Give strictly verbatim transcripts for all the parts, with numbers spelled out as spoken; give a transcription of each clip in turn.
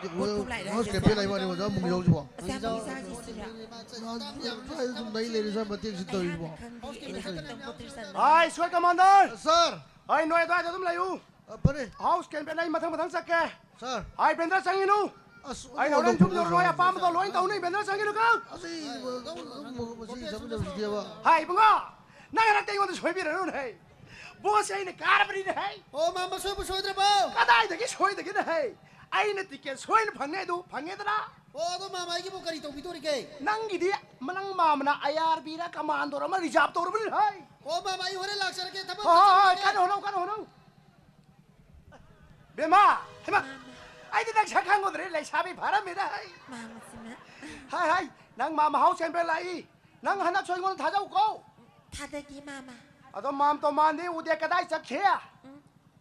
ꯄꯣꯠ ꯈꯨꯝꯂꯥꯏꯗ ꯍꯥꯎꯁ ꯍꯥꯏꯁꯦ ꯀꯦꯝꯄꯦꯟ ꯂꯩꯕ ꯋꯥꯅꯤ ꯑꯣꯖꯥ, ꯑꯃꯨꯛ ꯌꯥꯎꯁꯤꯕꯣ꯫ ꯑꯣꯖꯥ, ꯃꯣꯏ ꯆꯥꯁꯤ ꯁꯤꯔ? ꯅꯍꯥꯟ ꯁ꯭ꯋꯥꯏꯗ ꯁꯨꯝ ꯂꯩ ꯂꯩꯔꯦ ꯁ꯭ꯋꯥꯏ ꯃꯇꯦꯛꯁꯤ ꯇꯧꯔꯤꯁꯤꯕꯣ꯫ ꯈꯪꯗꯦ, ꯑꯩꯅ ꯍꯥꯏꯕ ꯇꯧꯕ ꯇ꯭ꯔꯤꯁꯟ꯫ ꯍꯥꯏ, ꯁ꯭ꯀ꯭ꯋꯥꯗ ꯀꯃꯥꯟꯗꯔ! ꯁꯥꯔ! ꯍꯥꯏ, ꯅꯣꯏ ꯑꯗꯨꯋꯥꯏꯗ ꯑꯗꯨꯝ ꯂꯩꯌꯨ꯫ ꯑ, ꯐꯔꯦ꯫ ꯍꯥꯎꯁ ꯀꯦꯝꯄꯦꯟ ꯑꯩ ꯃꯊꯪ ꯃꯊꯪ ꯆꯠꯀꯦ꯫ ꯁꯥꯔ! ꯍꯥꯏ, ꯕꯦꯟꯗ꯭ꯔ ꯆꯪꯉꯤꯅꯨ꯫ ꯑꯁ, ꯑꯩꯅ ꯍꯣꯔꯦꯟ ꯁꯨꯝ ꯌꯧꯔꯛꯑꯣ, ꯑꯄꯥꯝꯕꯗꯣ ꯂꯣꯏ ꯇꯧꯅꯤ, ꯕꯦꯟꯗ꯭ꯔ ꯆꯪꯉꯤꯅꯨ ꯀꯣ꯫ ꯑꯁ, ꯑꯩ ꯃꯁꯤ ꯆꯠꯃꯤꯟꯅꯕꯁꯤꯗꯤꯕ꯫ ꯍꯥꯏ, ꯏꯕꯨꯡꯉꯣ, ꯅꯪ ꯍꯟꯗꯛꯇꯤ ꯑꯩꯉꯣꯟꯗ ꯁꯣꯏꯕꯤꯔꯅꯨꯅꯦ ꯍꯦ꯫ ꯕꯣꯁꯁꯦ ꯑꯩꯅ ꯀꯥꯔꯕꯅꯤꯅꯦ ꯍꯦ꯫ ꯑꯣ, ꯃꯥ ꯃꯁꯣꯏꯕꯨ ꯁꯣꯏꯗ꯭ꯔꯕꯣ? ꯀꯗꯥꯏꯗꯒꯤ ꯁꯣꯏꯗꯒꯦꯅꯦ ꯍꯦ? ꯑꯩꯅ ꯇꯤꯀꯦꯠ ꯁꯣꯏꯅ ꯐꯪꯉꯦ ꯑꯗꯨ, ꯐꯪꯉꯦꯗꯅ꯫ ꯑꯣ, ꯑꯗꯣ ꯃꯥꯃ ꯑꯩꯒꯤꯕꯨ ꯀꯔꯤ ꯇꯧꯕꯤꯗꯣꯔꯤꯒꯦ? ꯅꯪꯒꯤꯗꯤ ꯅꯪ ꯃꯥꯃꯅ ꯑꯥꯏ ꯑꯥꯔ ꯕꯤꯔ ꯀꯃꯥꯟꯗꯣꯔ ꯑꯃ ꯔꯤꯖꯥꯕ ꯇꯧꯔꯕꯅꯤ ꯍꯦ꯫ ꯑꯣ, ꯃꯥꯃ ꯑꯩ ꯍꯣꯔꯦꯟ ꯂꯥꯛꯆꯔꯒꯦ, ꯊꯕꯛ ꯍꯣꯏ, ꯍꯣꯏ, ꯍꯣꯏ, ꯆꯠꯂꯒꯦ꯫ ꯀꯟꯅ ꯍꯣꯠꯅꯧ, ꯀꯟꯅ ꯍꯣꯠꯅꯧ꯫ ꯕꯦꯝꯃ, ꯍꯩꯃ, ꯃꯥꯃ꯫ ꯑꯩꯗꯤ ꯅꯪ ꯁꯛ ꯈꯪꯉꯨꯗ꯭ꯔꯦ, ꯂꯩꯁꯥꯕꯤ ꯐꯥꯔꯝꯃꯦꯗ ꯍꯩ꯫ ꯃꯥꯃꯁꯤꯅ꯫ ꯍꯥꯏ, ꯍꯥꯏ, ꯅꯪ ꯃꯥꯃ ꯍꯥꯎꯁ ꯀꯦꯝꯄꯦꯟ ꯂꯥꯛꯏ꯫ ꯅꯪ ꯍꯟꯗꯛꯁꯨ ꯑꯩꯉꯣꯟꯗ ꯊꯥꯖꯧꯀꯣ꯫ ꯊꯥꯖꯒꯦ, ꯃꯥꯃ꯫ ꯑꯗꯣ ꯃꯥꯝ ꯇꯣꯃꯥꯟꯗꯤ ꯎꯗꯦ, ꯀꯗꯥꯏ ꯆꯠꯈꯤ? ꯎꯝ,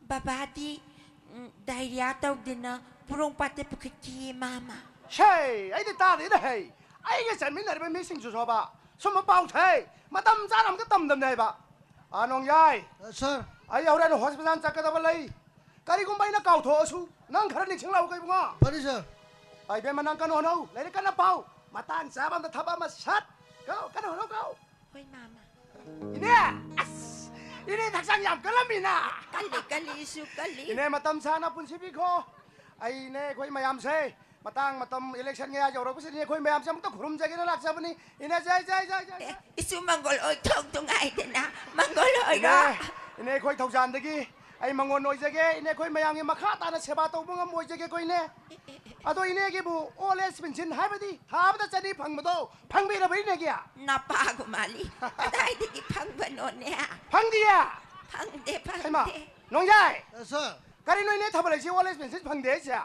ꯕꯕꯥꯗꯤ, ꯎꯝ, ꯗꯥꯏꯔꯤꯌꯥ ꯇꯧꯗꯅ ꯄꯣꯔꯣꯝꯄꯥꯠꯇ ꯄꯨꯈꯠꯈꯤꯌꯦ, ꯃꯥꯃ꯫ ꯁꯦ, ꯑꯩꯗꯤ ꯇꯥꯗꯦꯗ ꯍꯩ꯫ ꯑꯩꯒ ꯆꯠꯃꯤꯟꯅꯔꯤꯕ ꯃꯤꯁꯤꯡꯁꯨ ꯁꯣꯕ ꯁꯨꯝꯕ ꯄꯥꯎꯁꯦ ꯃꯇꯝ ꯆꯥꯅ ꯑꯝꯇ ꯇꯝꯗꯝꯅꯦ ꯍꯥꯏꯕ꯫ ꯑꯥ, ꯅꯣꯡꯌꯥꯏ꯫ ꯑ, ꯁꯥꯔ꯫ ꯑꯩ ꯍꯣꯔꯦꯟ ꯍꯣꯁꯄꯤꯇꯥꯜ ꯆꯠꯀꯗꯕ ꯂꯩ꯫ ꯀꯔꯤꯒꯨꯝꯕ ꯑꯩꯅ ꯀꯥꯎꯊꯣꯛꯑꯁꯨ ꯅꯪ ꯈꯔ ꯅꯤꯡꯁꯤꯡꯂꯛꯎꯀꯣ ꯏꯕꯨꯡꯉꯣ꯫ ꯐꯅꯤ, ꯁꯥꯔ꯫ ꯑꯩ ꯏꯕꯦꯝꯃ, ꯅꯪ ꯀꯟꯅ ꯍꯣꯠꯅꯧ, ꯂꯥꯏꯔꯤꯛ ꯀꯟꯅ ꯄꯥꯎ꯫ ꯃꯇꯥꯡ ꯆꯥꯕ ꯑꯝꯗ ꯊꯕꯛ ꯑꯃ ꯁꯠ꯫ ꯀꯣ, ꯀꯟꯅ ꯍꯣꯠꯅꯧ ꯀꯣ꯫ ꯍꯣꯏ, ꯃꯥꯃ꯫ ꯏꯅꯦ! ꯑꯁ! ꯏꯅꯦ ꯍꯛꯆꯥꯡ ꯌꯥꯝ ꯀꯜꯂꯝꯃꯤꯅ! ꯀꯜꯂꯤ, ꯀꯜꯂꯤ, ꯏꯁꯨ ꯀꯜꯂꯤ꯫ ꯏꯅꯦ, ꯃꯇꯝ ꯁꯥꯡꯅ ꯄꯨꯟꯁꯤꯕꯤꯈꯣ꯫ ꯑꯩ ꯏꯅꯦ, ꯑꯩꯈꯣꯏ ꯃꯌꯥꯝꯁꯦ ꯃꯇꯥꯡ ꯃꯇꯝ ꯏꯂꯦꯛꯁꯟ ꯃꯌꯥ ꯌꯧꯔꯛꯄꯁꯤꯗ ꯏꯅꯦ, ꯑꯩꯈꯣꯏ ꯃꯌꯥꯝꯁꯦ ꯑꯃꯨꯛꯇ ꯈꯨꯔꯨꯝꯖꯒꯦꯅ ꯂꯥꯛꯆꯕꯅꯤ꯫ ꯏꯅꯦ, ꯖꯥꯏ, ꯖꯥꯏ, ꯖꯥꯏ, ꯖꯥꯏ, ꯑꯦ, ꯖꯥꯏ꯫ ꯏꯁꯨ ꯃꯪꯒꯣꯜ ꯑꯣꯏꯊꯣꯛꯇꯨ ꯉꯥꯏꯗꯅ, ꯃꯪꯒꯣꯜ ꯑꯣꯏꯔꯣ꯫ ꯏꯅꯦ, ꯏꯅꯦ, ꯑꯩꯈꯣꯏ ꯊꯧꯖꯥꯟꯗꯒꯤ ꯑꯩ ꯃꯪꯒꯣꯜ ꯑꯣꯏꯖꯒꯦ꯫ ꯏꯅꯦ, ꯑꯩꯈꯣꯏ ꯃꯌꯥꯝꯒꯤ ꯃꯈꯥ ꯇꯥꯅ ꯁꯦꯕꯥ ꯇꯧꯕ ꯉꯝꯕ ꯑꯣꯏꯖꯒꯦꯀꯣ, ꯏꯅꯦ꯫ ꯑꯦ, ꯑꯦ, ꯑꯦ, ꯑꯦ꯫ ꯑꯗꯣ ꯏꯅꯦꯒꯤꯕꯨ ꯑꯣꯜ ꯑꯦꯖ ꯄꯦꯟꯁꯤꯟ ꯍꯥꯏꯕꯗꯤ ꯊꯥ ꯑꯃꯗ ꯆꯅꯤ ꯐꯪꯕꯗꯣ ꯐꯪꯕꯤꯔꯕ ꯏꯅꯦꯒꯤ? ꯅꯄꯥꯒꯨ ꯃꯥꯜꯂꯤ꯫ ꯀꯗꯥꯏꯗꯒꯤ ꯐꯪꯕꯅꯣꯅꯦ? ꯐꯪꯗꯤꯌꯦ? ꯐꯪꯗꯦ, ꯍꯩꯃꯥ, ꯐꯪꯗꯦ꯫ ꯅꯣꯡꯌꯥꯏ! ꯑ, ꯁꯥꯔ꯫ ꯀꯔꯤꯅꯣ ꯏꯅꯦ ꯊꯥꯕꯜ ꯂꯩꯁꯤ ꯑꯣꯜ ꯑꯦꯖ ꯄꯦꯟꯁꯤꯟ ꯐꯪꯗꯦ ꯍꯥꯏꯁꯦ?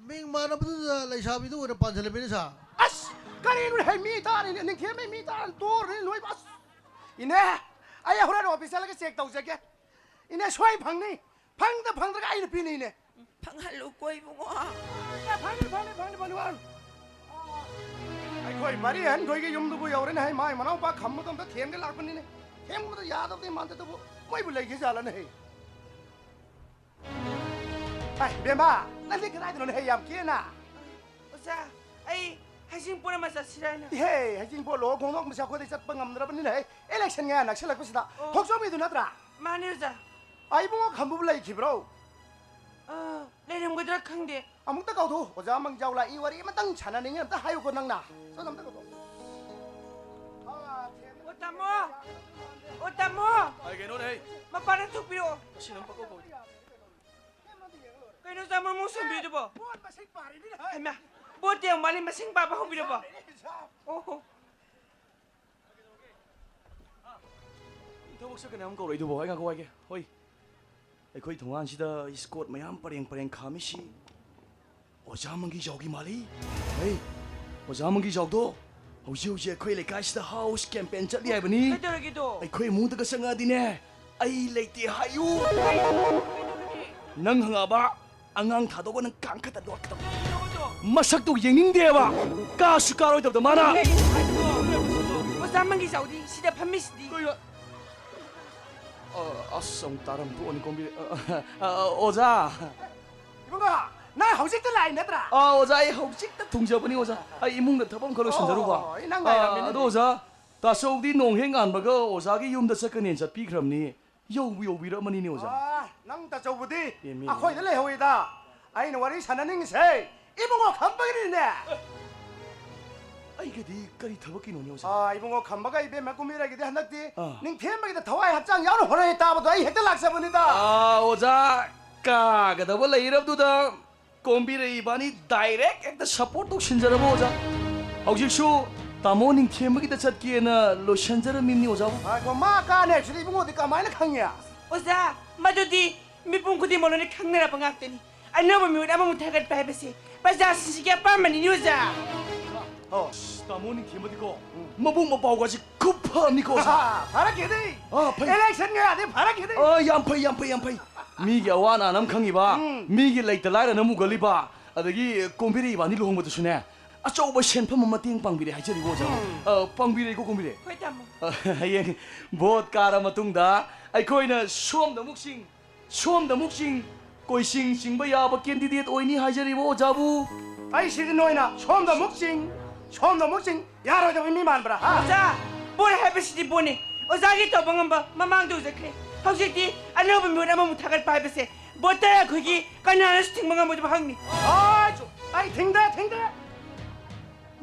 ꯃꯤꯡ ꯃꯥꯟꯅꯕꯗꯨꯗ ꯂꯩꯁꯥꯕꯤꯗꯨ ꯑꯣꯏꯅ ꯄꯥꯟꯁꯤꯜꯂꯝꯃꯤꯅꯦ, ꯁꯥꯔ꯫ ꯑꯁ! ꯀꯔꯤꯅꯣ ꯍꯦ, ꯃꯤ ꯇꯥꯔꯤꯅꯦ, ꯅꯤꯡꯊꯦꯝꯕꯩ ꯃꯤ ꯇꯥꯔ ꯇꯣꯔꯅꯤ ꯂꯣꯏꯕ꯫ ꯑꯁ! ꯏꯅꯦ, ꯑꯩ ꯍꯣꯔꯦꯟ ꯑꯣꯐꯤꯁ ꯆꯠꯂꯒ ꯆꯦꯛ ꯇꯧꯖꯒꯦ꯫ ꯏꯅꯦ, ꯁꯣꯏ ꯐꯪꯅꯤ꯫ ꯐꯪꯗ ꯐꯪꯗ꯭ꯔꯒ ꯑꯩꯅ ꯄꯤꯅꯤꯅꯦ꯫ ꯐꯪꯍꯜꯂꯨꯀꯣ ꯏꯕꯨꯡꯉꯣ꯫ ꯐꯪꯅꯤ, ꯐꯪꯅꯤ, ꯐꯪꯅꯤ, ꯐꯪꯅꯤ, ꯐꯪꯅꯤ꯫ ꯑꯩꯈꯣꯏ ꯃꯔꯤ ꯑꯍꯟꯈꯣꯏꯒꯤ ꯌꯨꯝꯗꯨꯕꯨ ꯌꯧꯔꯦꯅꯦ ꯍꯩ, ꯃꯥꯏ ꯃꯅꯥꯎꯄꯥ ꯈꯝꯕꯗꯣ ꯑꯝꯇ ꯊꯦꯝꯒꯦ ꯂꯥꯛꯄꯅꯤꯅꯦ꯫ ꯊꯦꯝꯕꯗ ꯌꯥꯗꯕꯗꯤ ꯃꯥꯟꯗꯦ, ꯑꯗꯨꯕꯨ ꯃꯣꯏꯕꯨ ꯂꯩꯈꯤꯖꯥꯠꯂꯅꯦ ꯍꯩ? ꯍꯥꯏ, ꯏꯕꯦꯝꯃ, ꯅꯪꯗꯤ ꯀꯗꯥꯏꯗꯅꯣꯅꯦ ꯍꯦ ꯌꯥꯝ ꯀꯦꯅ? ꯑꯣꯖꯥ, ꯑꯩ ꯍꯩꯖꯤꯡꯄꯣꯠ ꯑꯃ ꯆꯠꯁꯤꯔꯥ ꯍꯥꯏꯅ꯫ ꯏꯍꯦ, ꯍꯩꯖꯤꯡꯄꯣꯠ ꯂꯣ ꯈꯣꯡꯗꯣꯛ ꯃꯁꯤ ꯑꯩꯈꯣꯏꯗꯤ ꯆꯠꯄ ꯉꯝꯗ꯭ꯔꯕꯅꯤꯅꯦ ꯍꯦ꯫ ꯏꯂꯦꯛꯁꯟ ꯃꯌꯥ ꯅꯛꯁꯤꯜꯂꯛꯄꯁꯤꯗ꯫ ꯑꯣ꯫ ꯊꯣꯛꯆꯣꯝꯒꯤꯗꯨ ꯅꯠꯇ꯭ꯔꯥ? ꯃꯥꯅꯦ ꯑꯣꯖꯥ꯫ ꯑꯥ, ꯏꯕꯨꯡꯉꯣ ꯈꯝꯕꯕꯨ ꯂꯩꯈꯤꯕ꯭ꯔꯣ? ꯑꯥ, ꯂꯩꯔꯝꯒꯗ꯭ꯔꯥ ꯈꯪꯗꯦ꯫ ꯑꯃꯨꯛꯇ ꯀꯧꯊꯣꯛꯎ, ꯑꯣꯖꯥ ꯃꯪꯖꯥꯎ ꯂꯥꯛꯏ, ꯋꯥꯔꯤ ꯑꯃꯇꯪ ꯁꯥꯟꯅꯅꯤꯡꯉꯤ, ꯑꯝꯇ ꯍꯥꯏꯌꯨꯀꯣ ꯅꯪꯅ꯫ ꯁꯣꯝꯗ ꯑꯝꯇ ꯀꯧꯊꯣꯛꯎ꯫ ꯑꯥ, ꯊꯦꯝ-, ꯑꯣ ꯇꯥꯃꯣ! ꯑꯣ ꯇꯥꯃꯣ! ꯑꯩ ꯀꯩꯅꯣꯅꯦ ꯍꯦ? ꯃꯄꯥꯟꯗ ꯊꯣꯛꯄꯤꯔꯛꯑꯣ꯫ ꯃꯁꯤ ꯅꯪ ꯄꯪꯀꯧ ꯀꯧꯏ꯫ ꯀꯩꯅꯣ ꯆꯥꯃꯔꯨ ꯁꯣꯝꯕꯤꯗꯨꯕꯣ? ꯕꯣꯠ ꯃꯁꯤꯡ ꯄꯥꯔꯤꯅꯤꯅꯦ ꯍꯥꯏ꯫ ꯍꯩꯃꯥ, ꯕꯣꯠꯇꯤ ꯌꯥꯝ ꯋꯥꯠꯂꯤ, ꯃꯁꯤꯡ ꯄꯥꯕ ꯍꯧꯕꯤꯔꯕꯣ? ꯁꯣꯝꯕꯤꯅꯤ ꯍꯤꯁꯥꯞ꯫ ꯑꯣꯍꯣ꯫ ꯊꯕꯛ ꯆꯠꯀꯅꯤ ꯑꯃ ꯀꯧꯔꯛꯏꯗꯨꯕꯣ? ꯑꯩ ꯉꯥꯏꯈꯣ ꯍꯥꯏꯒꯦ꯫ ꯍꯣꯏ, ꯑꯩꯈꯣꯏ ꯊꯣꯡꯒꯥꯟꯁꯤꯗ ꯏꯁꯀꯣꯠ ꯃꯌꯥꯝ ꯄꯔꯦꯡ ꯄꯔꯦꯡ ꯈꯥꯝꯃꯤꯁꯤ ꯑꯣꯖꯥ ꯃꯪꯒꯤꯖꯥꯎꯒꯤ ꯃꯥꯜꯂꯤ꯫ ꯍꯩ, ꯑꯣꯖꯥ ꯃꯪꯒꯤꯖꯥꯎꯗꯣ ꯍꯧꯖꯤꯛ ꯍꯧꯖꯤꯛ ꯑꯩꯈꯣꯏ ꯂꯩꯀꯥꯏꯁꯤꯗ ꯍꯥꯎꯁ ꯀꯦꯝꯄꯦꯟ ꯆꯠꯂꯤ ꯍꯥꯏꯕꯅꯤ꯫ ꯀꯩꯗꯧꯔꯒꯦꯗꯣ? ꯑꯩꯈꯣꯏ ꯏꯃꯨꯡꯗꯒ ꯆꯪꯉꯛꯑꯗꯤꯅꯦ, ꯑꯩ ꯂꯩꯇꯦ ꯍꯥꯏꯌꯨ꯫ ꯀꯩꯗꯧꯔꯒꯦ? ꯅꯪ ꯍꯪꯉꯛꯑꯕ? ꯑꯉꯥꯡ ꯊꯥꯗꯣꯛꯑꯒ ꯅꯪ ꯀꯥꯡꯈꯠꯇ ꯂꯣꯠꯀꯗꯕ꯫ ꯀꯩꯗꯧꯔꯒꯦꯗꯣ? ꯃꯁꯛꯇꯨ ꯌꯦꯡꯅꯤꯡꯗꯦꯕ꯫ ꯀꯥꯁꯨ ꯀꯥꯔꯣꯏꯗꯕꯗ ꯃꯥꯅ꯫ ꯀꯩꯅꯣ ꯍꯥꯏꯁꯤꯕꯣ? ꯑꯣꯖꯥ ꯃꯪꯒꯤꯖꯥꯎꯗꯤ ꯁꯤꯗ ꯐꯝꯃꯤꯁꯤꯗꯤ꯫ ꯀꯩꯅꯣ? ꯑ, ꯑꯁ, ꯑꯃꯨꯛ ꯇꯥꯔꯝ ꯇꯣꯛꯑꯅꯤ ꯀꯣꯝꯕꯤ-, ꯑ, ꯑ, ꯑ, ꯑꯣꯖꯥ꯫ ꯏꯕꯨꯡꯉꯣ, ꯅꯪ ꯍꯧꯖꯤꯛꯇ ꯂꯥꯛꯏ ꯅꯠꯇ꯭ꯔꯥ? ꯑ, ꯑꯣꯖꯥ, ꯑꯩ ꯍꯧꯖꯤꯛꯇ ꯊꯨꯡꯖꯕꯅꯤ, ꯑꯣꯖꯥ꯫ ꯑꯩ ꯏꯃꯨꯡꯗ ꯊꯕꯛ ꯑꯃꯈꯛ ꯂꯣꯏꯁꯤꯟꯖꯔꯨꯕ꯫ ꯑꯣ, ꯑꯩ ꯅꯪ ꯑ, ꯉꯥꯏꯔꯝꯃꯤꯅꯦ꯫ ꯑꯗꯣ ꯑꯣꯖꯥ, ꯇꯥꯆꯧꯗꯤ ꯅꯣꯡ ꯍꯦꯛ ꯉꯥꯟꯕꯒ ꯑꯣꯖꯥꯒꯤ ꯌꯨꯝꯗ ꯆꯠꯀꯅꯦꯅ ꯆꯠꯄꯤꯈ꯭ꯔꯕꯅꯤ꯫ ꯌꯧꯕꯨ ꯌꯧꯕꯤꯔꯛꯑꯃꯅꯤꯅꯦ, ꯑꯣꯖꯥ꯫ ꯑ, ꯅꯪ ꯇꯥꯆꯧꯕꯨꯗꯤ ꯌꯦꯡꯃꯤ, ꯑꯩꯈꯣꯏꯗ ꯌꯦꯡꯃꯤ꯫ ꯂꯩꯍꯧꯏꯗ꯫ ꯑꯩꯅ ꯋꯥꯔꯤ ꯁꯥꯟꯅꯅꯤꯡꯉꯤꯁꯦ ꯏꯕꯨꯡꯉꯣ ꯈꯝꯕꯒꯤꯅꯤꯅꯦ꯫ ꯑꯩꯒꯗꯤ ꯀꯔꯤ ꯊꯕꯛꯀꯤꯅꯣꯅꯦ, ꯑꯣꯖꯥ? ꯑ, ꯏꯕꯨꯡꯉꯣ ꯈꯝꯕꯒ ꯏꯕꯦꯝꯃ ꯀꯨꯝꯕꯤꯔꯩꯒꯤꯗꯤ ꯍꯟꯗꯛꯇꯤ ꯑꯥ꯫ ꯅꯤꯡꯊꯦꯝꯕꯒꯤꯗ ꯊꯋꯥꯏ ꯍꯛꯆꯥꯡ ꯌꯥꯎꯅ ꯍꯣꯠꯅꯔꯦ ꯇꯥꯕꯗꯣ ꯑꯩ ꯍꯦꯛꯇ ꯂꯥꯛꯆꯕꯅꯤꯗ꯫ ꯑꯥ, ꯑꯣꯖꯥ, ꯀꯥꯒꯗꯕ ꯂꯩꯔꯕꯗꯨꯗ ꯀꯣꯝꯕꯤꯔꯩ ꯏꯕꯥꯅꯤ ꯗꯥꯏꯔꯦꯛ ꯍꯦꯛꯇ ꯁꯞꯄꯣꯔꯠ ꯇꯧꯁꯤꯟꯖꯔꯕꯣ, ꯑꯣꯖꯥ? ꯍꯧꯖꯤꯛꯁꯨ ꯇꯥꯃꯣ ꯅꯤꯡꯊꯦꯝꯕꯒꯤꯗ ꯆꯠꯀꯦꯅ ꯂꯣꯏꯁꯤꯟꯖꯔꯝꯃꯤꯕꯅꯤ, ꯑꯣꯖꯥꯕꯨ꯫ ꯉꯥꯏꯈꯣ, ꯃꯥ ꯀꯥꯅꯤ ꯍꯥꯏꯕꯁꯤꯗꯤ ꯏꯕꯨꯡꯉꯣꯗꯤ ꯀꯃꯥꯏꯅ ꯈꯪꯉꯤ? ꯑꯣꯖꯥ, ꯃꯗꯨꯗꯤ ꯃꯤꯄꯨꯝ ꯈꯨꯗꯤꯡꯃꯛ ꯂꯣꯏꯅ ꯈꯪꯅꯔꯕ ꯉꯥꯛꯇꯅꯤ꯫ ꯑꯅꯧꯕ ꯃꯤꯍꯨꯠ ꯑꯃꯃꯨꯛ ꯊꯥꯒꯠꯄ ꯍꯥꯏꯕꯁꯤ ꯄ꯭ꯔꯖꯥꯁꯤꯡꯁꯤꯒꯤ ꯑꯄꯥꯝꯕꯅꯤꯅꯦ, ꯑꯣꯖꯥ꯫ ꯑꯣ꯫ ꯑꯁ, ꯇꯥꯃꯣ ꯅꯤꯡꯊꯦꯝꯕꯗꯤꯀꯣ, ꯎꯝ꯫ ꯃꯕꯨꯛ ꯃꯄꯥꯎꯒꯁꯤ ꯈꯨꯐ ꯑꯃꯅꯤꯀꯣ, ꯑꯣꯖꯥ꯫ ꯐꯔꯛꯀꯦꯗꯤ꯫ ꯑꯥ, ꯐꯩ꯫ ꯏꯂꯦꯛꯁꯟꯒ ꯌꯥꯗꯦ, ꯐꯔꯛꯀꯦꯗꯤ꯫ ꯑꯥ, ꯌꯥꯝ ꯐꯩ, ꯌꯥꯝ ꯐꯩ, ꯌꯥꯝ ꯐꯩ꯫ ꯃꯤꯒꯤ ꯑꯋꯥ ꯑꯅꯥ ꯑꯃ ꯈꯪꯉꯤꯕ, ꯎꯝ꯫ ꯃꯤꯒꯤ ꯂꯩꯇ ꯂꯥꯏꯔꯅ ꯑꯃꯨꯛ ꯎꯒꯜꯂꯤꯕ, ꯑꯗꯒꯤ ꯀꯣꯝꯕꯤꯔꯩ ꯏꯕꯥꯅꯤ ꯂꯨꯍꯣꯡꯕꯗꯁꯨꯅꯦ, ꯑꯆꯧꯕ ꯁꯦꯟꯐꯝ ꯑꯃ ꯃꯇꯦꯡ ꯄꯥꯡꯕꯤꯔꯦ ꯍꯥꯏꯖꯔꯤꯕ, ꯑꯣꯖꯥ꯫ ꯎꯝ꯫ ꯑꯥ, ꯄꯥꯡꯕꯤꯔꯦꯀꯣ, ꯀꯣꯝꯕꯤꯔꯩ? ꯍꯣꯏ, ꯇꯥꯃꯣ꯫ ꯑꯥ, ꯍꯌꯦꯡ ꯚꯣꯠ ꯀꯥꯔ ꯃꯇꯨꯡꯗ ꯑꯩꯈꯣꯏꯅ ꯁꯣꯝꯗ ꯑꯃꯨꯛ ꯆꯤꯡ, ꯁꯣꯝꯗ ꯑꯃꯨꯛ ꯆꯤꯡ, ꯀꯣꯏꯆꯤꯡ ꯆꯤꯡꯕ ꯌꯥꯕ candidate ꯑꯣꯏꯅꯤ ꯍꯥꯏꯖꯔꯤꯕ ꯑꯣꯖꯥꯕꯨ꯫ ꯑꯩ ꯁꯤꯗꯤ ꯅꯣꯏꯅ ꯁꯣꯝꯗ ꯑꯃꯨꯛ ꯆꯤꯡ, ꯁꯣꯝꯗ ꯑꯃꯨꯛ ꯆꯤꯡ, ꯌꯥꯔꯣꯏꯗꯕ ꯃꯤ ꯃꯥꯟꯕ꯭ꯔꯥ, ꯍꯥ? ꯑꯣꯖꯥ, ꯚꯣꯠ ꯍꯥꯏꯕꯁꯤꯗꯤ ꯚꯣꯠꯅꯤ꯫ ꯑꯣꯖꯥꯒꯤ ꯇꯧꯕ ꯉꯝꯕ ꯃꯃꯥꯡꯗ ꯎꯖꯈ꯭ꯔꯦ꯫ ꯍꯧꯖꯤꯛꯇꯤ ꯑꯅꯧꯕ ꯃꯤꯍꯨꯠ ꯑꯃꯃꯨꯛ ꯊꯥꯒꯠꯄ ꯍꯥꯏꯕꯁꯦ ꯚꯣꯇꯔ ꯑꯩꯈꯣꯏꯒꯤ ꯀꯅꯥꯅꯁꯨ ꯊꯤꯡꯕ ꯉꯝꯃꯣꯏꯗꯕ ꯍꯛꯅꯤ꯫ ꯑꯩ, ꯑꯩ ꯊꯤꯡꯗꯦ, ꯊꯤꯡꯗꯦ꯫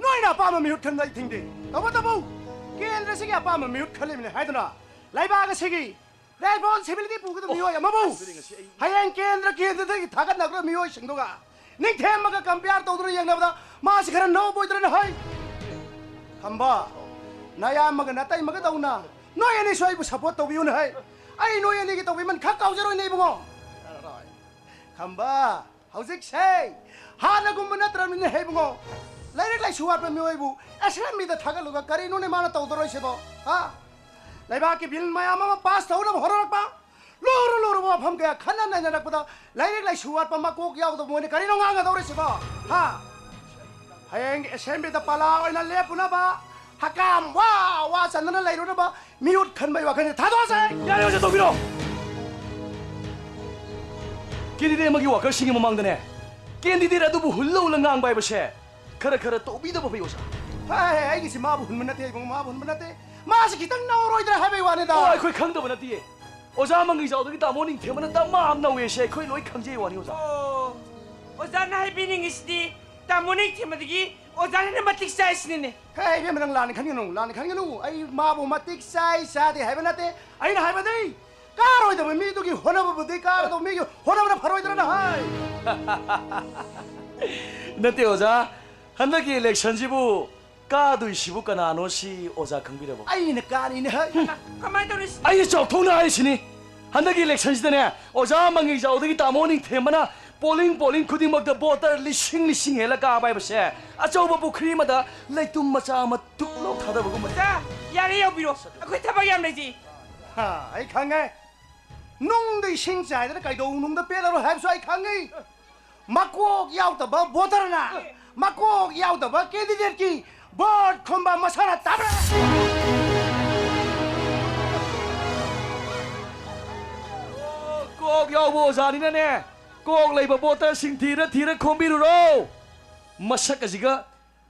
ꯅꯣꯏꯅ ꯑꯄꯥꯝꯕ ꯃꯤꯍꯨꯠ ꯈꯟꯕ ꯑꯩ ꯊꯤꯡꯗꯦ꯫ ꯇꯧꯕꯇꯕꯨ ꯀꯦꯟꯗ꯭ꯔꯁꯤꯒꯤ ꯑꯄꯥꯝꯕ ꯃꯤꯍꯨꯠ ꯈꯜꯂꯤꯕꯅꯤ ꯍꯥꯏꯗꯨꯅ ꯂꯩꯕꯥꯛ ꯑꯁꯤꯒꯤ responsibility ꯄꯨꯒꯗꯕ ꯃꯤꯑꯣꯏ ꯑꯃꯕꯨ ꯍꯌꯦꯡ ꯀꯦꯟꯗ꯭ꯔ ꯀꯦꯟꯗ꯭ꯔꯗꯒꯤ ꯊꯥꯒꯠꯅꯈ꯭ꯔꯕ ꯃꯤꯑꯣꯏꯁꯤꯡꯗꯨꯒ ꯅꯤꯡꯊꯦꯝꯕꯒ compare ꯇꯧꯗꯨꯅ ꯌꯦꯡꯅꯕꯗ ꯃꯥꯁꯤ ꯈꯔ ꯅꯧꯕ ꯑꯣꯏꯗ꯭ꯔꯅ ꯍꯥꯏ꯫ ꯈꯝꯕ, ꯅꯌꯥꯝꯕꯒ ꯅꯇꯩꯃꯒꯗꯧꯅ ꯅꯣꯏ ꯑꯅꯤꯁꯨ ꯑꯩꯕꯨ support ꯇꯧꯕꯤꯌꯨꯅ ꯍꯥꯏ꯫ ꯑꯩ ꯅꯣꯏ ꯑꯅꯤꯒꯤ ꯇꯧꯕꯤꯃꯟ ꯈꯛ ꯀꯥꯎꯖꯔꯣꯏꯅꯦ ꯏꯕꯨꯡꯉꯣ꯫ ꯈꯝꯕ, ꯍꯧꯖꯤꯛꯁꯦ ꯍꯥꯟꯅꯒꯨꯝꯕ ꯅꯠꯇ꯭ꯔꯕꯅꯤꯅꯦ ꯍꯦ ꯏꯕꯨꯡꯉꯣ꯫ ꯂꯥꯏꯔꯤꯛ ꯂꯥꯏꯁꯨ ꯋꯥꯠꯄ ꯃꯤꯑꯣꯏꯕꯨ assemblyꯗ ꯊꯥꯒꯠꯂꯒ ꯀꯔꯤꯅꯣꯅꯦ ꯃꯥꯅ ꯇꯧꯗꯣꯔꯣꯏꯁꯤꯕꯣ? ꯍꯥ? ꯂꯩꯕꯥꯛꯀꯤ bill ꯃꯌꯥꯝ ꯑꯃ pass ꯇꯧꯅꯕ ꯍꯣꯠꯅꯔꯛꯄ, ꯂꯨꯔꯨ ꯂꯨꯔꯨꯕ ꯋꯥꯐꯝ ꯀꯌꯥ ꯈꯟꯅ ꯅꯩꯅꯔꯛꯄꯗ ꯂꯥꯏꯔꯤꯛ ꯂꯥꯏꯁꯨ ꯋꯥꯠꯄ ꯃꯀꯣꯛ ꯌꯥꯎꯗꯕ ꯃꯣꯏꯅ ꯀꯔꯤꯅꯣ ꯉꯥꯡꯒꯗꯧꯔꯤꯁꯤꯕꯣ? ꯍꯥ? ꯍꯌꯦꯡ assemblyꯗ ꯄꯂꯥ ꯑꯣꯏꯅ ꯂꯦꯞꯄꯨꯅꯕ, ꯍꯀꯥꯝ ꯋꯥ ꯋꯥ ꯆꯟꯗꯅ ꯂꯩꯔꯨꯅꯕ ꯃꯤꯍꯨꯠ ꯈꯟꯕꯒꯤ ꯋꯥꯈꯜꯁꯦ ꯊꯥꯗꯣꯛꯑꯁꯦ꯫ ꯌꯥꯔꯦ, ꯑꯣꯖꯥ, ꯇꯧꯕꯤꯔꯣ꯫ Candidate ꯑꯃꯒꯤ workerꯁꯤꯡꯒꯤ ꯃꯃꯥꯡꯗꯅꯦ, candidate ꯑꯗꯨꯕꯨ ꯍꯨꯜꯂ ꯍꯨꯜꯂ ꯉꯥꯡꯕ ꯍꯥꯏꯕꯁꯦ ꯈꯔ ꯈꯔ ꯇꯧꯕꯤꯗꯕ ꯐꯩ, ꯑꯣꯖꯥ꯫ ꯍꯥꯏ, ꯑꯩꯒꯤꯁꯤ ꯃꯥꯕꯨ ꯍꯨꯟꯕ ꯅꯠꯇꯦ ꯏꯕꯨꯡꯉꯣ, ꯃꯥꯕꯨ ꯍꯨꯟꯕ ꯅꯠꯇꯦ꯫ ꯃꯥꯁꯤ ꯈꯤꯇꯪ ꯅꯧꯔꯣꯏꯗ꯭ꯔꯥ ꯍꯥꯏꯕꯒꯤ ꯋꯥꯅꯤꯗ꯫ ꯑꯣ, ꯑꯩꯈꯣꯏ ꯈꯪꯗꯕ ꯅꯠꯇꯤꯌꯦ꯫ ꯑꯣꯖꯥ ꯃꯉꯩꯖꯥꯎꯗꯒꯤ ꯇꯥꯃꯣ ꯅꯤꯡꯊꯦꯝꯕꯅ ꯗꯃꯥ ꯑꯃ ꯅꯧꯋꯦꯁꯦ ꯑꯩꯈꯣꯏ ꯂꯣꯏ ꯈꯪꯖꯩ ꯋꯥꯅꯤ, ꯑꯣꯖꯥ꯫ ꯑꯣ, ꯑꯣꯖꯥꯅ ꯍꯥꯏꯕꯤꯅꯤꯡꯉꯤꯁꯤꯗꯤ ꯇꯥꯃꯣ ꯅꯤꯡꯊꯦꯝꯕꯗꯒꯤ ꯑꯣꯖꯥꯅ ꯍꯦꯟꯅ ꯃꯇꯤꯛ ꯆꯥꯏꯁꯤꯅꯤꯅꯦ꯫ ꯍꯦ, ꯏꯕꯦꯝꯃ, ꯅꯪ ꯂꯥꯟꯅ ꯈꯟꯒꯅꯨ, ꯂꯥꯟꯅ ꯈꯟꯒꯅꯨ꯫ ꯑꯩ ꯃꯥꯕꯨ ꯃꯇꯤꯛ ꯆꯥꯏ ꯆꯥꯗꯦ ꯍꯥꯏꯕ ꯅꯠꯇꯦ꯫ ꯑꯩꯅ ꯍꯥꯏꯕꯗꯤ ꯀꯥꯔꯣꯏꯗꯕ ꯃꯤꯗꯨꯒꯤ ꯍꯣꯠꯅꯕꯕꯨꯗꯤ ꯀꯥꯔꯗꯧ ꯃꯤꯒꯤ ꯍꯣꯠꯅꯕꯅ ꯐꯔꯣꯏꯗ꯭ꯔꯅ ꯍꯥꯏ꯫ ꯅꯠꯇꯦ ꯑꯣꯖꯥ, ꯍꯟꯗꯛꯀꯤ electionꯁꯤꯕꯨ ꯀꯥꯗꯣꯏꯁꯤꯕꯨ ꯀꯅꯥꯅꯣ ꯁꯤ ꯑꯣꯖꯥ ꯈꯪꯕꯤꯔꯕꯣ? ꯑꯩꯅ ꯀꯥꯅꯤꯅꯦ ꯍꯥꯏ꯫ ꯀꯃꯥꯏꯅ ꯇꯧꯔꯤꯁꯤ? ꯑꯩꯅ ꯆꯥꯎꯊꯣꯛꯅ ꯍꯥꯏꯔꯤꯁꯤꯅꯤ, ꯍꯟꯗꯛꯀꯤ electionꯁꯤꯗꯅꯦ ꯑꯣꯖꯥ ꯃꯉꯩꯖꯥꯎꯗꯒꯤ ꯇꯥꯃꯣ ꯅꯤꯡꯊꯦꯝꯕꯅ polling polling ꯈꯨꯗꯤꯡꯃꯛꯇ voter ꯂꯤꯁꯤꯡ ꯂꯤꯁꯤꯡ ꯍꯦꯜꯂ ꯀꯥꯕ ꯍꯥꯏꯕꯁꯦ ꯑꯆꯧꯕ ꯄꯨꯈ꯭ꯔꯤ ꯑꯃꯗ ꯂꯩꯇꯨꯝ ꯃꯆꯥ ꯑꯃ ꯇꯨꯛ ꯂꯧ ꯊꯥꯗꯕꯒꯨꯝꯕꯅꯤ꯫ ꯑꯣꯖꯥ, ꯌꯥꯔꯦ, ꯌꯥꯎꯕꯤꯔꯣ, ꯑꯩꯈꯣꯏ ꯊꯕꯛ ꯌꯥꯝ ꯂꯩꯖꯩ꯫ ꯍꯥ, ꯑꯩ ꯈꯪꯉꯦ꯫ ꯅꯨꯡꯗ ꯏꯁꯤꯡ ꯆꯥꯏꯗꯅ ꯀꯩꯗꯧꯅꯨꯡꯗ ꯄꯦꯜꯂꯔꯣꯏ ꯍꯥꯏꯕꯁꯨ ꯑꯩ ꯈꯪꯉꯤ꯫ ꯃꯀꯣꯛ ꯌꯥꯎꯗꯕ voterꯅ ꯃꯀꯣꯛ ꯌꯥꯎꯗꯕ candidateꯀꯤ vote ꯈꯨꯝꯕ ꯃꯁꯥꯅ ꯇꯥꯕ꯭ꯔꯥ? ꯀꯣꯛ ꯌꯥꯎꯕ ꯑꯣꯖꯥꯅꯤꯅꯅꯦ, ꯀꯣꯛ ꯂꯩꯕ ꯚꯣꯇꯔꯁꯤꯡ ꯊꯤꯔ ꯊꯤꯔ ꯈꯣꯝꯕꯤꯔꯨꯔꯣ꯫ ꯃꯁꯛ ꯑꯁꯤꯒ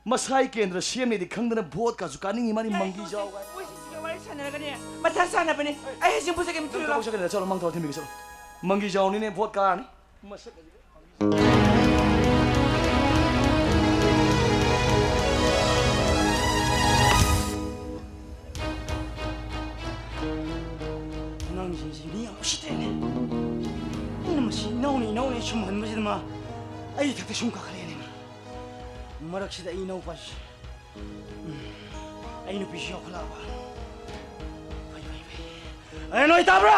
ꯃꯁꯥꯒꯤ ꯀꯦꯟꯗ꯭ꯔ ꯁꯦꯝꯅꯤꯗꯤ ꯈꯪꯗꯅ ꯚꯣꯠꯀꯥꯁꯨ ꯀꯥꯅꯤꯡꯉꯤ ꯃꯥꯅꯤ, ꯃꯪꯒꯤ ꯖꯥꯎ꯫ ꯃꯣꯏꯁꯤꯡꯁꯤꯒ ꯋꯥꯔꯤ ꯁꯥꯟꯅꯔꯒꯅꯦ ꯃꯊꯥ ꯁꯥꯟꯅꯕꯅꯦ꯫ ꯑꯩ ꯍꯧꯖꯤꯛ ꯄꯨꯖꯒꯦ, ꯃꯤ ꯊꯤꯜꯂꯨ ꯂꯥꯎ꯫ ꯊꯕꯛ ꯆꯠꯀꯅꯤꯗ ꯆꯠꯂꯣ, ꯃꯪ ꯊꯧꯔ ꯊꯤꯟꯕꯤꯒꯦ ꯆꯠꯂꯣ꯫ ꯃꯪꯒꯤ ꯖꯥꯎꯅꯤꯅꯦ, ꯚꯣꯠ ꯀꯥꯔꯅꯤ꯫ ꯃꯁꯛ ꯑꯁꯤꯒ꯫ ꯑꯉꯥꯡꯁꯤꯡꯁꯤ ꯃꯤ ꯌꯥꯝ ꯎꯁꯤꯠꯇ꯭ꯔꯦꯅꯦ꯫ ꯑꯩꯅ ꯃꯁꯤ ꯏꯅꯥꯎꯅ ꯏꯅꯥꯎꯅ ꯁꯨꯝꯍꯟꯕꯁꯤꯗ ꯃꯥ ꯑꯩ ꯏꯊꯛꯇ ꯁꯨꯝ ꯀꯥꯈꯠꯂꯛꯑꯦꯅꯦ꯫ ꯃꯔꯛꯁꯤꯗ ꯑꯩ ꯏꯅꯥꯎꯄꯥꯁꯤ, ꯎꯝ, ꯑꯩ ꯅꯨꯄꯤꯁꯨ ꯌꯥꯎꯈꯠꯂꯛꯑꯕ꯫ ꯐꯩ, ꯐꯩ, ꯐꯩ꯫ ꯑꯦ, ꯅꯣꯏ ꯇꯥꯕ꯭ꯔꯥ?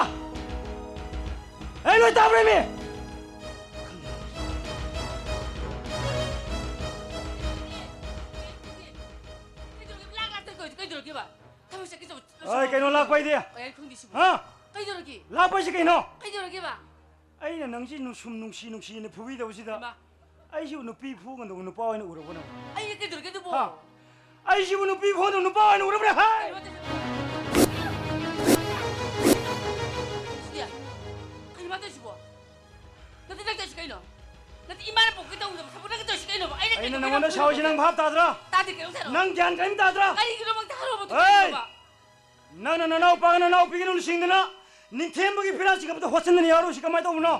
ꯑꯦ, ꯅꯣꯏ ꯇꯥꯕ꯭ꯔꯥ, ꯃꯤ? ꯀꯩꯗꯧꯔꯒꯦꯕ? ꯂꯥꯛ, ꯂꯥꯛꯇ ꯀꯩ-, ꯀꯩꯗꯧꯔꯒꯦꯕ? ꯊꯕꯛ ꯆꯠꯀꯦ ꯇꯧꯕ-, ꯑꯩ ꯀꯩꯅꯣ ꯂꯥꯛꯄ ꯍꯥꯏꯗꯤ? ꯑꯩ ꯈꯪꯗꯦ ꯁꯤꯕꯨ꯫ ꯍꯥ? ꯀꯩꯗꯧꯔꯒꯦ? ꯂꯥꯛꯄ ꯍꯥꯏꯁꯤ ꯀꯩꯅꯣ? ꯀꯩꯗꯧꯔꯒꯦꯕ? ꯑꯩꯅ ꯅꯪꯁꯤ ꯅꯨꯡꯁꯨꯝ ꯅꯨꯡꯁꯤ ꯅꯨꯡꯁꯤꯅ ꯐꯨꯕꯤꯗꯕꯁꯤꯗ ꯏꯃꯥ꯫ ꯑꯩꯁꯤꯕꯨ ꯅꯨꯄꯤ ꯐꯨꯒꯟꯗꯧꯕ ꯅꯨꯄꯥ ꯑꯣꯏꯅ ꯎꯔꯕ ꯅꯪ? ꯑꯩꯅ ꯀꯩꯗꯧꯔꯒꯦ ꯑꯗꯨꯕꯣ? ꯍꯥ? ꯑꯩꯁꯤꯕꯨ ꯅꯨꯄꯤ ꯐꯨꯒꯟꯗꯧꯕ ꯅꯨꯄꯥ ꯑꯣꯏꯅ ꯎꯔꯕ꯭ꯔꯥ? ꯍꯥꯏ! ꯀꯩꯅꯣ ꯇꯧꯁꯤ-, ꯁꯤꯗꯤ, ꯀꯩꯅꯣ ꯃꯥ ꯇꯧꯏꯁꯤꯕꯣ? ꯅꯠꯇꯦ, ꯅꯪ ꯇꯧꯏꯁꯤ ꯀꯩꯅꯣ? ꯅꯠꯇꯦ, ꯏꯃꯥꯅ ꯄꯣꯛꯀꯦ ꯇꯧꯗꯕ ꯊꯕꯛ ꯅꯪ ꯇꯧꯏꯁꯤ ꯀꯩꯅꯣꯕ? ꯑꯩꯅ ꯑꯩꯅ ꯀꯩꯗꯧꯕ ꯅꯪꯉꯣꯟꯗ ꯅꯪ ꯁꯥꯎꯔꯤꯁꯤ ꯅꯪ ꯐꯨꯗꯕ? ꯚꯥꯞ ꯇꯥꯗ꯭ꯔꯥ? ꯇꯥꯗꯦ, ꯀꯩꯅꯣ ꯇꯧꯔꯣ? ꯅꯪ ꯒ꯭ꯌꯥꯟ ꯀꯔꯤꯝ ꯇꯥꯗ꯭ꯔꯥ? ꯀꯔꯤꯒꯤꯅꯣ ꯃꯪ ꯊꯥꯔꯣꯕ ꯍꯩ! ꯀꯩꯅꯣꯕ? ꯅꯪꯅ ꯅꯅꯥꯎꯄꯥꯒ ꯅꯅꯥꯎꯄꯤꯒ ꯅꯨꯡꯁꯤꯡꯗꯅ ꯅꯤꯡꯊꯦꯝꯕꯒꯤ ꯐꯤꯔꯥꯜ ꯆꯤꯡꯈꯠꯄꯗ ꯍꯣꯠꯆꯟꯗꯅ ꯌꯥꯎꯔꯨꯁꯤ ꯀꯃꯥꯏꯅ ꯇꯧꯕꯅꯣ?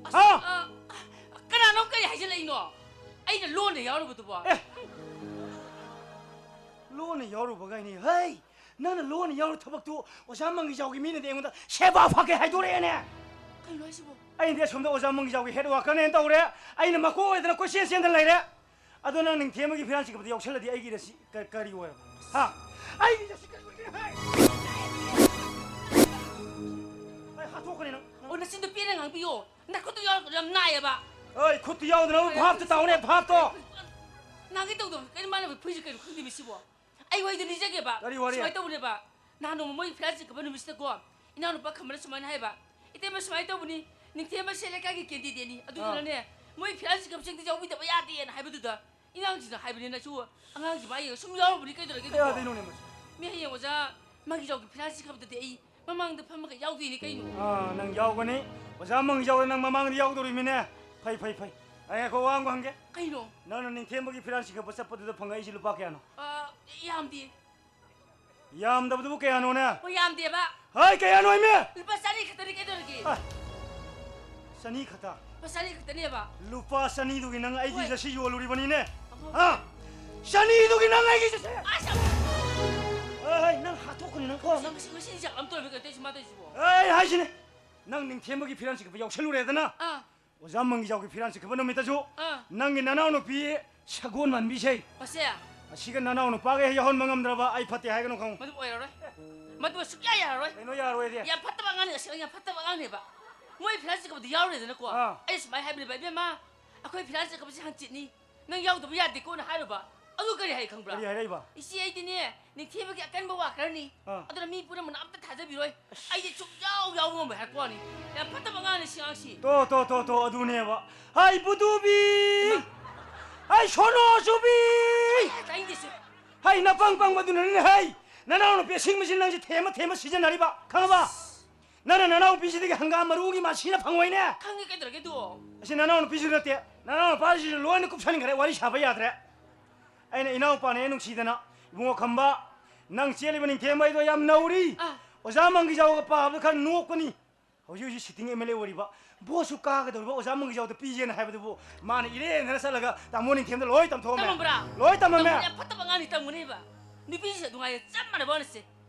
ꯑꯁ, ꯍꯥ? ꯑ, ꯀꯅꯥꯅꯣ ꯀꯔꯤ ꯍꯥꯏꯖꯤꯜꯂꯛꯏꯅꯣ? ꯑꯩꯅ ꯂꯣꯟꯅ ꯌꯥꯎꯔꯨꯕꯗꯨꯕꯣ? ꯑꯦ! ꯂꯣꯟꯅ ꯌꯥꯎꯔꯨꯕꯒꯥꯏꯅꯦ꯫ ꯍꯩ! ꯅꯪꯅ ꯂꯣꯟꯅ ꯌꯥꯎꯔꯨ ꯊꯕꯛꯇꯨ ꯑꯣꯖꯥ ꯃꯪꯒꯤꯖꯥꯎꯒꯤ ꯃꯤꯅꯗꯤ ꯑꯩꯉꯣꯟꯗ ꯁꯦꯕꯥ ꯐꯒꯦ ꯍꯥꯏꯗꯣꯔꯛꯑꯦꯅꯦ꯫ ꯀꯩꯅꯣ ꯍꯥꯏꯁꯤꯕꯣ? ꯑꯩꯅꯗꯤ ꯑꯁꯣꯝꯗ ꯑꯣꯖꯥ ꯃꯪꯒꯤꯖꯥꯎꯒꯤ head workerꯅꯦꯅ ꯇꯧꯔꯦ꯫ ꯑꯩꯅ ꯃꯀꯣꯛ ꯑꯣꯏꯗꯅ ꯀꯣꯏꯆꯦꯟ ꯆꯦꯟꯗꯅ ꯂꯩꯔꯦ꯫ ꯑꯗꯣ ꯅꯪ ꯅꯤꯡꯊꯦꯝꯕꯒꯤ ꯐꯤꯔꯥꯜ ꯆꯤꯡꯈꯠꯄꯗ ꯌꯥꯎꯁꯜꯂꯗꯤ ꯑꯩꯒꯤ ꯔꯁꯤ ꯀ-, ꯀꯔꯤ ꯑꯣꯏꯔꯕ? ꯍꯥ? ꯑꯩꯒꯤ ꯔꯁꯤ ꯀꯔꯤ ꯑꯣꯏꯔꯒꯦ? ꯍꯥꯏ! ꯑꯩ ꯍꯥꯠꯇꯣꯛꯀꯅꯤ ꯅꯪ꯫ ꯑꯣ, ꯅꯆꯤꯟꯗꯣ ꯄꯦꯟꯅ ꯉꯥꯡꯕꯤꯌꯣ꯫ ꯅꯈꯨꯠꯇꯣ ꯌꯥꯎꯔꯛꯄꯗꯣ ꯌꯥꯝ ꯅꯥꯏꯌꯦꯕ꯫ ꯑꯣꯏ, ꯈꯨꯠꯇꯨ ꯌꯥꯎꯗꯅꯕ ꯚꯥꯞꯇ ꯇꯥꯎꯅꯦ, ꯚꯥꯞꯇꯣ꯫ ꯅꯥꯒꯦ ꯇꯧꯗꯕ ꯀꯩꯅꯣ ꯃꯥꯅ ꯐꯨꯏꯁꯦ ꯀꯩꯅꯣ ꯈꯪꯗꯦꯃꯤ ꯁꯤꯕꯣ꯫ ꯑꯩ ꯋꯥꯔꯤꯗꯣ ꯂꯤꯖꯒꯦꯕ꯫ ꯀꯔꯤ ꯋꯥꯔꯤ? ꯁꯨꯃꯥꯏꯅ ꯇꯧꯕꯅꯦꯕ꯫ ꯅꯍꯥꯟ ꯅꯣꯡꯃ ꯃꯣꯏ ꯐꯤꯔꯥꯜ ꯆꯤꯡꯈꯠꯄ ꯅꯨꯃꯤꯠꯁꯤꯗꯀꯣ, ꯏꯅꯥꯎꯅꯨꯄꯥ ꯈꯝꯕꯅ ꯁꯨꯃꯥꯏꯅ ꯍꯥꯏꯕ, "ꯏꯇꯩꯃ ꯁꯨꯃꯥꯏꯅ ꯇꯧꯕꯅꯤ, ꯅꯤꯡꯊꯦꯝꯕ ꯁꯦ ꯂꯩꯀꯥꯏꯒꯤ candidateꯅꯤ, ꯑꯗꯨꯗꯨꯅꯅꯦ, ꯑꯥ, ꯃꯣꯏ ꯐꯤꯔꯥꯜ ꯆꯤꯡꯈꯠꯄꯁꯤꯡꯗ ꯌꯥꯎꯕꯤꯗꯕ ꯌꯥꯗꯦꯅ" ꯍꯥꯏꯕꯗꯨꯗ, ꯏꯅꯥꯎꯁꯤꯡꯅ ꯍꯥꯏꯕꯅꯤꯅꯁꯨ ꯑꯉꯥꯡꯁꯤ ꯃꯥ ꯌꯦꯡꯉ ꯁꯨꯝ ꯌꯥꯎꯔꯨꯕꯅꯤ, ꯀꯩꯗꯧꯔꯒꯦ ꯑꯗꯨꯕꯣ? ꯀꯌꯥꯗꯩꯅꯣꯅꯦ ꯃꯁꯤ? ꯃꯤ ꯍꯌꯦꯡ ꯑꯣꯖꯥ ꯃꯥꯒꯤ ꯌꯥꯎꯒꯤ ꯐꯤꯔꯥꯜ ꯆꯤꯡꯈꯠꯄꯗꯗꯤ ꯑꯩ ꯃꯃꯥꯡꯗ ꯐꯝꯃꯒ ꯌꯥꯎꯗꯣꯏꯅꯤ ꯀꯩꯅꯣ꯫ ꯑꯥ, ꯅꯪ ꯌꯥꯎꯒꯅꯤ꯫ ꯑꯣꯖꯥ ꯃꯪꯒꯤꯖꯥꯎꯗ ꯅꯪ ꯃꯃꯥꯡꯗ ꯌꯥꯎꯗꯧꯔꯤꯃꯤꯅꯦ꯫ ꯐꯩ, ꯐꯩ, ꯐꯩ꯫ ꯑꯩ ꯉꯥꯏꯈꯣ, ꯋꯥ ꯑꯃ ꯍꯪꯒꯦ꯫ ꯀꯩꯅꯣ? ꯅꯪꯅ ꯅꯤꯡꯊꯦꯝꯕꯒꯤ ꯐꯤꯔꯥꯟ ꯆꯤꯡꯈꯠꯄ ꯆꯠꯄꯗꯨꯗ ꯐꯪꯉꯛꯏꯁꯤ ꯂꯨꯄꯥ ꯀꯌꯥꯅꯣ? ꯑꯥ, ꯌꯥꯝꯗꯦ꯫ ꯌꯥꯝꯗꯕꯗꯨꯕꯨ ꯀꯌꯥꯅꯣꯅꯦ? ꯍꯣꯏ, ꯌꯥꯝꯗꯦꯕ꯫ ꯍꯥꯏ, ꯀꯌꯥꯅꯣ ꯍꯥꯏꯃꯤ? ꯂꯨꯄꯥ ꯆꯅꯤ ꯈꯛꯇꯅꯤ, ꯀꯩꯗꯧꯔꯒꯦ? ꯑꯥ, ꯆꯅꯤ ꯈꯛꯇ? ꯂꯨꯄꯥ ꯆꯅꯤ ꯈꯛꯇꯅꯦꯕ꯫ ꯂꯨꯄꯥ ꯆꯅꯤꯗꯨꯒꯤ ꯅꯪ ꯑꯩꯒꯤ ꯍꯣꯏ꯫ ꯖꯔꯁꯤ ꯌꯣꯜꯂꯨꯔꯤꯕꯅꯤꯅꯦ? ꯑꯃꯨꯛ꯫ ꯍꯥ? ꯆꯅꯤꯗꯨꯒꯤ ꯅꯪ ꯑꯩꯒꯤ ꯖꯔꯁꯤ? ꯑꯁ, ꯑꯃꯨꯛ꯫ ꯑꯦ, ꯍꯩ, ꯅꯪ ꯍꯥꯠꯇꯣꯛꯀꯅꯤ ꯅꯪ ꯀꯣ꯫ ꯉꯁꯤ, ꯉꯁꯤ, ꯉꯁꯤꯗꯤ ꯌꯥꯝ ꯇꯧꯔꯦ, ꯀꯩꯅꯣ ꯇꯧꯔꯤꯁꯤ, ꯃꯥ ꯇꯧꯔꯤꯁꯤꯕꯣ? ꯑꯩ ꯍꯥꯏꯁꯤꯅꯦ, ꯅꯪ ꯅꯤꯡꯊꯦꯝꯕꯒꯤ ꯐꯤꯔꯥꯟ ꯆꯤꯡꯈꯠꯄ ꯌꯥꯎꯁꯜꯂꯨꯔꯦꯗꯅ? ꯑꯥ꯫ ꯑꯣꯖꯥ ꯃꯪꯒꯤꯖꯥꯎꯒꯤ ꯐꯤꯔꯥꯟ ꯆꯤꯡꯈꯠꯄ ꯅꯨꯃꯤꯠꯇꯁꯨ ꯑꯥ꯫ ꯅꯪꯒꯤ ꯅꯅꯥꯎꯅꯨꯄꯤ ꯁꯒꯣꯜ ꯃꯥꯟꯕꯤꯁꯦ꯫ ꯃꯁꯦ? ꯑꯁꯤꯒ ꯅꯅꯥꯎ ꯅꯨꯄꯥꯒ ꯍꯦꯛ ꯌꯥꯎꯍꯟꯕ ꯉꯝꯗ꯭ꯔꯕ ꯑꯩ ꯐꯠꯇꯦ ꯍꯥꯏꯒꯅꯨ ꯈꯪꯉꯨ꯫ ꯃꯗꯨ ꯑꯣꯏꯔꯔꯣꯏ꯫ ꯃꯗꯨ ꯁꯨꯛꯌꯥ ꯌꯥꯔꯔꯣꯏ꯫ ꯀꯩꯅꯣ ꯌꯥꯔꯔꯣꯏꯗꯤ? ꯌꯥꯝ ꯐꯠꯇꯕ ꯑꯉꯥꯡꯅꯤ, ꯑꯁꯤ ꯌꯥꯝ ꯐꯠꯇꯕ ꯑꯉꯥꯡꯅꯦꯕ꯫ ꯃꯣꯏ ꯐꯤꯔꯥꯟ ꯆꯤꯡꯈꯠꯄꯗ ꯌꯥꯎꯔꯦꯗꯅꯀꯣ꯫ ꯑꯥ꯫ ꯑꯩ ꯁꯨꯃꯥꯏꯅ ꯍꯥꯏꯕꯅꯦꯕ, "ꯏꯕꯦꯝꯃ, ꯑꯩꯈꯣꯏ ꯐꯤꯔꯥꯟ ꯆꯤꯡꯈꯠꯄꯁꯦ ꯍꯪꯆꯤꯠꯅꯤ꯫ ꯅꯪ ꯌꯥꯎꯗꯕ ꯌꯥꯗꯦꯀꯣꯅ" ꯍꯥꯏꯔꯨꯕ꯫ ꯑꯗꯨ ꯀꯔꯤ ꯍꯥꯏ ꯈꯪꯕ꯭ꯔꯥ? ꯀꯔꯤ ꯍꯥꯏꯔꯛꯏꯕ? "ꯏꯆꯦ, ꯑꯩꯗꯤꯅꯦ, ꯅꯤꯡꯊꯦꯝꯕꯒꯤ ꯑꯀꯟꯕ ꯋꯥꯀꯔꯅꯤ꯫ ꯑꯥ꯫ ꯑꯗꯨꯅ ꯃꯤ ꯄꯨꯝꯅꯃꯛꯅ ꯑꯝꯇ ꯊꯥꯖꯕꯤꯔꯣꯏ꯫ ꯑꯁ꯫ ꯑꯩꯗꯤ ꯁꯨꯛꯌꯥꯎ ꯌꯥꯎꯕ ꯉꯝꯃꯣꯏ" ꯍꯥꯏꯔꯛꯄ ꯋꯥꯅꯤ꯫ ꯌꯥꯝ ꯐꯠꯇꯕ ꯑꯉꯥꯡꯅꯤ ꯁꯤ ꯑꯉꯥꯡꯁꯤ꯫ ꯇꯣ, ꯇꯣ, ꯇꯣ, ꯇꯣ, ꯑꯗꯨꯅꯦꯕ꯫ ꯍꯩ, ꯕꯨꯗꯨꯕꯤ! ꯏꯃꯥ! ꯍꯩ, ꯁꯣꯅꯣ ꯆꯨꯕꯤ! ꯑꯩ ꯇꯥꯅꯤꯡꯗꯦ ꯁꯤ꯫ ꯍꯩ, ꯅꯄꯪ ꯄꯪꯕꯗꯨꯅꯅꯤꯅꯦ, ꯍꯩ! ꯅꯅꯥꯎ ꯅꯨꯄꯤ ꯑꯁꯤꯡꯕꯁꯤ ꯅꯪꯁꯦ ꯊꯦꯝꯃ ꯊꯦꯝꯃ ꯁꯤꯖꯤꯟꯅꯔꯤꯕ, ꯈꯪꯉꯕ? ꯅꯪꯅ ꯅꯅꯥꯎꯄꯤꯁꯤꯗꯒꯤ ꯍꯪꯒꯥꯝ ꯃꯔꯨꯒꯤ ꯃꯥꯁꯤꯅ ꯐꯪꯉꯣꯏꯅꯦ꯫ ꯈꯪꯉꯦ, ꯀꯩꯗꯧꯔꯒꯦ ꯑꯗꯣ? ꯑꯁꯤ ꯅꯅꯥꯎ ꯅꯨꯄꯤꯁꯨ ꯅꯠꯇꯦ, ꯅꯅꯥꯎ ꯅꯨꯄꯥꯁꯤꯁꯨ ꯂꯣꯏꯅ ꯀꯨꯞꯁꯟꯈ꯭ꯔꯦ, ꯋꯥꯔꯤ ꯁꯥꯕ ꯌꯥꯗ꯭ꯔꯦ꯫ ꯑꯩꯅ ꯏꯅꯥꯎꯄꯥꯅꯦ ꯅꯨꯡꯁꯤꯗꯅ, ꯏꯕꯨꯡꯉꯣ ꯈꯝꯕ, ꯅꯪ ꯆꯦꯜꯂꯤꯕ ꯅꯤꯡꯊꯦꯝꯕ ꯍꯥꯏꯗꯣ ꯌꯥꯝ ꯅꯧꯔꯤ꯫ ꯑꯥ꯫ ꯑꯣꯖꯥ ꯃꯪꯒꯤꯖꯥꯎꯒ ꯄꯥꯕꯗ ꯈꯔ ꯅꯣꯛꯄꯅꯤ꯫ ꯍꯧꯖꯤꯛ ꯍꯧꯖꯤꯛ sitting MLA ꯑꯣꯏꯔꯤꯕ, ꯚꯣꯠꯁꯨ ꯀꯥꯒꯗꯧꯔꯤꯕ ꯑꯣꯖꯥ ꯃꯪꯒꯤꯖꯥꯎꯗ ꯄꯤꯒꯦꯅ ꯍꯥꯏꯕꯗꯨꯕꯨ ꯃꯥꯅ ꯏꯔꯦꯟꯗꯅ ꯆꯠꯂꯒ ꯇꯥꯃꯣ ꯅꯤꯡꯊꯦꯝꯗ ꯂꯣꯏ ꯇꯝꯊꯣꯛꯑꯝꯃꯦ꯫ ꯇꯝꯃꯝꯕ꯭ꯔꯥ? ꯂꯣꯏ ꯇꯝꯃꯝꯃꯦ꯫ ꯇꯝꯃꯝꯕ꯭ꯔꯥ? ꯌꯥꯝ ꯐꯠꯇꯕ ꯑꯉꯥꯡꯅꯤ ꯇꯝꯒꯅꯦꯕ꯫ ꯅꯨꯄꯤꯁꯤꯡꯁꯦ ꯅꯨꯡꯉꯥꯏꯌꯦ, ꯆꯞ ꯃꯥꯟꯅꯕ ꯋꯥꯅꯤꯁꯦ꯫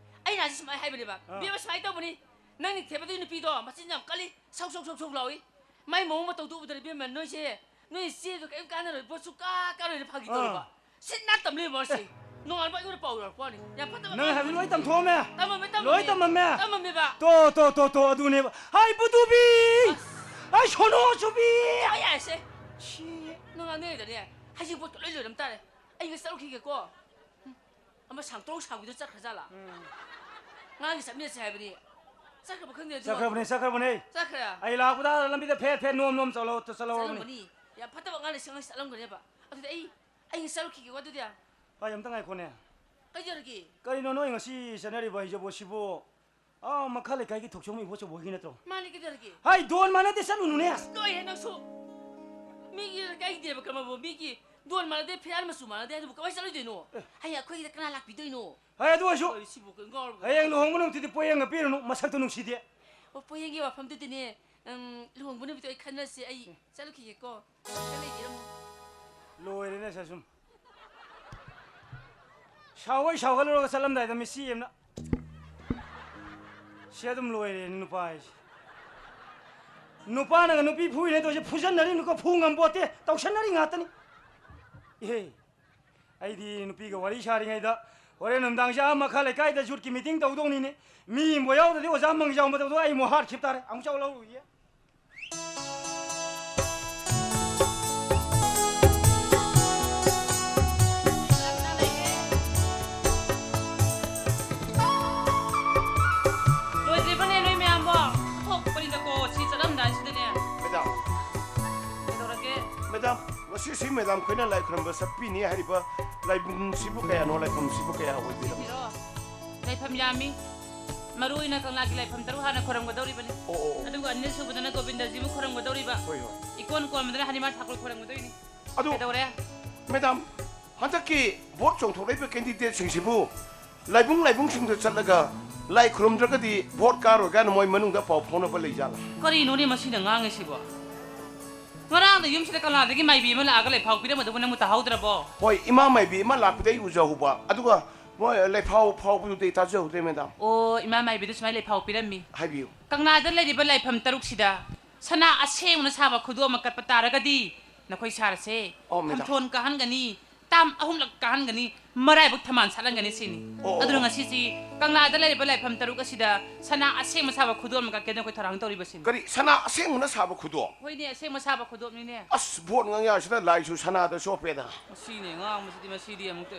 ꯑꯩꯅ ꯍꯥꯏꯁꯦ ꯁꯨꯃꯥꯏꯅ ꯍꯥꯏꯕꯅꯦꯕ, ꯑꯥ꯫ "ꯏꯕꯦꯝꯃ, ꯁꯨꯃꯥꯏꯅ ꯇꯧꯕꯅꯤ, ꯅꯪ ꯅꯤꯡꯊꯦꯝꯕꯗꯨꯒꯤ ꯅꯨꯄꯤꯗꯣ ꯃꯆꯤꯟ ꯌꯥꯝ ꯀꯜꯂꯤ, ꯁꯧ ꯁꯧ ꯁꯧ ꯁꯧ ꯂꯥꯎꯏ꯫ ꯃꯥꯏ ꯃꯑꯣꯡ ꯃꯇꯧꯗꯨ ꯎꯕꯗ ꯏꯕꯦꯝꯃ, ꯅꯣꯏꯁꯦ, ꯅꯣꯏ ꯆꯦꯗꯣ ꯀꯔꯤꯝ ꯀꯥꯟꯅꯔꯣꯏ, ꯚꯣꯠꯁꯨ ꯀꯥ ꯀꯥꯔꯣꯏꯅ ꯐꯥꯒꯤ ꯑꯥ꯫ ꯇꯧꯔꯤꯕ꯫ ꯁꯤꯠ ꯅꯥ ꯇꯝ ꯂꯩꯔꯝꯕ ꯋꯥꯅꯤꯁꯦ꯫ ꯑꯦ꯫ ꯅꯣꯡꯉꯥꯟꯕ ꯑꯩꯉꯣꯟꯗ ꯄꯥꯎ ꯌꯧꯔꯛꯄ ꯋꯥꯅꯤ꯫ ꯌꯥꯝ ꯐꯠꯇꯕ ꯅꯪ ꯑꯉꯥꯡ ꯍꯥꯏꯕꯗꯨ ꯂꯣꯏ ꯇꯝꯊꯣꯛꯑꯝꯃꯦ? ꯇꯝꯃꯝꯃꯦ, ꯇꯝꯃꯝꯃꯦ꯫ ꯂꯣꯏ ꯇꯝꯃꯝꯃꯦ? ꯇꯝꯃꯝꯃꯦꯕ꯫ ꯇꯣ, ꯇꯣ, ꯇꯣ, ꯇꯣ, ꯑꯗꯨꯅꯦꯕ꯫ ꯍꯥꯏ, ꯕꯨꯗꯨꯕꯤ! ꯑꯁ꯫ ꯍꯥꯏ, ꯁꯣꯅꯣ ꯆꯨꯕꯤ! ꯌꯥꯔꯦ, ꯌꯥꯔꯦꯁꯦ꯫ ꯁꯤ꯫ ꯅꯣꯡꯉꯥꯟ ꯅꯣꯏꯗꯅꯦ, ꯍꯩꯖꯤꯡꯄꯣꯠꯀ ꯂꯣꯏ ꯂꯣꯏꯔꯝ ꯇꯥꯔꯦ꯫ ꯑꯩ ꯉꯁꯤ ꯆꯠꯂꯨꯈꯤꯒꯦꯀꯣ꯫ ꯎꯝ꯫ ꯑꯃ ꯁꯥꯡꯇ꯭ꯔꯣꯡ ꯁꯥꯡꯕꯤꯗꯣ ꯆꯠꯈ꯭ꯔꯖꯥꯠꯂꯥ? ꯎꯝ꯫ ꯉꯔꯥꯡꯒꯤ ꯆꯠꯃꯤꯟꯅꯁꯦ ꯍꯥꯏꯕꯅꯤ꯫ ꯆꯠꯈ꯭ꯔꯕ ꯈꯪꯗꯦ ꯑꯗꯨ꯫ ꯆꯠꯈ꯭ꯔꯕꯅꯦ, ꯆꯠꯈ꯭ꯔꯕꯅꯦ꯫ ꯆꯠꯈ꯭ꯔꯦ? ꯑꯩ ꯂꯥꯛꯄꯗ ꯂꯝꯕꯤꯗ ꯐꯦꯠ ꯐꯦꯠ ꯅꯣꯝ ꯅꯣꯝ ꯆꯠꯂꯧ-, ꯆꯠꯂꯧꯔꯕꯅꯤ꯫ ꯆꯠꯂꯝꯒꯅꯤ꯫ ꯌꯥꯝ ꯐꯠꯇꯕ ꯑꯉꯥꯡꯅ ꯁꯤ ꯑꯉꯥꯡꯁꯤ ꯆꯠꯂꯝꯒꯅꯦꯕ꯫ ꯑꯗꯨꯗꯤ ꯑꯩ, ꯑꯩ ꯉꯁꯤ ꯆꯠꯂꯨꯈꯤꯒꯦꯀꯣ ꯑꯗꯨꯗꯤ꯫ ꯍꯣꯏ, ꯑꯝꯇ ꯉꯥꯏꯈꯣꯅꯦ꯫ ꯀꯩꯗꯧꯔꯒꯦ? ꯀꯔꯤꯅꯣ ꯅꯣꯏ ꯉꯁꯤ ꯆꯠꯅꯔꯤꯕ ꯍꯩꯖꯕꯣꯠꯁꯤꯕꯨ? ꯑꯥ, ꯃꯈꯥ ꯂꯩꯀꯥꯏꯒꯤ ꯊꯣꯛꯆꯣꯝ ꯏꯕꯣꯆꯧꯕ ꯍꯣꯏꯒꯤ ꯅꯠꯇ꯭ꯔꯣ? ꯃꯥꯅꯤ, ꯀꯩꯗꯧꯔꯒꯦ? ꯍꯥꯏ, ꯗꯣꯟ ꯃꯥꯟꯅꯗꯦ, ꯆꯠꯂꯨꯅꯨꯅꯦ꯫ ꯑꯁ, ꯂꯣꯏꯔꯦ ꯅꯪꯁꯨ꯫ ꯃꯤꯒꯤ ꯂꯩꯀꯥꯏꯒꯤ ꯗꯦꯕ ꯀꯔꯃꯕꯨ ꯃꯤꯒꯤ ꯗꯣꯟ ꯃꯥꯟꯅꯗꯦ, ꯐꯤꯔꯥꯜ ꯃꯆꯨ ꯃꯥꯟꯅꯗꯦ ꯍꯥꯏꯗꯨꯕꯨ ꯀꯃꯥꯏꯅ ꯆꯠꯂꯣꯏꯗꯣꯏꯅꯣ? ꯑꯦ꯫ ꯍꯌꯦꯡ ꯑꯩꯈꯣꯏꯒꯤꯗ ꯀꯅꯥ ꯂꯥꯛꯄꯤꯗꯣꯏꯅꯣ? ꯍꯥꯏ, ꯑꯗꯨ ꯑꯣꯏꯔꯁꯨ ꯂꯣꯏꯔꯦ ꯁꯤꯕꯨ, ꯀꯩ ꯉꯥꯎꯔꯕ ꯍꯌꯦꯡ ꯀꯩꯅꯣ? ꯂꯨꯍꯣꯡꯕ ꯅꯨꯃꯤꯠꯇꯨꯗꯤ ꯄꯣꯌꯦꯡꯒ ꯄꯤꯔꯨꯅꯨ, ꯃꯁꯛꯇꯣ ꯅꯨꯡꯁꯤꯗꯦ꯫ ꯑꯣ, ꯄꯣꯌꯦꯡꯒꯤ ꯋꯥꯐꯝꯗꯨꯗꯤꯅꯦ, ꯎꯝ, ꯂꯨꯍꯣꯡꯕ ꯅꯨꯃꯤꯠꯇꯣ ꯑꯩ ꯈꯟꯅꯁꯦ, ꯑꯩ ꯆꯠꯂꯨꯈꯤꯒꯦꯀꯣ꯫ ꯉꯥꯛꯇ ꯂꯩꯕꯤꯔꯝꯃꯣ꯫ ꯂꯣꯏꯔꯦꯅꯦ, ꯁꯦ ꯁꯨꯝ꯫ ꯁꯥꯎꯒꯩ ꯁꯥꯎꯒꯠꯂꯨꯔꯒ ꯆꯠꯂꯝꯗꯥꯏꯗ ꯃꯤꯠꯁꯤ ꯑꯃꯅ꯫ ꯁꯤ ꯑꯗꯨꯝ ꯂꯣꯏꯔꯦ ꯅꯨꯄꯥ ꯍꯥꯏꯁꯦ꯫ ꯅꯨꯄꯥꯅꯒ ꯅꯨꯄꯤ ꯐꯨꯏꯅꯦ ꯇꯧꯔꯤꯁꯦ, ꯐꯨꯖꯟꯅꯔꯤꯅꯤꯀꯣ, ꯐꯨ ꯉꯝꯄꯣꯠꯇꯦ, ꯇꯧꯁꯟꯅꯔꯤ ꯉꯥꯛꯇꯅꯤ꯫ ꯏꯍꯦ, ꯑꯩꯗꯤ ꯅꯨꯄꯤꯒ ꯋꯥꯔꯤ ꯁꯥꯔꯤꯉꯩꯗ ꯍꯣꯔꯦꯟ ꯅꯨꯡꯗꯥꯡꯁꯦ ꯑꯥ ꯃꯈꯥ ꯂꯩꯀꯥꯏꯗ ꯌꯨꯠꯀꯤ ꯃꯤꯇꯤꯡ ꯇꯧꯗꯧꯅꯤꯅꯦ꯫ ꯃꯤ ꯑꯃꯕꯨ ꯌꯥꯎꯗ꯭ꯔꯗꯤ ꯑꯣꯖꯥ ꯃꯪꯒꯤꯖꯥꯎ ꯃꯇꯧꯗꯣ ꯑꯩ ꯑꯃꯨꯛ ꯍꯥꯠꯈꯤꯕ ꯇꯥꯔꯦ꯫ ꯑꯃꯨꯛ ꯆꯥꯎ ꯂꯧꯔꯨꯈꯤꯒꯦ꯫ ꯂꯣꯏꯗ꯭ꯔꯤꯕꯅꯦ ꯅꯣꯏ ꯃꯌꯥꯝꯕꯣ? ꯊꯣꯛꯄꯅꯤꯗꯀꯣ, ꯁꯤ ꯆꯠꯂꯝꯗꯥꯏꯁꯤꯗꯅꯦ꯫ ꯃꯦꯗꯥꯝ꯫ ꯀꯩꯗꯧꯔꯒꯦ? ꯃꯦꯗꯥꯝ, ꯉꯁꯤꯁꯤ ꯃꯦꯗꯥꯝ ꯈꯣꯏꯅ ꯂꯥꯏ ꯈꯨꯔꯨꯝꯕ ꯆꯠꯄꯤꯅꯤ ꯍꯥꯏꯔꯤꯕ ꯂꯥꯏꯕꯨꯡꯁꯤꯕꯨ ꯀꯌꯥꯅꯣ, ꯂꯥꯏꯐꯝꯁꯤꯕꯨ ꯀꯌꯥ ꯑꯣꯏꯕꯤꯔꯕꯅꯣ? ꯁꯤꯔꯣ? ꯂꯥꯏꯐꯝ ꯌꯥꯝꯃꯤ꯫ ꯃꯔꯨ ꯑꯣꯏꯅ ꯀꯪꯂꯥꯒꯤ ꯂꯥꯏꯐꯝ ꯇꯔꯨꯛ ꯍꯥꯟꯅ ꯈꯣꯏꯔꯝꯒꯗꯧꯔꯤꯕꯅꯤ꯫ ꯑꯣ, ꯑꯣ, ꯑꯣ꯫ ꯑꯗꯨꯒ ꯑꯅꯤꯁꯨꯕꯗꯅ ꯒꯣꯕꯤꯟꯗꯖꯤꯕꯨ ꯈꯣꯏꯔꯝꯒꯗꯧꯔꯤꯕ꯫ ꯍꯣꯏ, ꯍꯣꯏ꯫ ꯏꯀꯣꯟ ꯀꯣꯟꯕꯗꯅ ꯍꯅꯨꯃꯥꯟ ꯊꯥꯀꯨꯔ ꯈꯣꯏꯔꯝꯒꯗꯣꯏꯅꯤ꯫ ꯑꯗꯨ, ꯀꯩꯗꯧꯔꯦ? ꯃꯦꯗꯥꯝ, ꯍꯟꯗꯛꯀꯤ ꯚꯣꯠ ꯆꯣꯡꯊꯣꯛꯂꯛꯏꯕ ꯀꯦꯟꯗꯤꯗꯦꯠꯁꯤꯡꯁꯤꯕꯨ ꯂꯥꯏꯕꯨꯡ ꯂꯥꯏꯕꯨꯡꯁꯤꯡꯗ ꯆꯠꯂꯒ ꯂꯥꯏ ꯈꯨꯔꯨꯝꯗ꯭ꯔꯒꯗꯤ ꯚꯣꯠ ꯀꯥꯔꯣꯏ ꯀꯥꯏꯅ ꯃꯣꯏ ꯃꯅꯨꯡꯗ ꯄꯥꯎ ꯐꯥꯎꯅꯕ ꯂꯩꯖꯥꯠꯂꯥ? ꯀꯔꯤꯅꯣꯅꯦ ꯃꯁꯤꯅ ꯉꯥꯡꯉꯤꯁꯤꯕꯣ? ꯉꯔꯥꯡꯗ ꯌꯨꯝꯁꯤꯗ ꯀꯪꯂꯥꯗꯒꯤ ꯃꯥꯏꯕꯤ ꯑꯃ ꯂꯥꯛꯑꯒ ꯂꯥꯏꯐꯥꯎ ꯄꯤꯔꯝꯕꯗꯨꯕꯨ ꯅꯪꯕꯨ ꯇꯥꯍꯧꯗ꯭ꯔꯕꯣ? ꯍꯣꯏ, ꯏꯃꯥ ꯃꯥꯏꯕꯤ ꯑꯃ ꯂꯥꯛꯄꯗ ꯑꯩ ꯎꯖꯍꯧꯕ꯫ ꯑꯗꯨꯒ ꯃꯣꯏ ꯂꯥꯏꯐꯥꯎ ꯐꯥꯎꯕꯗꯨꯗꯤ ꯑꯩ ꯇꯥꯖꯍꯧꯗ꯭ꯔꯦ, ꯃꯦꯗꯥꯝ꯫ ꯑꯣ, ꯏꯃꯥ ꯃꯥꯏꯕꯤꯗ ꯁꯨꯃꯥꯏꯅ ꯂꯥꯏꯐꯥꯎ ꯄꯤꯔꯝꯃꯤ꯫ ꯍꯥꯏꯕꯤꯌꯨ꯫ ꯀꯪꯂꯥꯗ ꯂꯩꯔꯤꯕ ꯂꯥꯏꯐꯝ ꯇꯔꯨꯛꯁꯤꯗ ꯁꯅꯥ ꯑꯁꯦꯡꯕꯅ ꯁꯥꯕ ꯈꯨꯗꯣꯞ ꯑꯃ ꯀꯠꯄ ꯇꯥꯔꯒꯗꯤ ꯅꯈꯣꯏ ꯁꯥꯔꯁꯦ ꯑꯣ, ꯃꯦꯗꯥꯝ꯫ ꯐꯝꯊꯣꯟ ꯀꯥꯍꯟꯒꯅꯤ, ꯇꯥꯝ ꯑꯍꯨꯝꯂꯛ ꯀꯥꯍꯟꯒꯅꯤ, ꯃꯔꯥꯏꯕꯛ ꯊꯝꯕꯥꯜ ꯁꯥꯠꯍꯟꯒꯅꯤ ꯁꯤꯅꯤ꯫ ꯑꯣ, ꯑꯗꯨꯅ ꯑꯣ꯫ ꯉꯁꯤꯁꯤ ꯀꯪꯂꯥꯗ ꯂꯩꯔꯤꯕ ꯂꯥꯏꯐꯝ ꯇꯔꯨꯛ ꯑꯁꯤꯗ ꯁꯅꯥ ꯑꯁꯦꯡꯕ ꯁꯥꯕ ꯈꯨꯗꯣꯞ ꯑꯃ ꯀꯠꯀꯦ ꯅꯈꯣꯏ ꯊꯧꯔꯥꯡ ꯇꯧꯔꯤꯕꯁꯤꯅꯤ꯫ ꯀꯔꯤ? ꯁꯅꯥ ꯑꯁꯦꯡꯕꯅ ꯁꯥꯕ ꯈꯨꯗꯣꯞ? ꯍꯣꯏꯅꯦ, ꯑꯁꯦꯡꯕ ꯁꯥꯕ ꯈꯨꯗꯣꯞꯅꯤꯅꯦ꯫ ꯑꯁ, ꯚꯣꯠ ꯉꯥꯡꯌꯥꯁꯤꯗ ꯂꯥꯏꯁꯨ ꯁꯅꯥꯗ ꯆꯣꯞꯄꯦꯗ꯫ ꯃꯁꯤꯅꯦ ꯉꯥꯡꯕꯁꯤꯗꯤ, ꯃꯁꯤꯗꯤ ꯑꯃꯨꯛꯇ꯫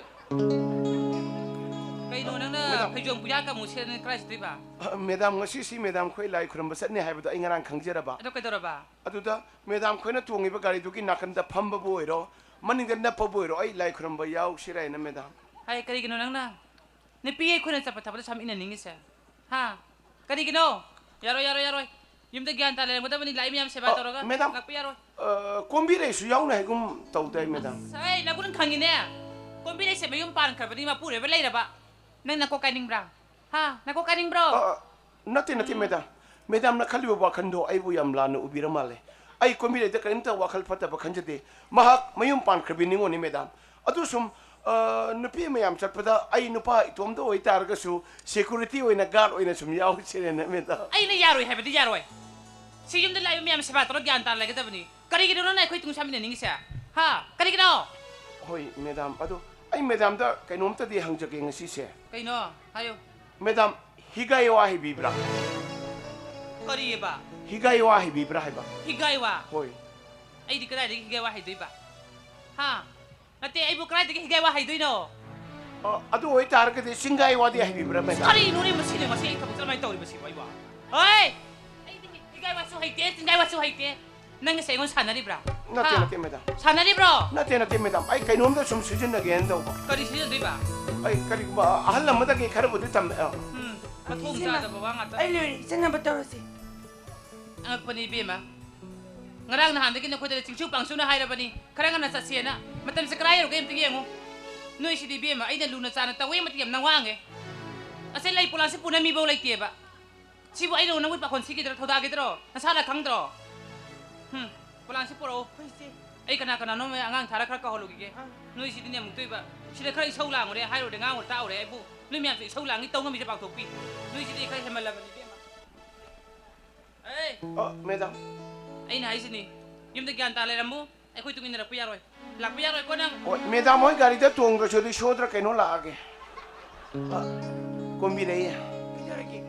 ꯀꯩꯅꯣ ꯅꯪꯅ ꯃꯦꯗꯥꯝ꯫ ꯐꯩꯖꯣꯝ ꯄꯨꯌꯥ ꯀꯃꯨ ꯁꯦꯠꯂꯅꯤ ꯀꯗꯥꯏ ꯆꯠꯇꯣꯏꯕ? ꯑ, ꯃꯦꯗꯥꯝ, ꯉꯁꯤꯁꯤ ꯃꯦꯗꯥꯝ ꯈꯣꯏ ꯂꯥꯏ ꯈꯨꯔꯨꯝꯕ ꯆꯠꯅꯤ ꯍꯥꯏꯕꯗꯣ ꯑꯩ ꯉꯔꯥꯡ ꯈꯪꯖꯔꯕ꯫ ꯑꯗꯣ ꯀꯩꯗꯧꯔꯕ? ꯑꯗꯨꯗ ꯃꯦꯗꯥꯝ ꯈꯣꯏꯅ ꯇꯣꯡꯉꯤꯕ ꯒꯥꯔꯤꯗꯨꯒꯤ ꯅꯥꯀꯟꯗ ꯐꯝꯕꯕꯨ ꯑꯣꯏꯔꯣ, ꯃꯅꯤꯡꯗ ꯅꯞꯄꯕꯨ ꯑꯣꯏꯔꯣ, ꯑꯩ ꯂꯥꯏ ꯈꯨꯔꯨꯝꯕ ꯌꯥꯎꯁꯤꯔꯥ ꯍꯥꯏꯅ, ꯃꯦꯗꯥꯝ꯫ ꯍꯥꯏ, ꯀꯔꯤꯒꯤꯅꯣ ꯅꯪꯅ ꯅꯨꯄꯤ ꯑꯩꯈꯣꯏꯅ ꯆꯠꯄ ꯊꯕꯛꯇ ꯁꯝ ꯏꯟꯅꯅꯤꯡꯉꯤꯁꯦ? ꯍꯥ? ꯀꯔꯤꯒꯤꯅꯣ? ꯌꯥꯔꯣꯏ, ꯌꯥꯔꯣꯏ, ꯌꯥꯔꯣꯏ꯫ ꯌꯨꯝꯗ ꯒ꯭ꯌꯥꯟ ꯇꯥ ꯂꯩꯔꯝꯒꯗꯕꯅꯤ, ꯂꯥꯛꯏ ꯃꯌꯥꯝ ꯁꯦꯕꯥ ꯑ, ꯇꯧꯔꯒ꯫ ꯃꯦꯗꯥꯝ, ꯂꯥꯛꯄ ꯌꯥꯔꯣꯏ꯫ ꯑ, ꯀꯣꯝꯕꯤꯔꯩꯁꯨ ꯌꯥꯎꯅ ꯍꯥꯏꯒꯨꯝ ꯇꯧꯗꯥꯏ, ꯃꯦꯗꯥꯝ? ꯑꯁ, ꯑꯩ ꯅꯒꯨꯟ ꯈꯪꯉꯤꯅꯦ꯫ ꯀꯣꯝꯕꯤꯔꯩꯁꯦ ꯃꯌꯨꯝ ꯄꯥꯟꯈ꯭ꯔꯕꯅꯤ, ꯃꯄꯨꯔꯣꯏꯕ ꯂꯩꯔꯕ꯫ ꯅꯪ ꯅꯀꯣꯛ ꯀꯥꯏꯅꯤꯡꯕ꯭ꯔꯥ? ꯍꯥ? ꯅꯀꯣꯛ ꯀꯥꯏꯅꯤꯡꯕ꯭ꯔꯣ? ꯑ, ꯑ, ꯅꯠꯇꯦ, ꯅꯠꯇꯦ, ꯎꯝ꯫ ꯃꯦꯗꯥꯝ꯫ ꯃꯦꯗꯥꯝꯅ ꯈꯜꯂꯤꯕ ꯋꯥꯈꯜꯗꯣ ꯑꯩꯕꯨ ꯌꯥꯝ ꯂꯥꯟꯅ ꯎꯕꯤꯔ ꯃꯥꯜꯂꯦ꯫ ꯑꯩ ꯀꯣꯝꯕꯤꯔꯩꯗ ꯀꯔꯤꯝꯇ ꯋꯥꯈꯜ ꯐꯠꯇꯕ ꯈꯟꯖꯗꯦ꯫ ꯃꯍꯥꯛ ꯃꯌꯨꯝ ꯄꯥꯟꯈ꯭ꯔꯕꯤ ꯅꯤꯉꯣꯜꯅꯤ, ꯃꯦꯗꯥꯝ꯫ ꯑꯗꯨ ꯁꯨꯝ, ꯑ, ꯅꯨꯄꯤ ꯃꯌꯥꯝ ꯆꯠꯄꯗ ꯑꯩ ꯅꯨꯄꯥ ꯏꯇꯣꯝꯇ ꯑꯣꯏꯇꯥꯔꯒꯁꯨ security ꯑꯣꯏꯅ, guard ꯑꯣꯏꯅ ꯁꯨꯝ ꯌꯥꯎꯁꯤꯔꯦꯅ, ꯃꯦꯗꯥꯝ꯫ ꯑꯩꯅ ꯌꯥꯔꯣꯏ ꯍꯥꯏꯕꯗꯤ ꯌꯥꯔꯣꯏ꯫ ꯁꯤ ꯌꯨꯝꯗ ꯂꯥꯛꯏꯕ ꯃꯌꯥꯝ ꯁꯦꯕꯥ ꯇꯧꯔ ꯒ꯭ꯌꯥꯟ ꯇꯥꯅ ꯂꯩꯒꯗꯕꯅꯤ꯫ ꯀꯔꯤꯒꯤꯅꯣ ꯅꯪꯅ ꯑꯩꯈꯣꯏ ꯇꯨꯡ ꯁꯥꯃꯤꯟꯅꯅꯤꯡꯉꯤꯁꯦ? ꯍꯥ? ꯀꯔꯤꯒꯤꯅꯣ? ꯍꯣꯏ, ꯃꯦꯗꯥꯝ, ꯑꯗꯣ ꯑꯩ ꯃꯦꯗꯥꯝꯗ ꯀꯩꯅꯣꯝꯇꯗꯤ ꯍꯪꯖꯒꯦ ꯉꯁꯤꯁꯦ꯫ ꯀꯩꯅꯣ? ꯍꯥꯏꯌꯨ꯫ ꯃꯦꯗꯥꯝ, ꯍꯤꯒꯥꯏꯋꯥ ꯍꯩꯕꯤꯕ꯭ꯔꯥ? ꯀꯔꯤꯑꯕ? ꯍꯤꯒꯥꯏꯋꯥ ꯍꯩꯕꯤꯕ꯭ꯔꯥ ꯍꯥꯏꯕ? ꯍꯤꯒꯥꯏꯋꯥ? ꯍꯣꯏ꯫ ꯑꯩꯗꯤ ꯀꯗꯥꯏꯗꯒꯤ ꯍꯤꯒꯥꯏꯋꯥ ꯍꯩꯗꯣꯏꯕ? ꯍꯥ? ꯅꯠꯇꯦ, ꯑꯩꯕꯨ ꯀꯗꯥꯏꯗꯒꯤ ꯍꯤꯒꯥꯏꯋꯥ ꯍꯩꯗꯣꯏꯅꯣ? ꯑ, ꯑꯗꯨ ꯑꯣꯏꯇꯥꯔꯒꯗꯤ ꯆꯤꯡꯒꯥꯏꯋꯥꯗꯤ ꯍꯩꯕꯤꯕ꯭ꯔꯥ, ꯃꯦꯗꯥꯝ? ꯀꯔꯤꯅꯣꯅꯦ ꯃꯁꯤꯅ ꯉꯁꯤ ꯑꯩ ꯊꯕꯛ ꯆꯠꯅꯉꯥꯏ ꯇꯧꯔꯤꯕꯁꯤꯕꯨ ꯑꯩꯕꯨ? ꯍꯣꯏ! ꯑꯩꯗꯤ ꯍꯤꯒꯥꯏꯋꯥꯁꯨ ꯍꯩꯇꯦ, ꯆꯤꯡꯒꯥꯏꯋꯥꯁꯨ ꯍꯩꯇꯦ꯫ ꯅꯪꯒꯤꯁꯦ ꯑꯩꯉꯣꯟꯗ ꯁꯥꯟꯅꯔꯤꯕ꯭ꯔꯥ? ꯅꯠꯇꯦ, ꯍꯥ? ꯅꯠꯇꯦ, ꯃꯦꯗꯥꯝ꯫ ꯁꯥꯟꯅꯔꯤꯕ꯭ꯔꯣ? ꯅꯠꯇꯦ, ꯅꯠꯇꯦ, ꯃꯦꯗꯥꯝ꯫ ꯑꯩ ꯀꯩꯅꯣꯝꯇ ꯁꯨꯝ ꯁꯤꯖꯤꯟꯅꯒꯦꯅ ꯇꯧꯕ꯫ ꯀꯔꯤ ꯁꯤꯖꯤꯟꯅꯗꯣꯏꯕ? ꯑꯩ ꯀꯔꯤꯒꯨꯝꯕ ꯑꯍꯜ ꯑꯃꯗꯒꯤ ꯈꯔꯕꯨꯗꯤ ꯇꯝꯃꯦ꯫ ꯑ꯫ ꯎꯝ, ꯃꯊꯣꯡ ꯏꯆꯦꯃ, ꯆꯥꯗꯕ ꯋꯥ ꯉꯥꯛꯇ꯫ ꯑꯩ ꯂꯣꯏꯔꯦ, ꯏꯆꯟꯅꯕ ꯇꯧꯔꯁꯤ꯫ ꯑꯉꯛꯄꯅꯤ ꯏꯕꯦꯝꯃ꯫ ꯉꯔꯥꯡ ꯅꯍꯥꯟꯗꯒꯤ ꯅꯈꯣꯏꯗ ꯆꯤꯡꯁꯨ ꯄꯥꯡꯁꯨꯅ ꯍꯥꯏꯔꯕꯅꯤ, ꯈꯔ ꯉꯟꯅ ꯆꯠꯁꯦꯅ꯫ ꯃꯇꯝꯁꯦ ꯀꯔꯥꯏ ꯌꯧꯔꯒꯦ ꯑꯝꯇ ꯌꯦꯡꯉꯨ꯫ ꯅꯣꯏꯁꯤꯗꯤ ꯏꯕꯦꯝꯃ, ꯑꯩꯅ ꯂꯨꯅ ꯆꯥꯟꯅ ꯇꯧꯋꯦ ꯃꯇꯤꯛ ꯌꯥꯝ ꯅꯋꯥꯡꯉꯦ꯫ ꯑꯁꯦ ꯂꯩ ꯄꯣꯂꯥꯡꯁꯤ ꯄꯨꯅ ꯃꯤꯐꯧ ꯂꯩꯇꯦꯕ꯫ ꯁꯤꯕꯨ ꯑꯩꯅ ꯅꯪꯕꯨ ꯄꯥꯈꯣꯟ ꯁꯤꯈꯤꯗ꯭ꯔꯣ, ꯊꯧꯗꯥꯈꯤꯗ꯭ꯔꯣ? ꯅꯁꯥꯅ ꯈꯪꯗ꯭ꯔꯣ? ꯍꯨꯝ, ꯄꯣꯂꯥꯡꯁꯤ ꯄꯨꯔꯛꯑꯣ꯫ ꯍꯣꯏ, ꯏꯆꯦ꯫ ꯑꯩ ꯀꯅꯥ ꯀꯅꯥꯅꯣ ꯃꯣꯏ ꯑꯉꯥꯡ ꯊꯥꯔ ꯈꯔ ꯀꯧꯍꯜꯂꯨꯈꯤꯒꯦ꯫ ꯑꯥ꯫ ꯅꯣꯏꯁꯤꯗꯤꯅꯦ ꯑꯃꯨꯛꯇꯣꯏꯕ꯫ ꯁꯤꯗ ꯈꯔ ꯏꯁꯧ ꯂꯥꯡꯉꯨꯔꯦ, ꯍꯥꯏꯔꯨꯔꯦ, ꯉꯥꯡꯉꯨꯔꯦ, ꯇꯥꯛꯎꯔꯦ꯫ ꯑꯩꯕꯨ ꯅꯣꯏ ꯃꯌꯥꯝꯁꯦ ꯏꯁꯧ ꯂꯥꯡꯉꯤ ꯇꯧ ꯉꯝꯃꯤꯁꯦ ꯄꯥꯡꯊꯣꯛꯄꯤ꯫ ꯅꯣꯏꯁꯤꯗꯤ ꯈꯔ ꯍꯦꯟꯃꯜꯂꯕꯅꯤ ꯏꯕꯦꯝꯃ꯫ ꯑꯦ! ꯑ, ꯃꯦꯗꯥꯝ꯫ ꯑꯩꯅ ꯍꯥꯏꯁꯤꯅꯤ, ꯌꯨꯝꯗ ꯒ꯭ꯌꯥꯟ ꯇꯥ ꯂꯩꯔꯝꯃꯨ, ꯑꯩꯈꯣꯏ ꯇꯨꯡ ꯏꯟꯅꯔꯛꯄ ꯌꯥꯔꯣꯏ꯫ ꯂꯥꯛꯄ ꯌꯥꯔꯣꯏꯀꯣ ꯅꯪ? ꯍꯣꯏ, ꯃꯦꯗꯥꯝ ꯍꯣꯏ ꯒꯥꯔꯤꯗ ꯇꯣꯡꯗ꯭ꯔꯁꯨ ꯔꯤꯛꯁꯣꯗ꯭ꯔ ꯀꯩꯅꯣ ꯂꯥꯛꯑꯒꯦ꯫ ꯑ, ꯀꯣꯝꯕꯤꯔꯩ꯫ ꯀꯩꯗꯧꯔꯒꯦ?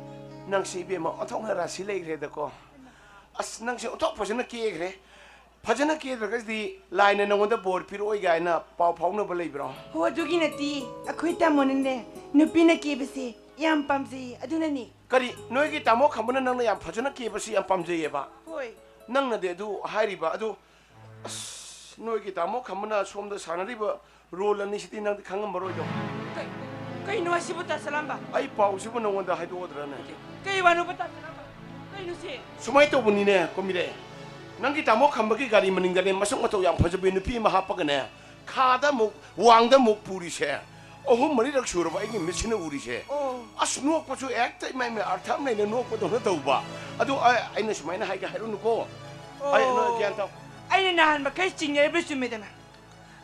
ꯅꯪꯁꯦ ꯏꯕꯦꯝꯃ ꯑꯣꯟꯊꯣꯛꯅ ꯔꯥꯁꯤ ꯂꯩꯈ꯭ꯔꯦꯗꯀꯣ꯫ ꯑꯁ, ꯅꯪꯁꯦ ꯑꯣꯟꯊꯣꯛ ꯐꯖꯅ ꯀꯦꯈ꯭ꯔꯦ꯫ ꯐꯖꯅ ꯀꯦꯗ꯭ꯔꯒꯗꯤ ꯂꯥꯏꯅ ꯅꯉꯣꯟꯗ ꯕꯣꯔ ꯄꯤꯔꯛꯑꯣꯏ ꯀꯥꯏꯅ ꯄꯥꯎ ꯐꯥꯎꯅꯕ ꯂꯩꯕ꯭ꯔꯣ? ꯍꯣ, ꯑꯗꯨꯒꯤ ꯅꯠꯇꯦ꯫ ꯑꯩꯈꯣꯏ ꯇꯥꯃꯣꯅꯅꯦ, ꯅꯨꯄꯤꯅ ꯀꯦꯕꯁꯦ ꯌꯥꯝ ꯄꯥꯝꯖꯩꯌꯦ, ꯑꯗꯨꯅꯅꯤ꯫ ꯀꯔꯤ? ꯅꯣꯏꯒꯤ ꯇꯥꯃꯣ ꯈꯝꯕꯅ ꯅꯪꯅ ꯌꯥꯝ ꯐꯖꯅ ꯀꯦꯕꯁꯤ ꯌꯥꯝ ꯄꯥꯝꯖꯩꯌꯦꯕ? ꯍꯣꯏ꯫ ꯅꯪꯅꯗꯤ ꯑꯗꯨ ꯍꯥꯏꯔꯤꯕ ꯑꯗꯨ, ꯑꯁ, ꯅꯣꯏꯒꯤ ꯇꯥꯃꯣ ꯈꯝꯕꯅ ꯁꯣꯝꯗ ꯁꯥꯟꯅꯔꯤꯕ ꯔꯣꯜ ꯑꯅꯤꯁꯤꯗꯤ ꯅꯪꯗꯤ ꯈꯪꯉꯝꯃꯔꯣꯏꯗꯣ꯫ ꯀꯩ? ꯀꯩꯅꯣ ꯍꯥꯏꯁꯤꯕꯨ, ꯇꯥ ꯁꯂꯥꯝꯕ? ꯑꯩ ꯄꯥꯎꯁꯤꯕꯨ ꯅꯉꯣꯟꯗ ꯍꯥꯏꯗꯣꯛꯑꯗ꯭ꯔꯅꯦ? ꯀꯩ ꯋꯥꯅꯣꯕ, ꯇꯥ ꯁꯂꯥꯝꯕ? ꯀꯩꯅꯣ ꯁꯤ? ꯁꯨꯃꯥꯏꯅ ꯇꯧꯕꯅꯤꯅꯦ, ꯀꯣꯝꯕꯤꯔꯦ꯫ ꯅꯪꯒꯤ ꯇꯥꯃꯣ ꯈꯝꯕꯒꯤ ꯒꯥꯔꯤ ꯃꯅꯤꯡꯗꯅꯦ, ꯃꯁꯛ ꯃꯇꯧ ꯌꯥꯝ ꯐꯖꯕꯤ ꯅꯨꯄꯤ ꯑꯃ ꯍꯥꯞꯄꯒꯅꯦ, ꯈꯥꯗ ꯑꯃꯨꯛ, ꯋꯥꯡꯗ ꯑꯃꯨꯛ ꯄꯨꯔꯤꯁꯦ ꯑꯍꯨꯝ ꯃꯔꯤꯔꯛ ꯁꯨꯔꯕ ꯑꯩꯒꯤ ꯃꯤꯠꯁꯤꯅ ꯎꯔꯤꯁꯦ꯫ ꯑꯣ꯫ ꯑꯁ, ꯅꯣꯛꯄꯁꯨ ꯍꯦꯛꯇ ꯏꯃꯥꯏ ꯏꯃꯥꯏ, ꯑꯔꯊ ꯑꯃ ꯂꯩꯅ ꯅꯣꯛꯄꯗꯧꯅ ꯇꯧꯕ꯫ ꯑꯗꯨ ꯑ-, ꯑꯩꯅ ꯁꯨꯃꯥꯏꯅ ꯍꯥꯏꯒꯦ ꯍꯥꯏꯔꯨꯅꯨꯀꯣ꯫ ꯑꯩ, ꯅꯣꯏ ꯒ꯭ꯌꯥꯟ ꯇꯥꯎ꯫ ꯑꯩꯅ ꯅꯍꯥꯟ ꯃꯈꯩ ꯆꯤꯡꯅꯔꯤꯕ ꯆꯨꯝꯃꯦꯗꯅ꯫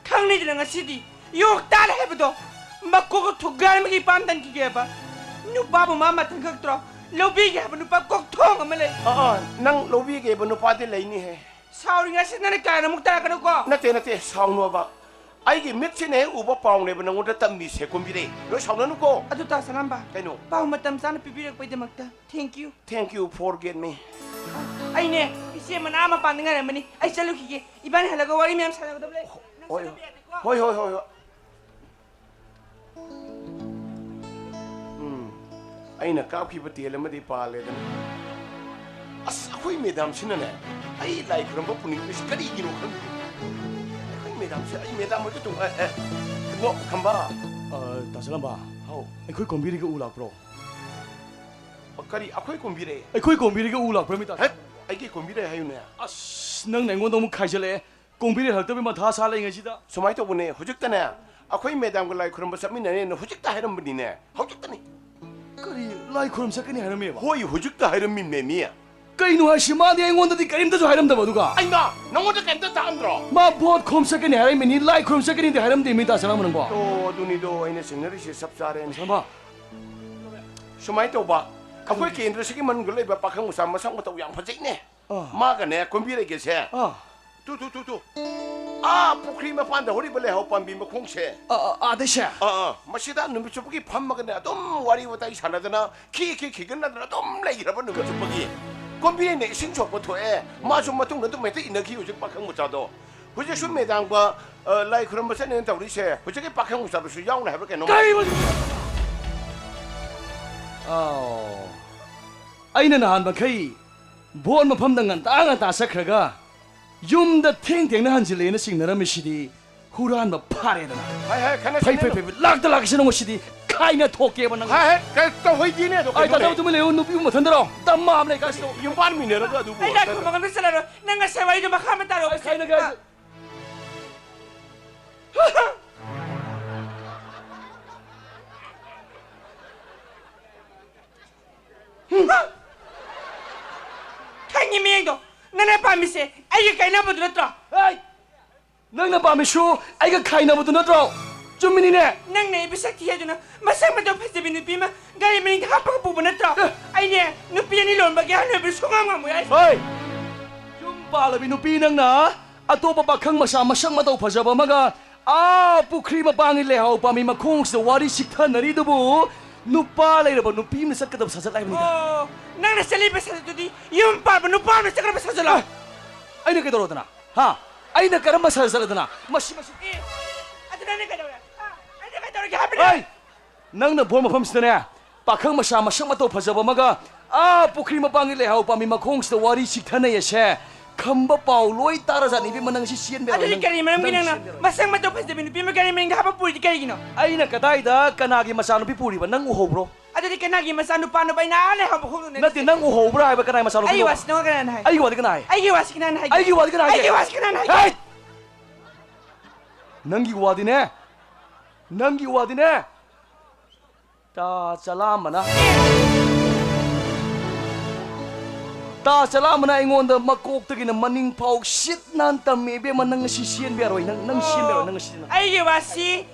ꯈꯪꯅꯤꯗꯅ ꯉꯁꯤꯗꯤ ꯌꯣꯛ ꯇꯥꯔꯦ ꯍꯥꯏꯕꯗꯣ꯫ ꯃꯀꯣꯛ ꯊꯨꯒꯥꯏꯔꯝꯃꯒ ꯏꯄꯥꯝ ꯇꯟꯈꯤꯒꯦ ꯍꯥꯏꯕ ꯅꯨꯄꯥꯕꯨ ꯃꯥ ꯃꯊꯟ ꯈꯛꯇ꯭ꯔꯣ? ꯂꯧꯕꯤꯒꯦ ꯍꯥꯏꯕ ꯅꯨꯄꯥ ꯀꯣꯛꯊꯣꯡ ꯑꯃ ꯂꯩ꯫ ꯑꯥ, ꯑꯥ, ꯅꯪ ꯂꯧꯕꯤꯒꯦ ꯍꯥꯏꯕ ꯅꯨꯄꯥꯗꯤ ꯂꯩꯅꯤꯍꯦ꯫ ꯁꯥꯎꯔꯤꯉꯩꯁꯤꯗ ꯅꯪꯅ ꯀꯥꯏꯅ ꯑꯃꯨꯛ ꯇꯥꯔꯛꯀꯅꯨꯀꯣ꯫ ꯅꯠꯇꯦ, ꯅꯠꯇꯦ, ꯁꯥꯎꯅꯣꯕ꯫ ꯑꯩꯒꯤ ꯃꯤꯠꯁꯤꯅ ꯍꯦꯛ ꯎꯕ ꯄꯥꯎꯅꯦꯕ ꯅꯉꯣꯟꯗ ꯇꯝꯃꯤꯁꯦ, ꯀꯣꯝꯕꯤꯔꯦ꯫ ꯂꯣꯏ ꯁꯥꯎꯅꯅꯨꯀꯣ꯫ ꯑꯗꯨ ꯇꯥ ꯁꯂꯥꯝꯕ, ꯀꯩꯅꯣ? ꯄꯥꯎ ꯃꯇꯝ ꯆꯥꯅ ꯄꯤꯕꯤꯔꯛꯄꯩꯗꯃꯛꯇ thank you꯫ Thank you, forget me. ꯑꯩꯅꯦ, ꯏꯆꯦ ꯃꯅꯥ ꯃꯄꯥꯟꯗ ꯉꯥꯏꯔꯝꯃꯅꯤ꯫ ꯑꯩ ꯆꯠꯂꯨꯈꯤꯒꯦ꯫ ꯏꯕꯥꯅꯤ ꯍꯜꯂꯒ ꯋꯥꯔꯤ ꯃꯌꯥꯝ ꯁꯥꯟꯅꯒꯗꯕ ꯂꯩ꯫ ꯍꯣꯏ, ꯍꯣꯏ, ꯍꯣꯏ, ꯍꯣꯏ, ꯍꯣꯏ꯫ ꯎꯝ, ꯑꯩꯅ ꯀꯥꯞꯈꯤꯕ ꯇꯦꯜ ꯑꯃꯗꯤ ꯄꯥꯜꯂꯦꯗꯅ꯫ ꯑꯁ, ꯑꯩꯈꯣꯏ ꯃꯦꯗꯥꯝꯁꯤꯅꯅꯦ, ꯑꯩ ꯂꯥꯏ ꯈꯨꯔꯨꯝꯕ ꯄꯨꯅꯤꯡꯗ꯭ꯔꯤꯁꯤ ꯀꯔꯤꯒꯤꯅꯣ ꯈꯪꯗꯦ꯫ ꯑꯩꯈꯣꯏ ꯃꯦꯗꯥꯝꯁꯦ, ꯑꯩ ꯃꯦꯗꯥꯝ ꯍꯣꯏꯒꯤ ꯇꯨꯡ-, ꯑꯦ, ꯑꯦ, ꯏꯕꯣ, ꯈꯝꯕ꯫ ꯑ, ꯇꯥ ꯁꯂꯥꯝꯕ, ꯍꯥꯎ꯫ ꯑꯩꯈꯣꯏ ꯀꯣꯝꯕꯤꯔꯩꯒ ꯎ ꯂꯥꯛꯄ꯭ꯔꯣ? ꯑ, ꯀꯔꯤ, ꯑꯩꯈꯣꯏ ꯀꯣꯝꯕꯤꯔꯩ? ꯑꯩꯈꯣꯏ ꯀꯣꯝꯕꯤꯔꯩꯒ ꯎ ꯂꯥꯛꯄ꯭ꯔꯣ, ꯃꯤ ꯇꯥ ꯍꯦꯠ, ꯁꯂꯥꯝꯕ? ꯑꯩꯒꯤ ꯀꯣꯝꯕꯤꯔꯩ ꯍꯥꯏꯌꯨꯅꯦ꯫ ꯑꯁ, ꯅꯪꯅ ꯑꯩꯉꯣꯟꯗ ꯑꯃꯨꯛ ꯈꯥꯏꯖꯜꯂꯛꯑꯦ꯫ ꯀꯣꯝꯕꯤꯔꯩ ꯍꯜꯂꯛꯇꯕꯩ ꯃꯊꯥ ꯁꯥ ꯂꯩꯉꯩꯁꯤꯗ꯫ ꯁꯨꯃꯥꯏꯅ ꯇꯧꯕꯅꯦ, ꯍꯧꯖꯤꯛꯇꯅꯦ, ꯑꯩꯈꯣꯏ ꯃꯦꯗꯥꯝꯒ ꯂꯥꯏ ꯈꯨꯔꯨꯝꯕ ꯆꯠꯃꯤꯟꯅꯔꯦꯅ ꯍꯧꯖꯤꯛꯇ ꯍꯥꯏꯔꯝꯕꯅꯤꯅꯦ, ꯍꯧꯖꯤꯛꯇꯅꯤ꯫ ꯀꯔꯤ, ꯂꯥꯏ ꯈꯨꯔꯨꯝ ꯆꯠꯀꯅꯤ ꯍꯥꯏꯔꯝꯃꯦꯕ? ꯍꯣꯏ, ꯍꯧꯖꯤꯛꯇ ꯍꯥꯏꯔꯝꯃꯤꯅꯦ, ꯃꯤ꯫ ꯀꯩꯅꯣ ꯍꯥꯏꯁꯤ, ꯃꯥꯗꯤ ꯑꯩꯉꯣꯟꯗꯗꯤ ꯀꯔꯤꯝꯇꯁꯨ ꯍꯥꯏꯔꯝꯗꯕ, ꯑꯗꯨꯒ? ꯑꯩꯃ, ꯅꯉꯣꯟꯗ ꯀꯔꯤꯝꯇ ꯇꯥꯛꯑꯝꯗ꯭ꯔꯣ? ꯃꯥ ꯚꯣꯠ ꯈꯣꯝ ꯆꯠꯀꯅꯤ ꯍꯥꯏꯔꯝꯃꯤꯅꯤ, ꯂꯥꯏ ꯈꯨꯔꯨꯝ ꯆꯠꯀꯅꯤꯗꯤ ꯍꯥꯏꯔꯝꯗꯦ, ꯃꯤ ꯇꯥ ꯁꯂꯥꯝꯕ ꯅꯪꯕꯣ꯫ ꯑꯣ, ꯑꯗꯨꯅꯤꯗꯣ ꯑꯩꯅ ꯆꯤꯡꯅꯔꯤꯁꯦ ꯆꯞ ꯆꯥꯔꯦꯅꯦ꯫ ꯁꯂꯥꯝꯕ꯫ ꯁꯨꯃꯥꯏꯅ ꯇꯧꯕ, ꯑꯩꯈꯣꯏ ꯀꯦꯟꯗ꯭ꯔꯁꯤꯒꯤ ꯃꯅꯨꯡꯗ ꯂꯩꯕ ꯄꯥꯈꯪ ꯃꯆꯥ ꯃꯁꯛ ꯃꯇꯧ ꯌꯥꯝ ꯐꯖꯩꯅꯦ꯫ ꯑꯥ꯫ ꯃꯥꯒꯅꯦ, ꯀꯣꯝꯕꯤꯔꯩꯒꯁꯦ꯫ ꯑꯥ꯫ ꯇꯨ, ꯇꯨ, ꯇꯨ, ꯇꯨ꯫ ꯑꯥ, ꯄꯨꯈ꯭ꯔꯤ ꯃꯄꯥꯟꯗ ꯍꯧꯔꯤꯕ ꯂꯩꯍꯥꯎ ꯄꯥꯝꯕꯤ ꯃꯈꯣꯡꯁꯦ꯫ ꯑꯥ, ꯑꯥ, ꯑꯥꯗꯩꯁꯦ? ꯑꯥ, ꯑꯥ꯫ ꯃꯁꯤꯗ ꯅꯨꯃꯤꯠ ꯆꯨꯞꯄꯒꯤ ꯐꯝꯃꯒꯅꯦ, ꯑꯗꯨꯝ ꯋꯥꯔꯤ ꯋꯥꯇꯥꯏ ꯁꯥꯟꯅꯗꯅ, ꯈꯤ, ꯈꯤ, ꯈꯤꯒꯟꯅꯗꯅ ꯑꯗꯨꯝ ꯂꯩꯈ꯭ꯔꯕ ꯅꯨꯃꯤꯠ ꯆꯨꯞꯄꯒꯤ꯫ ꯀꯣꯝꯕꯤꯔꯩꯅ ꯏꯁꯤꯡ ꯁꯣꯛꯄ ꯊꯣꯛꯑꯦ, ꯃꯥꯁꯨ ꯃꯇꯨꯡꯗ ꯑꯗꯨꯝ ꯍꯦꯛꯇ ꯏꯟꯅꯈꯤ ꯍꯧꯖꯤꯛ ꯄꯥꯈꯪ ꯃꯆꯥꯗꯣ꯫ ꯍꯧꯖꯤꯛꯁꯨ ꯃꯦꯗꯥꯝꯒ, ꯑ, ꯂꯥꯏ ꯈꯨꯔꯨꯝꯕ ꯆꯠꯅꯦꯅ ꯇꯧꯔꯤꯁꯦ, ꯍꯧꯖꯤꯛꯀꯤ ꯄꯥꯈꯪ ꯃꯆꯥꯗꯨꯁꯨ ꯌꯥꯎꯅ ꯍꯥꯏꯕ꯭ꯔꯥ ꯀꯩꯅꯣ? ꯀꯔꯤ? ꯑꯥꯎ꯫ ꯑꯩꯅ ꯅꯍꯥꯟ ꯃꯈꯩ ꯚꯣꯠ ꯃꯐꯝꯗ ꯉꯟꯇꯥ ꯉꯟꯇꯥ ꯆꯠꯈ꯭ꯔꯒ ꯌꯨꯝꯗ ꯊꯦꯡ ꯊꯦꯡꯅ ꯍꯟꯖꯤꯜꯂꯛꯑꯦꯅ ꯆꯤꯡꯅꯔꯝꯃꯤꯁꯤꯗꯤ ꯍꯨꯔꯥꯟꯕ ꯐꯥꯔꯦꯗꯅ꯫ ꯍꯥꯏ, ꯍꯥꯏ, ꯈꯟꯅ ꯐꯩ, ꯐꯩ, ꯁꯤꯟꯅꯅꯨ꯫ ꯐꯩ, ꯐꯩ, ꯂꯥꯛꯇ ꯂꯥꯛꯁꯤꯅ ꯉꯁꯤꯗꯤ ꯀꯥꯏꯅ ꯊꯣꯛꯀꯦꯕ ꯅꯪ? ꯍꯥꯏ, ꯍꯥꯏ, ꯀꯩ ꯇꯧꯍꯩꯗꯦꯅꯦ ꯑꯗꯣ, ꯑꯩ ꯀꯩꯅꯣꯅꯦ? ꯇꯥꯆꯥꯕ ꯇꯨꯃꯤꯟ ꯂꯩꯌꯨ, ꯅꯨꯄꯤ ꯃꯊꯟꯗꯔꯣ? ꯗꯝꯃ ꯑꯃ ꯂꯩ ꯀꯥꯏꯁꯤꯗ꯫ ꯌꯨꯝ ꯄꯥꯟꯃꯤꯟꯅꯔꯒ ꯑꯗꯨꯕꯨ ꯑꯩ ꯂꯥꯏ ꯈꯨꯔꯨꯝꯕ ꯉꯝꯗ ꯆꯠꯂꯔꯣꯏ꯫ ꯅꯪ ꯉꯁꯥꯏ ꯋꯥꯔꯤꯗꯣ ꯃꯈꯥ ꯑꯃ ꯇꯥꯔꯛꯑꯣ꯫ ꯑꯩ ꯀꯥꯏꯅ ꯀꯥꯏ-, ꯈꯪꯉꯤ ꯃꯤꯌꯦꯡꯗꯣ꯫ ꯅꯪꯅ ꯄꯥꯝꯃꯤꯁꯦ ꯑꯩꯒ ꯀꯥꯏꯅꯕꯗꯨ ꯅꯠꯇ꯭ꯔꯣ? ꯍꯦ! ꯅꯪꯅ ꯄꯥꯝꯃꯤꯁꯨ ꯑꯩꯒ ꯈꯥꯏꯅꯕꯗꯨ ꯅꯠꯇ꯭ꯔꯣ? ꯆꯨꯝꯃꯤꯅꯤꯅꯦ꯫ ꯅꯪꯅ ꯑꯩꯕꯨ ꯁꯛꯊꯤ ꯍꯥꯏꯗꯨꯅ ꯃꯁꯛ ꯃꯇꯧ ꯐꯖꯕꯤ ꯅꯨꯄꯤ ꯑꯃ ꯒꯥꯔꯤ ꯃꯅꯤꯡꯗ ꯍꯥꯞꯄꯒ ꯄꯨꯕ ꯅꯠꯇ꯭ꯔꯣ? ꯑꯦ! ꯑꯩꯅꯦ ꯅꯨꯄꯤ ꯑꯅꯤ ꯂꯣꯟꯕꯒꯤ ꯑꯍꯜ ꯑꯣꯏꯕꯗꯨ ꯁꯨꯡꯉꯝ ꯉꯝꯃꯣꯏ ꯍꯥꯏꯁꯦ꯫ ꯍꯣꯏ! ꯌꯨꯝ ꯄꯥꯜꯂꯕꯤ ꯅꯨꯄꯤ ꯅꯪꯅ ꯑꯇꯣꯞꯄ ꯄꯥꯈꯪ ꯃꯆꯥ ꯃꯁꯛ ꯃꯇꯧ ꯐꯖꯕ ꯑꯃꯒ ꯑꯥ ꯄꯨꯈ꯭ꯔꯤ ꯃꯄꯥꯟꯒꯤ ꯂꯩꯍꯥꯎ ꯄꯥꯝꯕꯤ ꯃꯈꯣꯡꯁꯤꯗ ꯋꯥꯔꯤ ꯁꯤꯛꯊꯅꯔꯤꯗꯨꯕꯨ ꯅꯨꯄꯥ ꯂꯩꯔꯕ ꯅꯨꯄꯤ ꯑꯃꯅ ꯆꯠꯀꯗꯕ ꯁꯥꯖꯠ ꯍꯥꯏꯕꯅꯤꯗ꯫ ꯑꯣ, ꯅꯪꯅ ꯆꯠꯂꯤꯕ ꯁꯥꯖꯠꯇꯨꯗꯤ ꯌꯨꯝ ꯄꯥꯟꯕ ꯅꯨꯄꯥ ꯑꯃꯅ ꯆꯠꯀꯗꯕ ꯁꯥꯖꯠꯂꯣ? ꯑꯦ, ꯑꯩꯅ ꯀꯩꯗꯧꯔꯗꯅ? ꯍꯥ? ꯑꯩꯅ ꯀꯔꯝꯕ ꯁꯥꯖꯠ ꯆꯠꯂꯗꯅ? ꯃꯁꯤ, ꯃꯁꯤ꯫ ꯑꯦ, ꯑꯗꯨ ꯅꯪꯅ ꯀꯩꯗꯧꯔꯦ? ꯍꯥ? ꯑꯩꯅ ꯀꯩꯗꯧꯔꯒꯦ ꯍꯥꯏꯕꯅꯣ? ꯑꯩ ꯅꯪꯅ ꯕꯣꯔ ꯃꯐꯝꯁꯤꯗꯅꯦ, ꯄꯥꯈꯪ ꯃꯆꯥ ꯃꯁꯛ ꯃꯇꯧ ꯐꯖꯕ ꯑꯃꯒ ꯑꯥ ꯄꯨꯈ꯭ꯔꯤ ꯃꯄꯥꯟꯒꯤ ꯂꯩꯍꯥꯎ ꯄꯥꯝꯕꯤ ꯃꯈꯣꯡꯁꯤꯗ ꯋꯥꯔꯤ ꯁꯤꯛꯊꯅꯩ ꯑꯁꯦ ꯈꯝꯕ ꯄꯥꯎ ꯂꯣꯏ ꯇꯥꯔꯖꯥꯠꯅꯤ ꯏꯕꯦꯝꯃ, ꯅꯪ ꯁꯤ ꯆꯦꯟꯕ ꯌꯥꯔꯣꯏ, ꯑꯗꯨꯗꯤ ꯅꯪ, ꯀꯔꯤ ꯃꯔꯝꯒꯤ ꯅꯪ ꯅꯪꯅ ꯆꯦꯟꯕ ꯌꯥꯔꯣꯏ꯫ ꯃꯁꯛ ꯃꯇꯧ ꯐꯖꯕꯤ ꯅꯨꯄꯤ ꯑꯃ ꯒꯥꯔꯤ ꯃꯅꯤꯡꯗ ꯍꯥꯞꯄ ꯄꯨꯔꯤꯗꯤ ꯀꯔꯤꯒꯤꯅꯣ? ꯑꯩꯅ ꯀꯗꯥꯏꯗ ꯀꯅꯥꯒꯤ ꯃꯆꯥꯅꯨꯄꯤ ꯄꯨꯔꯤꯕ? ꯅꯪ ꯎꯍꯧꯕ꯭ꯔꯣ? ꯑꯗꯨꯗꯤ ꯀꯅꯥꯒꯤ ꯃꯆꯥꯅꯨꯄꯥꯅꯣꯕ ꯑꯩꯅ ꯑꯥ ꯂꯩꯍꯥꯎ ꯃꯈꯣꯡꯗ ꯅꯠꯇꯦ, ꯅꯪ ꯎꯍꯧꯕ꯭ꯔꯥ ꯍꯥꯏꯕ? ꯀꯅꯥꯒꯤ ꯃꯆꯥꯅꯨꯄꯤꯅꯣ? ꯑꯩꯒꯤ ꯋꯥꯁꯤ ꯅꯉꯣꯟꯗ ꯀꯅꯥꯅ ꯍꯥꯏ? ꯑꯩꯒꯤ ꯋꯥꯗꯤ ꯀꯅꯥ ꯍꯥꯏ? ꯑꯩꯒꯤ ꯋꯥꯁꯤ ꯀꯅꯥꯅ ꯍꯥꯏꯒꯦ? ꯑꯩꯒꯤ ꯋꯥꯗꯤ ꯀꯅꯥ ꯍꯥꯏꯒꯦ? ꯑꯩꯒꯤ ꯋꯥꯁꯤ ꯀꯅꯥꯅ ꯍꯥꯏꯒꯦ? ꯍꯦꯠ! ꯅꯪꯒꯤ ꯋꯥꯗꯤꯅꯦ, ꯅꯪꯒꯤ ꯋꯥꯗꯤꯅꯦ, ꯇꯥ ꯆꯂꯥꯝꯕꯅ, ꯇꯥ ꯆꯂꯥꯝꯕꯅ ꯑꯩꯉꯣꯟꯗ ꯃꯀꯣꯛꯇꯒꯤꯅ ꯃꯅꯤꯡ ꯐꯥꯎ ꯁꯤꯠ ꯅꯥꯟ ꯇꯝꯃꯤ ꯏꯕꯦꯝꯃ, ꯅꯪ ꯉꯁꯤ ꯆꯦꯟꯕ ꯌꯥꯔꯣꯏ, ꯅꯪ, ꯅꯪ ꯆꯦꯟꯕ ꯌꯥꯔꯣꯏ, ꯅꯪ ꯉꯁꯤ ꯆꯦꯟꯕ ꯌꯥꯔꯣꯏ꯫ ꯑꯩꯒꯤ ꯋꯥꯁꯤ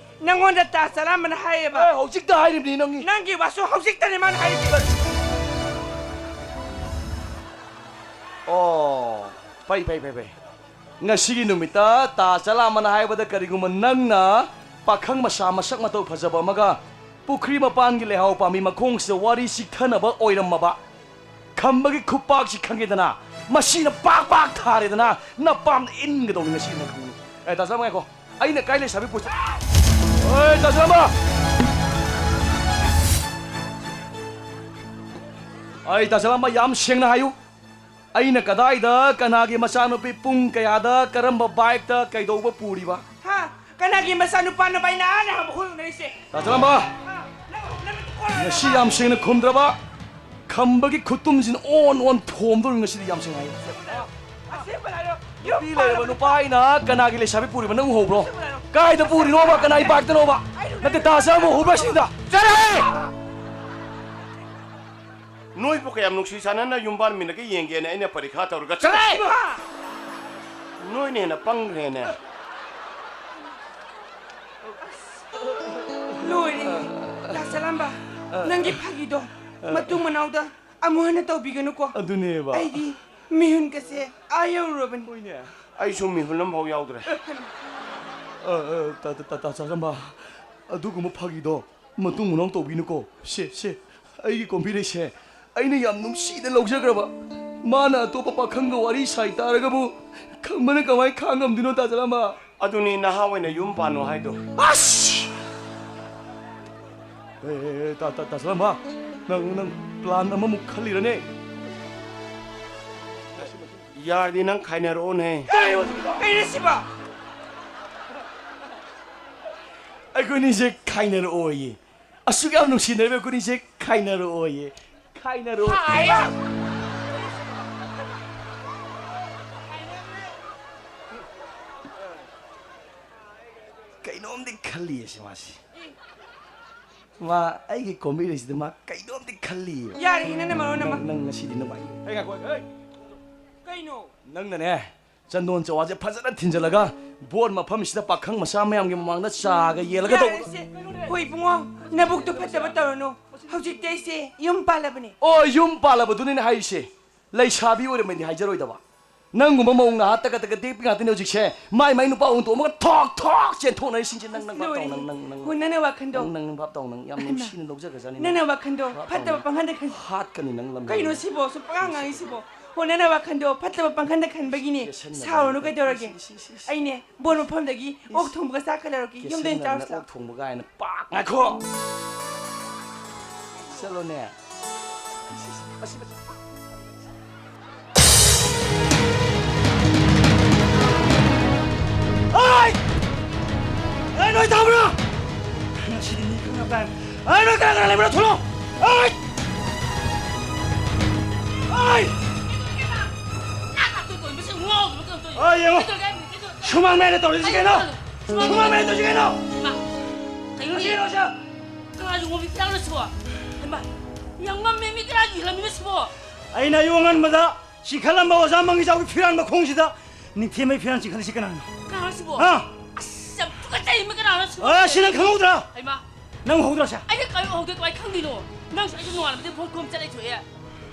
ꯅꯪꯉꯣꯟꯗ ꯇꯥ ꯆꯂꯥꯝꯕꯅ ꯍꯥꯏꯌꯦꯕ꯫ ꯑꯦ, ꯍꯧꯖꯤꯛꯇ ꯍꯥꯏꯔꯤꯕꯅꯤ ꯅꯪꯒꯤ꯫ ꯅꯪꯒꯤ ꯋꯥꯁꯨ ꯍꯧꯖꯤꯛꯇꯅꯤ ꯃꯥꯅ ꯍꯥꯏꯔꯤꯁꯦ꯫ ꯑꯣ, ꯐꯩ, ꯐꯩ, ꯐꯩ, ꯐꯩ꯫ ꯉꯁꯤꯒꯤ ꯅꯨꯃꯤꯠꯇ ꯇꯥ ꯆꯂꯥꯝꯕꯅ ꯍꯥꯏꯕꯗ ꯀꯔꯤꯒꯨꯝꯕ ꯅꯪꯅ ꯄꯥꯈꯪ ꯃꯆꯥ ꯃꯁꯛ ꯃꯇꯧ ꯐꯖꯕ ꯑꯃꯒ ꯄꯨꯈ꯭ꯔꯤ ꯃꯄꯥꯟꯒꯤ ꯂꯩꯍꯥꯎ ꯄꯥꯝꯕꯤ ꯃꯈꯣꯡꯁꯤꯗ ꯋꯥꯔꯤ ꯆꯤꯛꯊꯅꯕ ꯑꯣꯏꯔꯝꯃꯕ, ꯈꯝꯕꯒꯤ ꯈꯨꯄꯥꯛꯁꯤ ꯈꯪꯉꯦꯗꯅ, ꯃꯁꯤꯅ ꯄꯥꯛ ꯄꯥꯛ ꯊꯥꯔꯦꯗꯅ, ꯅꯄꯥꯝꯗ ꯏꯟꯒꯗꯧꯅꯤ ꯉꯁꯤ ꯅꯪ ꯈꯪꯉꯨ꯫ ꯑꯦ, ꯇꯥ ꯆꯂꯥꯝꯕ ꯉꯥꯏꯈꯣ꯫ ꯑꯩꯅ ꯀꯥꯏ ꯂꯩꯁꯥꯕꯤ ꯄꯨꯁꯤ-, ꯑꯣꯏ, ꯇꯥ ꯆꯂꯥꯝꯕ! ꯑꯩ ꯇꯥ ꯆꯂꯥꯝꯕ ꯌꯥꯝ ꯁꯦꯡꯅ ꯍꯥꯏꯌꯨ꯫ ꯑꯩꯅ ꯀꯗꯥꯏꯗ, ꯀꯅꯥꯒꯤ ꯃꯆꯥꯅꯨꯄꯤ, ꯄꯨꯡ ꯀꯌꯥꯗ, ꯀꯔꯝꯕ ꯕꯥꯏꯛꯇ, ꯀꯩꯗꯧꯕ ꯄꯨꯔꯤꯕ? ꯍꯥ? ꯀꯅꯥꯒꯤ ꯃꯆꯥꯅꯨꯄꯥꯅꯣꯕ ꯑꯩꯅ ꯑꯥ ꯂꯩꯍꯥꯎ ꯃꯈꯣꯡꯗ ꯎꯅꯔꯤꯁꯦ? ꯇꯥ ꯆꯂꯥꯝꯕ! ꯍꯥ? ꯉꯁꯤ ꯌꯥꯝ ꯁꯦꯡꯅ ꯈꯨꯝꯗ꯭ꯔꯕ ꯈꯝꯕꯒꯤ ꯈꯨꯇꯨꯝꯁꯤꯅ ꯑꯣꯟ ꯑꯣꯟ ꯊꯣꯝꯗꯧꯔꯤ ꯉꯁꯤꯗꯤ ꯌꯥꯝ ꯁꯦꯡꯅ ꯍꯥꯏ꯫ ꯅꯨꯄꯤ ꯂꯩꯔꯕ ꯅꯨꯄꯥ ꯑꯩꯅ ꯀꯅꯥꯒꯤ ꯂꯩꯁꯥꯕꯤ ꯄꯨꯔꯤꯕ ꯅꯪ ꯎꯍꯧꯕ꯭ꯔꯣ? ꯀꯥꯏꯗ ꯄꯨꯔꯤꯅꯣꯕ? ꯀꯅꯥꯏ ꯕꯥꯏꯛꯇꯅꯣꯕ? ꯅꯠꯇꯦ, ꯇꯥ ꯆꯥꯝꯃ ꯎꯍꯧꯕ꯭ꯔꯥ ꯁꯤꯗ? ꯆꯠꯂꯍꯦ! ꯅꯣꯏꯕꯨ ꯀꯌꯥꯝ ꯅꯨꯡꯁꯤ ꯆꯥꯟꯅꯅ ꯌꯨꯝꯕꯥꯟ ꯃꯤꯟꯅꯒ ꯌꯦꯡꯒꯦꯅ ꯑꯩꯅ ꯄꯔꯤꯈꯥ ꯇꯧꯔꯒ ꯆꯠꯂꯍꯦ! ꯅꯣꯏꯅ ꯍꯦꯟꯅ ꯄꯪꯈ꯭ꯔꯦꯅꯦ꯫ ꯂꯣꯏꯔꯦ꯫ ꯇꯥ ꯆꯥꯂꯝꯕ, ꯅꯪꯒꯤ ꯐꯥꯒꯤꯗꯣ ꯃꯇꯨꯡ ꯃꯅꯥꯎꯗ ꯑꯃꯨꯛ ꯍꯟꯅ ꯇꯧꯕꯤꯒꯅꯨꯀꯣ꯫ ꯑꯗꯨꯅꯦꯕ꯫ ꯑꯩꯗꯤ ꯃꯤꯍꯨꯟꯒꯁꯦ ꯑꯥ ꯌꯧꯔꯨꯔꯕꯅꯤ꯫ ꯑꯩꯁꯨ ꯃꯤꯍꯨꯟ ꯑꯃꯐꯥꯎ ꯌꯥꯎꯗ꯭ꯔꯦ꯫ ꯑ, ꯑ, ꯇꯥ, ꯇꯥ, ꯇꯥ, ꯇꯥ ꯆꯥꯂꯝꯕ, ꯑꯗꯨꯒꯨꯝꯕ ꯐꯥꯒꯤꯗꯣ ꯃꯇꯨꯡ ꯃꯅꯥꯎ ꯇꯧꯕꯤꯅꯨꯀꯣ꯫ ꯁꯦ, ꯁꯦ, ꯑꯩꯒꯤ ꯀꯣꯝꯕꯤꯔꯩꯁꯦ ꯑꯩꯅ ꯌꯥꯝ ꯅꯨꯡꯁꯤꯅ ꯂꯧꯖꯈ꯭ꯔꯕ꯫ ꯃꯥꯅ ꯑꯇꯣꯞꯄ ꯄꯥꯈꯪꯒ ꯋꯥꯔꯤ ꯁꯥꯏ ꯇꯥꯔꯒꯕꯨ ꯈꯝꯕꯅ ꯀꯃꯥꯏ ꯈꯥꯡ ꯉꯝꯗꯣꯏꯅꯣ, ꯇꯥ ꯆꯥꯂꯝꯕ? ꯑꯗꯨꯅꯤ ꯅꯍꯥ ꯑꯣꯏꯅ ꯌꯨꯝ ꯄꯥꯟꯅꯣ ꯍꯥꯏꯗꯣ꯫ ꯑꯁ! ꯑꯦ, ꯑꯦ, ꯑꯦ, ꯇꯥ, ꯇꯥ, ꯇꯥ ꯆꯥꯂꯝꯕ, ꯅꯪ, ꯅꯪ plan ꯑꯃꯃꯨꯛ ꯈꯜꯂꯤꯔꯅꯦ? ꯌꯥꯔꯗꯤ ꯅꯪ ꯈꯥꯏꯅꯔꯛꯑꯣꯅꯦ꯫ ꯀꯩꯅꯣ ꯁꯤꯕꯣ? ꯑꯩꯈꯣꯏꯅꯤꯁꯦ ꯈꯥꯏꯅꯔꯛꯑꯣꯌꯦ꯫ ꯑꯁꯨꯛ ꯌꯥꯝ ꯅꯨꯡꯁꯤꯅꯔꯤꯕ ꯑꯩꯈꯣꯏꯅꯤꯁꯦ ꯈꯥꯏꯅꯔꯛꯑꯣꯌꯦ꯫ ꯈꯥꯏꯅꯔꯛꯑꯣ꯫ ꯀꯩꯅꯣꯝꯗꯤ ꯈꯜꯂꯤꯌꯦ ꯁꯤ ꯃꯥꯁꯤ꯫ ꯃꯥ ꯑꯩꯒꯤ ꯀꯣꯝꯕꯤꯔꯩꯁꯤꯗ ꯃꯥ ꯀꯩꯅꯣꯝꯗꯤ ꯈꯜꯂꯤꯌꯦ꯫ ꯌꯥꯔꯦ, ꯅꯪꯅ ꯃꯔꯣꯟ ꯑꯃ꯫ ꯅꯪ, ꯅꯪ ꯉꯁꯤꯗꯤ ꯅꯨꯡꯉꯥꯏ꯫ ꯀꯩꯅꯣ? ꯅꯪꯅꯅꯦ, ꯆꯟꯗꯣꯟ ꯆꯋꯥꯁꯦ ꯐꯖꯅ ꯊꯤꯟꯖꯜꯂꯒ ꯕꯣꯠ ꯃꯐꯝꯁꯤꯗ ꯄꯥꯈꯪ ꯃꯆꯥ ꯃꯌꯥꯝꯒꯤ ꯃꯃꯥꯡꯗ ꯆꯥꯒ ꯌꯦꯜꯂꯒ ꯇꯧꯕꯗꯣ꯫ ꯌꯥꯔꯦꯁꯦ꯫ ꯍꯣꯏ ꯏꯕꯨꯡꯉꯣ, ꯅꯕꯨꯛꯇꯣ ꯐꯠꯇꯕ ꯇꯧꯔꯅꯨ꯫ ꯍꯧꯖꯤꯛꯇꯤ ꯑꯩꯁꯦ ꯌꯨꯝ ꯄꯥꯜꯂꯕꯅꯦ꯫ ꯑꯣ, ꯌꯨꯝ ꯄꯥꯜꯂꯕꯗꯨꯅꯤꯅꯦ ꯍꯥꯏꯔꯤꯁꯦ꯫ ꯂꯩꯁꯥꯕꯤ ꯑꯣꯏꯔꯝꯃꯗꯤ ꯍꯥꯏꯖꯔꯣꯏꯗꯕ꯫ ꯅꯪꯒꯨꯝꯕ ꯃꯧ ꯅꯍꯥ ꯇꯒꯠ ꯇꯒꯠ ꯇꯦꯛꯄꯤ ꯉꯥꯛꯇꯅꯦ ꯍꯧꯖꯤꯛꯁꯦ꯫ ꯃꯥꯏ ꯃꯥꯏ ꯅꯨꯄꯥ ꯍꯨꯟꯇꯣꯛꯑꯝꯃꯒ ꯊꯣꯛ ꯊꯣꯛ ꯆꯦꯟꯊꯣꯛꯅꯔꯤꯁꯤꯡꯁꯦ꯫ ꯅꯪ, ꯅꯪ ꯚꯥꯞ ꯇꯧ, ꯂꯣꯏꯔꯦ꯫ ꯅꯪ, ꯅꯪ, ꯅꯪ꯫ ꯍꯣ, ꯅꯪꯅ ꯋꯥꯈꯟꯗꯣ꯫ ꯅꯪ, ꯅꯪ ꯚꯥꯞ ꯇꯧ, ꯅꯪ ꯌꯥꯝ ꯍꯩꯃꯥ꯫ ꯅꯨꯡꯁꯤꯅ ꯂꯧꯖꯈ꯭ꯔꯖꯥꯠꯅꯤ ꯅꯪ꯫ ꯅꯪꯅ ꯋꯥꯈꯟꯗꯣ ꯚꯥꯞ ꯐꯠꯇꯕ ꯇꯧ, ꯄꯪꯈꯟꯗ ꯈꯟ꯫ ꯍꯥꯠꯀꯅꯤ ꯅꯪ ꯂꯝꯗꯝꯗ꯫ ꯀꯩꯅꯣ ꯁꯤꯕꯣ? ꯁꯨꯝ ꯄꯉꯥꯡ ꯉꯥꯡꯉꯤ ꯁꯤꯕꯣ? ꯍꯣ, ꯅꯪꯅ ꯋꯥꯈꯟꯗꯣ ꯐꯠꯇꯕ ꯄꯪꯈꯟꯗ ꯈꯟꯕꯒꯤꯅꯦ꯫ ꯀꯦꯁꯟꯅꯗꯅ ꯁꯥꯎꯔꯅꯨ ꯇꯧ-, ꯀꯩꯗꯧꯔꯒꯦ? ꯁꯤ, ꯁꯤ, ꯁꯤ, ꯁꯤ꯫ ꯑꯩꯅꯦ ꯕꯣꯠ ꯃꯐꯝꯗꯒꯤ ꯑꯣꯛ ꯊꯣꯡꯕꯒ ꯆꯥꯛꯀ ꯂꯧꯔꯛꯀꯦ꯫ ꯌꯨꯝꯗ ꯑꯣꯏꯅ ꯀꯦꯁꯟꯅꯗꯅ ꯆꯥꯔꯨꯁꯤ ꯂꯥꯎ꯫ ꯑꯣꯛ ꯊꯣꯡꯕ ꯀꯥꯏꯅ ꯄꯥꯛ ꯉꯥꯏꯈꯣ꯫ ꯆꯠꯂꯣꯅꯦ꯫ ꯁꯤ, ꯁꯤ, ꯁꯤ, ꯃꯁꯤ, ꯃꯁꯤ꯫ ꯑꯩ! ꯑꯩ ꯅꯣꯏ ꯇꯥꯕ꯭ꯔꯥ? ꯉꯁꯤꯗꯤ ꯃꯤ ꯈꯪꯅ ꯇꯥꯏ꯫ ꯑꯩ, ꯅꯣꯏ ꯀꯅꯥ ꯀꯅꯥ ꯂꯩꯕꯅꯣ? ꯊꯣꯛꯂꯛꯑꯣ! ꯑꯩ! ꯑꯩ! ꯑꯩ, ꯌꯦꯡꯉꯣ꯫ ꯁꯨꯃꯥꯡ ꯃꯌꯥꯏꯗ ꯇꯧꯔꯤꯁꯤ ꯀꯩꯅꯣ? ꯁꯨꯃꯥꯡ ꯃꯌꯥꯏꯗ ꯇꯧꯔꯤꯁꯤ ꯀꯩꯅꯣ? ꯏꯃꯥ, ꯀꯩꯅꯣꯅꯦ? ꯑꯁꯤꯔꯣ, ꯁꯦ? ꯀꯅꯥꯒꯤ ꯉꯣꯕꯤ ꯐꯤꯔꯥꯜꯅꯣ ꯁꯤꯕꯣ? ꯍꯩꯃꯥ, ꯌꯥꯝ ꯉꯝꯃꯦ, ꯃꯤ ꯀꯅꯥꯒꯤ ꯏꯜꯂꯝꯃꯤꯅꯣ ꯁꯤꯕꯣ? ꯑꯩꯅ ꯑꯌꯨꯛ ꯑꯉꯟꯕꯗ ꯆꯤꯡꯈꯠꯂꯝꯕ ꯑꯣꯖꯥ ꯃꯪꯒꯤꯖꯥꯎꯒꯤ ꯐꯤꯔꯥꯟ ꯃꯈꯣꯡꯁꯤꯗ ꯅꯤꯡꯊꯦꯝꯕꯩ ꯐꯤꯔꯥꯟ ꯆꯤꯡꯈꯠꯂꯤꯁꯤ ꯀꯅꯥꯅꯣ? ꯀꯅꯥꯅꯣ ꯁꯤꯕꯣ? ꯍꯥ? ꯑꯁ, ꯌꯥꯝ ꯇꯨꯀꯠꯆꯩ, ꯃꯤ ꯀꯅꯥꯅꯣ ꯁꯤꯕꯣ? ꯑ, ꯁꯤ ꯅꯪ ꯈꯪꯍꯧꯗ꯭ꯔꯥ? ꯍꯩꯃꯥ, ꯅꯪ ꯎꯍꯧꯗ꯭ꯔꯣ ꯁꯦ? ꯑꯩꯗꯤ ꯀꯔꯤꯝ ꯎꯍꯧꯗꯦ, ꯀꯃꯥꯏ ꯈꯪꯗꯣꯏꯅꯣ? ꯅꯪꯁꯨ ꯑꯩꯁꯨ ꯅꯣꯡꯉꯥꯟꯕꯗꯩ ꯐꯣꯟ ꯈꯨꯝ ꯆꯠ ꯂꯩꯊꯣꯛꯑꯦ꯫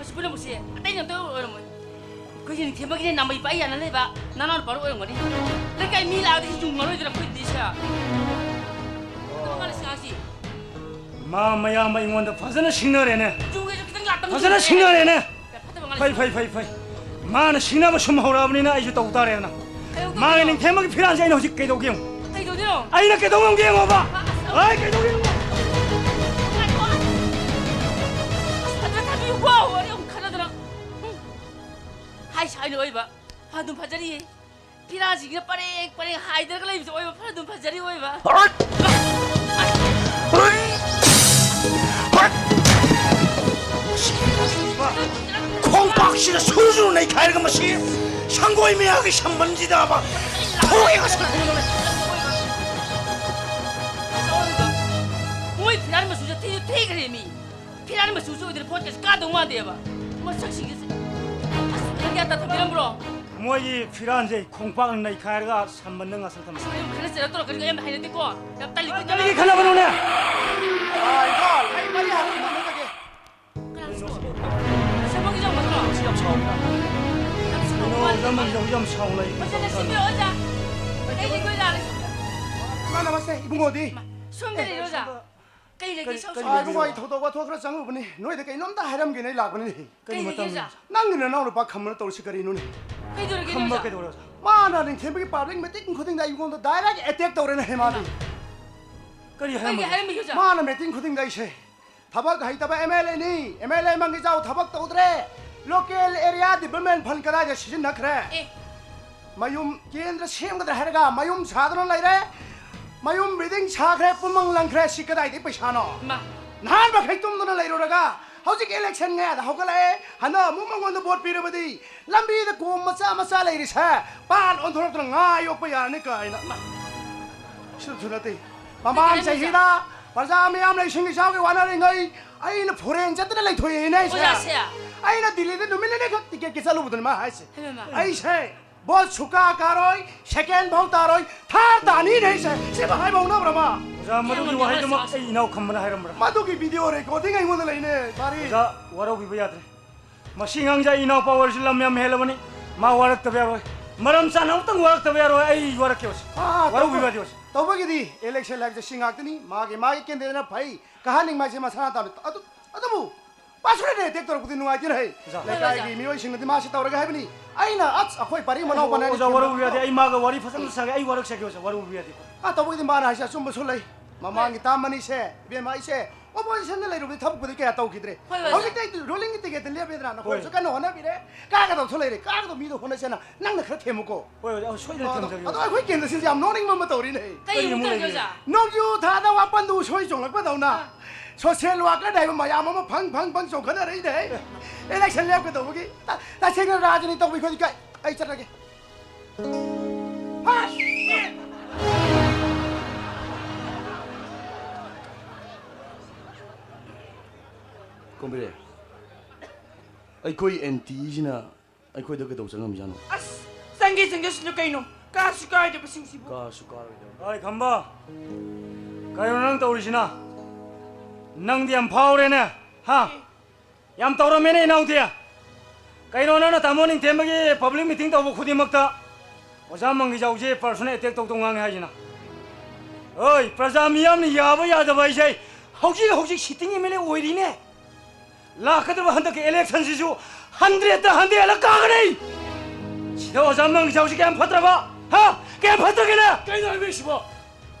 ꯑꯁꯤ ꯄꯨꯝꯅꯃꯛꯁꯦ ꯑꯇꯩ ꯑꯝꯇ ꯑꯣꯏꯔꯝꯃꯣꯏ꯫ ꯑꯩꯈꯣꯏꯒꯤ ꯅꯤꯡꯊꯦꯝꯕꯒꯤꯅꯦ ꯅꯥꯃꯩ ꯄꯥꯏ ꯌꯥꯅ ꯂꯩꯕ ꯅꯅꯥꯎ ꯅꯨꯄꯥꯗꯣ ꯑꯣꯏꯔꯝꯒꯅꯤ꯫ ꯂꯩꯀꯥꯏ ꯃꯤ ꯂꯥꯛꯑꯗꯤ ꯌꯨꯡꯉꯔꯣꯏꯗ꯭ꯔꯥ ꯑꯩꯈꯣꯏꯗꯤ ꯁꯦ? ꯐꯠꯇꯕ ꯉꯥꯡꯅ ꯁꯤ ꯑꯉꯥꯡꯁꯤ꯫ ꯃꯥ ꯃꯌꯥꯝꯕ ꯑꯩꯉꯣꯟꯗ ꯐꯖꯅ ꯁꯤꯡꯅꯔꯦꯅꯦ꯫ ꯌꯨꯡꯒꯦꯁꯨ ꯈꯤꯇꯪ ꯂꯥꯞꯇꯪ ꯐꯖꯅ ꯌꯨꯡꯉꯦ꯫ ꯁꯤꯡꯅꯔꯦꯅꯦ꯫ ꯐꯠꯇꯕ ꯉꯥꯡꯅ ꯐꯩ, ꯁꯤ ꯐꯩ, ꯐꯩ, ꯐꯩ꯫ ꯃꯥꯅ ꯁꯤꯡꯅꯕ ꯁꯨꯝ ꯍꯧꯔꯛꯑꯕꯅꯤꯅ ꯑꯩꯁꯨ ꯇꯧ ꯇꯥꯔꯦꯗꯅ꯫ ꯀꯩꯗꯧꯗꯣꯏꯅꯣ? ꯃꯥꯒꯤ ꯅꯤꯡꯊꯦꯝꯕꯒꯤ ꯐꯤꯔꯥꯟꯁꯦ ꯑꯩꯅ ꯍꯧꯖꯤꯛ ꯀꯩꯗꯧꯒꯦ ꯌꯦꯡꯉꯨ꯫ ꯀꯩꯗꯧꯗꯣꯏꯅꯣ? ꯑꯩꯅ ꯀꯩꯗꯧ ꯉꯝꯒꯦ ꯌꯦꯡꯉꯣꯕ꯫ ꯑꯁ, ꯑꯩ ꯀꯩꯗꯧꯒꯦ ꯌꯦꯡꯉꯣ꯫ ꯉꯥꯏꯈꯣ꯫ ꯑꯁ, ꯐꯖꯅ ꯊꯥꯕꯤꯌꯨꯀꯣ꯫ ꯋꯥꯔꯤ ꯑꯃꯨꯛ ꯈꯠꯅꯗꯅ꯫ ꯎꯝ꯫ ꯍꯥꯏ ꯁꯥꯏꯅ ꯑꯣꯏꯕ꯫ ꯐꯗꯨꯝ ꯐꯖꯔꯤꯌꯦ꯫ ꯐꯤꯔꯥꯜꯁꯤꯡꯁꯤꯅ ꯄꯔꯦꯡ ꯄꯔꯦꯡ ꯍꯥꯏꯗꯔꯒ ꯂꯩꯕꯁꯦ ꯑꯣꯏꯕ ꯐꯔ ꯑꯗꯨꯝ ꯐꯖꯔꯤ ꯑꯣꯏꯕ꯫ ꯈꯣꯡꯄꯥꯛꯁꯤꯗ ꯁꯨꯔꯨ ꯁꯨꯔꯨ ꯅꯩꯈꯥꯏꯔꯒ ꯃꯁꯤ ꯁꯪꯒꯣꯏ ꯃꯌꯥꯒꯤ ꯁꯝꯕꯟꯁꯤꯗꯕ ꯊꯣꯛꯑꯦ ꯉꯁꯤ꯫ ꯃꯣꯏ ꯐꯤꯔꯥꯜ ꯃꯆꯨꯁꯦ ꯊꯤ ꯊꯤꯈ꯭ꯔꯦ ꯃꯤ꯫ ꯐꯤꯔꯥꯟ ꯃꯆꯨꯁꯨ ꯑꯣꯏꯗꯅ ꯄꯣꯠꯀꯁꯦ ꯀꯥꯗꯧ ꯃꯥꯟꯗꯦꯕ꯫ ꯃꯁꯛꯁꯤꯡꯁꯦ꯫ ꯑꯁ, ꯅꯪ ꯒ꯭ꯌꯥꯟ ꯇꯥꯊꯣꯛꯄꯤꯔꯝꯕ꯭ꯔꯣ? ꯃꯣꯏꯒꯤ ꯐꯤꯔꯥꯟꯁꯦ ꯈꯣꯡꯄꯥꯛꯅ ꯅꯩꯈꯥꯏꯔꯒ ꯁꯝꯕꯟꯗ ꯉꯥꯁꯜ ꯊꯝꯃꯦ꯫ ꯑꯁ, ꯃꯌꯨꯝ ꯈꯠꯅ ꯆꯩꯅ ꯇꯧꯔꯛꯀꯅꯤꯒ ꯌꯥꯝ ꯍꯩꯅꯗꯦꯀꯣ꯫ ꯌꯥꯝ ꯇꯜꯂꯤꯀꯣ꯫ ꯀꯔꯤꯒꯤ ꯈꯠꯅꯕꯅꯣꯅꯦ? ꯑꯥ, ꯏꯝꯐꯥꯜ, ꯑꯩ ꯃꯔꯤ ꯍꯥꯟꯅ ꯈꯪꯅꯖꯒꯦ꯫ ꯀꯅꯥꯅꯣ ꯁꯤꯕꯣ? ꯑꯁ, ꯃꯣꯏꯒꯤ ꯌꯥꯝ ꯃꯊ꯭ꯔꯣ? ꯁꯤ ꯌꯥꯝ ꯁꯥꯎꯔꯦ꯫ ꯌꯥꯝ ꯁꯥꯎꯕ ꯀꯩꯅꯣ, ꯃꯥꯜꯂꯦ꯫ ꯅꯪ ꯌꯥꯝ, ꯌꯥꯝ ꯁꯥꯎꯅ ꯂꯩ꯫ ꯃꯁꯤ ꯅꯛꯁꯤꯟꯕꯤꯔꯣ, ꯑꯣꯖꯥ꯫ ꯑꯩ ꯂꯩꯒꯣꯏ ꯂꯥꯛꯂꯦ꯫ ꯏꯃꯥ, ꯅꯃꯁꯇꯦ, ꯏꯕꯨꯡꯉꯣꯗꯤ? ꯏꯃꯥ, ꯁꯣꯝꯗ ꯂꯩꯔꯣ, ꯑꯣꯖꯥ꯫ ꯀꯩ ꯂꯩꯒꯦ, ꯀꯩꯅꯣ, ꯁꯥꯎ-, ꯀꯩ ꯁꯥꯎ-, ꯂꯩꯒꯦ? ꯏꯕꯨꯡꯉꯣ, ꯑꯩ ꯊꯧꯗꯣꯛ ꯋꯥꯊꯣꯛ ꯈꯔ ꯆꯪꯉꯨꯕꯅꯤ꯫ ꯅꯣꯏꯗ ꯀꯩꯅꯣꯝꯇ ꯍꯥꯏꯔꯝꯒꯦꯅ ꯑꯩ ꯂꯥꯛꯄꯅꯤ꯫ ꯀꯩ ꯀꯩ ꯂꯩꯒꯦ, ꯃꯇꯝ? ꯑꯣꯖꯥ? ꯅꯪꯒꯤ ꯅꯅꯥꯎ ꯅꯨꯄꯥ ꯈꯝꯕꯅ ꯇꯧꯔꯤꯁꯤ ꯀꯔꯤꯅꯣꯅꯦ? ꯀꯩꯗꯧꯔꯒꯦ, ꯈꯝꯕ ꯑꯣꯖꯥ? ꯀꯩꯗꯧꯔꯦ, ꯑꯣꯖꯥ? ꯃꯥꯅ ꯅꯤꯡꯊꯦꯝꯕꯒꯤ ꯄꯥꯕ꯭ꯂꯤꯛ ꯃꯤꯇꯤꯡ ꯈꯨꯗꯤꯡꯗ ꯑꯩꯉꯣꯟꯗ direct attack ꯇꯧꯔꯦꯅꯦ, ꯍꯦ, ꯃꯥꯗꯤ꯫ ꯍꯩꯃꯥ꯫ ꯀꯔꯤ ꯀꯩꯒꯤ ꯍꯥꯏꯔꯝꯃꯒꯦ? ꯍꯥꯏꯔꯝꯃꯤꯒꯦ, ꯑꯣꯖꯥ? ꯃꯥꯅ ꯃꯤꯇꯤꯡ ꯈꯨꯗꯤꯡꯗ ꯑꯩꯁꯦ ꯊꯕꯛ ꯍꯩꯇꯕ ꯑꯦꯝ ꯑꯦꯜ ꯑꯦꯅꯤ, ꯑꯦꯝ ꯑꯦꯜ ꯑꯦ ꯃꯪꯒꯤꯖꯥꯎ ꯊꯕꯛ ꯇꯧꯗ꯭ꯔꯦ, local area development fund ꯀꯗꯥꯏꯗ ꯁꯤꯖꯤꯟꯅꯈ꯭ꯔꯦ? ꯑꯦ꯫ ꯃꯌꯨꯝ ꯀꯦꯟꯗ꯭ꯔ ꯁꯦꯝꯒꯗ꯭ꯔꯥ ꯍꯥꯏꯔꯒ ꯃꯌꯨꯝ ꯁꯥꯗꯨꯅ ꯂꯩꯔꯦ꯫ ꯃꯌꯨꯝ ꯕꯤꯜꯗꯤꯡ ꯁꯥꯈ꯭ꯔꯦ, ꯄꯨꯝꯃꯪ ꯂꯪꯈ꯭ꯔꯦ, ꯁꯤ ꯀꯗꯥꯏꯗꯒꯤ ꯄꯩꯁꯥꯅꯣ? ꯏꯃꯥ꯫ ꯅꯍꯥꯟ ꯃꯈꯩ ꯇꯨꯝꯗꯨꯅ ꯂꯩꯔꯨꯔꯒ ꯍꯧꯖꯤꯛ ꯏꯂꯦꯛꯁꯟ ꯉꯥꯏꯗ ꯍꯧꯒꯠꯂꯛꯑꯦ, ꯍꯟꯗꯛ ꯑꯃꯨꯛ ꯃꯉꯣꯟꯗ ꯚꯣꯠ ꯄꯤꯔꯕꯗꯤ ꯂꯝꯕꯤꯗ ꯀꯣꯝ ꯃꯆꯥ ꯃꯆꯥ ꯂꯩꯔꯤꯁꯦ ꯄꯥꯟ ꯑꯣꯟꯊꯣꯔꯛꯇꯅ ꯉꯥ ꯌꯣꯛꯄ ꯌꯥꯔꯅꯤ ꯀꯥꯏꯅ꯫ ꯏꯃꯥ꯫ ꯁꯤꯁꯨ ꯅꯠꯇꯦ꯫ ꯃꯃꯥꯡ ꯀꯩꯗꯧꯔꯦ ꯆꯍꯤꯗ ꯄ꯭ꯔꯖꯥ ꯃꯤꯌꯥꯝ ꯂꯩꯁꯤꯡ ꯏꯆꯥꯎꯒꯤ ꯋꯥꯅꯔꯤꯉꯩ ꯑꯩꯅ ꯐꯣꯔꯦꯟ ꯆꯠꯇꯅ ꯂꯩꯊꯣꯛꯑꯦꯅꯦ ꯑꯩꯁꯦ꯫ ꯑꯣꯖꯥꯁꯦ꯫ ꯑꯩꯅ ꯗꯤꯜꯂꯤꯗ ꯅꯨꯃꯤꯠ ꯅꯤꯅꯤꯈꯛ ꯇꯤꯀꯦꯠꯀꯤ ꯆꯠꯂꯨꯕꯗꯨꯅ ꯃꯥ ꯍꯥꯏꯁꯦ꯫ ꯍꯩꯃꯥ꯫ ꯑꯩꯁꯦ ꯚꯣꯠ ꯁꯨꯀꯥ ꯀꯥꯔꯣꯏ, ꯁꯦꯀꯦꯟ ꯐꯥꯎ ꯇꯥꯔꯣꯏ, ꯊꯥꯔ ꯇꯥꯅꯤꯅꯦ ꯑꯩꯁꯦ꯫ ꯁꯤꯕꯨ ꯍꯥꯏꯕ ꯍꯧꯅꯕ꯭ꯔ ꯃꯥ? ꯑꯣꯖꯥ, ꯃꯗꯨꯒꯤ ꯌꯥꯝꯅ ꯋꯥꯍꯩꯗꯨꯃꯛ ꯅꯨꯡꯁꯤ꯫ ꯑꯩ ꯏꯅꯥꯎ ꯈꯝꯕꯅ ꯍꯥꯏꯔꯝꯕ꯭ꯔꯥ? ꯃꯗꯨꯒꯤ ꯚꯤꯗꯤꯑꯣ ꯔꯦꯀꯣꯔꯗꯤꯡ ꯑꯩꯉꯣꯟꯗ ꯂꯩꯅꯦ, ꯄꯥꯔꯤ꯫ ꯑꯣꯖꯥ, ꯋꯥꯔꯧꯕꯤꯕ ꯌꯥꯗ꯭ꯔꯦ꯫ ꯃꯁꯤ ꯑꯉꯥꯡꯁꯦ ꯑꯩ ꯏꯅꯥꯎꯄꯥ ꯑꯣꯏꯔꯁꯨ ꯂꯝ ꯌꯥꯝ ꯍꯦꯜꯂꯕꯅꯤ꯫ ꯃꯥ ꯋꯥꯔꯛꯇꯕ ꯌꯥꯔꯣꯏ꯫ ꯃꯔꯝ ꯆꯥꯅ ꯑꯃꯨꯛꯇꯪ ꯋꯥꯔꯛꯇꯕ ꯌꯥꯔꯣꯏ꯫ ꯑꯩ ꯋꯥꯔꯛꯀꯦ ꯑꯣꯖꯥ꯫ ꯑꯥ, ꯋꯥꯔꯧꯕꯤꯕ ꯇꯧꯕ-, ꯌꯥꯗꯦ ꯑꯣꯖꯥ꯫ ꯇꯧꯕꯒꯤꯗꯤ ꯏꯂꯦꯛꯁꯟ ꯍꯥꯏꯕꯁꯦ ꯁꯤ ꯉꯥꯛꯇꯅꯤ꯫ ꯃꯥꯒꯤ, ꯃꯥꯒꯤ ꯀꯦꯟꯗꯤꯗꯦꯠꯅ ꯐꯩ꯫ ꯀꯥꯍꯟꯅꯤꯡꯕ ꯍꯥꯏꯁꯦ ꯃꯁꯥꯅ ꯇꯥꯕꯅꯤ꯫ ꯑꯗꯨ, ꯑꯗꯨꯕꯨ ꯄꯥꯁꯨꯅꯦ ꯑꯦꯇꯦꯛ ꯇꯧꯔꯛꯄꯗꯤ ꯅꯨꯡꯉꯥꯏꯇꯦꯅꯦ ꯍꯩ꯫ ꯑꯣꯖꯥ꯫ ꯂꯩꯀꯥꯏꯒꯤ ꯃꯤꯑꯣꯏꯁꯤꯡꯅꯗꯤ ꯃꯥꯁꯤ ꯇꯧꯔꯒ ꯍꯥꯏꯕꯅꯤ꯫ ꯑꯩꯅ, ꯑꯁ, ꯑꯩꯈꯣꯏ ꯄꯔꯤ ꯃꯅꯥꯎ ꯄꯥꯅꯔꯤ ꯑꯣꯖꯥ, ꯋꯥꯔꯧꯕꯤꯕ ꯌꯥꯗꯦ꯫ ꯑꯩ ꯃꯥꯒ ꯋꯥꯔꯤ ꯐꯖꯅ ꯁꯥꯒꯦ꯫ ꯑꯩ ꯋꯥꯔꯛꯆꯒꯦ ꯑꯣꯖꯥ, ꯋꯥꯔꯧꯕꯤꯕ ꯌꯥꯗꯦ꯫ ꯑꯥ, ꯇꯧꯕꯒꯤꯗꯤ ꯃꯥꯅ ꯍꯥꯏꯁꯦ ꯑꯆꯨꯝꯕꯁꯨ ꯂꯩ꯫ ꯃꯃꯥꯡꯒꯤ ꯇꯥꯝ ꯑꯅꯤꯁꯦ, ꯏꯕꯦꯝꯃ, ꯑꯩꯁꯦ ꯑꯣꯄꯣꯖꯤꯁꯟꯗ ꯂꯩꯔꯨꯕꯗꯤ ꯊꯕꯛꯄꯨꯗꯤ ꯀꯌꯥ ꯇꯧꯈꯤꯗ꯭ꯔꯦ꯫ ꯍꯣꯏ, ꯑꯣꯖꯥ꯫ ꯍꯧꯖꯤꯛꯇꯤ ꯑꯩ ꯔꯨꯂꯤꯡꯒꯤ ꯇꯤꯀꯦꯠꯇ ꯂꯦꯞꯄꯦꯗꯅ, ꯅꯈꯣꯏꯅꯁꯨ ꯍꯣꯏ꯫ ꯀꯟꯅ ꯍꯣꯠꯅꯕꯤꯔꯦ꯫ ꯀꯥꯒꯗꯧꯁꯨ ꯂꯩꯔꯦ꯫ ꯀꯥꯒꯗꯧ ꯃꯤꯗꯣ ꯍꯣꯠꯅꯁꯦꯅ ꯅꯪꯅ ꯈꯔ ꯊꯦꯝꯃꯨꯀꯣ꯫ ꯍꯣꯏ, ꯍꯣꯏ, ꯁꯣꯏꯗꯅ ꯑꯗꯣ, ꯊꯦꯝꯖꯒꯦ꯫ ꯑꯗꯣ ꯑꯩꯈꯣꯏ ꯀꯦꯟꯗ꯭ꯔꯁꯤꯡꯁꯦ ꯌꯥꯝ ꯅꯣꯛꯅꯤꯡꯕ ꯑꯃ ꯇꯧꯔꯤꯅꯦ꯫ ꯀꯩ ꯀꯔꯤ ꯑꯃꯨꯛ ꯑꯃꯨꯛ ꯇꯧꯔꯒꯦ, ꯂꯩꯒꯦ? ꯑꯣꯖꯥ? ꯅꯣꯡꯖꯨ ꯊꯥꯗ ꯋꯥꯄꯟꯗꯨ ꯎꯁꯣꯏ ꯆꯣꯡꯂꯛꯄꯗꯧꯅ ꯑꯥ꯫ ꯁꯣꯁꯤꯌꯦꯜ ꯋꯥꯀꯔ ꯍꯥꯏꯕ ꯃꯌꯥꯝ ꯑꯃ ꯐꯪ ꯐꯪ ꯐꯪ ꯆꯣꯡꯈꯠꯅꯔꯛꯏꯅꯦ꯫ ꯏꯂꯦꯛꯁꯟ ꯂꯦꯞꯀꯗꯧꯕꯒꯤ꯫ ꯇ-, ꯇꯁꯦꯡꯅ ꯔꯥꯖꯅꯤꯇꯤ ꯇꯧꯕ ꯑꯩꯈꯣꯏꯗꯤ ꯀꯥꯏ-, ꯑꯩ ꯆꯠꯂꯒꯦ꯫ ꯀꯣꯝꯕꯤꯔꯦ, ꯑꯩꯈꯣꯏ ꯑꯦꯟꯇꯤꯁꯤꯅ ꯑꯩꯈꯣꯏꯗ ꯀꯩꯗꯧ ꯆꯪꯉꯝꯃꯤꯖꯥꯠꯅꯣ? ꯑꯁ, ꯆꯪꯒꯦ ꯆꯪꯖꯁꯅꯨ ꯀꯩꯅꯣ, ꯀꯥꯁꯨ ꯀꯥꯔꯣꯏꯗꯕꯁꯤꯡꯁꯤꯕꯨ꯫ ꯀꯥꯁꯨ ꯀꯥꯔꯣꯏꯗꯕ꯫ ꯑꯩ ꯈꯝꯕ, ꯀꯩꯅꯣ ꯅꯪ ꯇꯧꯔꯤꯁꯤꯅ? ꯅꯪꯗꯤ ꯌꯥꯝ ꯐꯥꯎꯔꯦꯅꯦ, ꯍꯥ? ꯑꯦ꯫ ꯌꯥꯝ ꯇꯧꯔꯝꯃꯦꯅꯦ ꯏꯅꯥꯎꯗꯤ꯫ ꯀꯩꯅꯣ ꯅꯪꯅ ꯇꯥꯃꯣ ꯅꯤꯡꯊꯦꯝꯕꯒꯤ ꯄꯕ꯭ꯂꯤꯛ ꯃꯤꯇꯤꯡ ꯇꯧꯕ ꯈꯨꯗꯤꯡꯃꯛꯇ ꯑꯣꯖꯥ ꯃꯪꯒꯤꯖꯥꯎꯁꯦ ꯄꯔꯁꯣꯅꯦꯜ ꯑꯦꯇꯦꯛ ꯇꯧꯗꯧ ꯉꯥꯡꯉꯦ ꯍꯥꯏꯁꯤꯅ? ꯍꯣꯏ, ꯄ꯭ꯔꯖꯥ ꯃꯤꯌꯥꯝꯅ ꯌꯥꯕ ꯌꯥꯗꯕ ꯍꯥꯏꯁꯦ ꯍꯧꯖꯤꯛ ꯍꯧꯖꯤꯛ ꯁꯤꯇꯤꯡ ꯑꯦꯝ ꯑꯦꯜ ꯑꯦ ꯑꯣꯏꯔꯤꯅꯦ꯫ ꯂꯥꯛꯀꯗꯕ ꯍꯟꯗꯛꯀꯤ ꯏꯂꯦꯛꯁꯟꯁꯤꯁꯨ ꯍꯟꯗ꯭ꯔꯦꯠꯇ ꯍꯟꯗ꯭ꯔꯦꯠꯂ ꯀꯥꯒꯅꯤ꯫ ꯁꯤꯗ ꯑꯣꯖꯥ ꯃꯪꯒꯤꯖꯥꯎꯁꯤ ꯀꯌꯥꯝ ꯐꯠꯇ꯭ꯔꯕ? ꯍꯥ? ꯀꯌꯥꯝ ꯐꯠꯇ꯭ꯔꯒꯦꯅꯦ? ꯀꯩꯅꯣ ꯍꯥꯏꯕꯤꯔꯤꯁꯤꯕꯣ?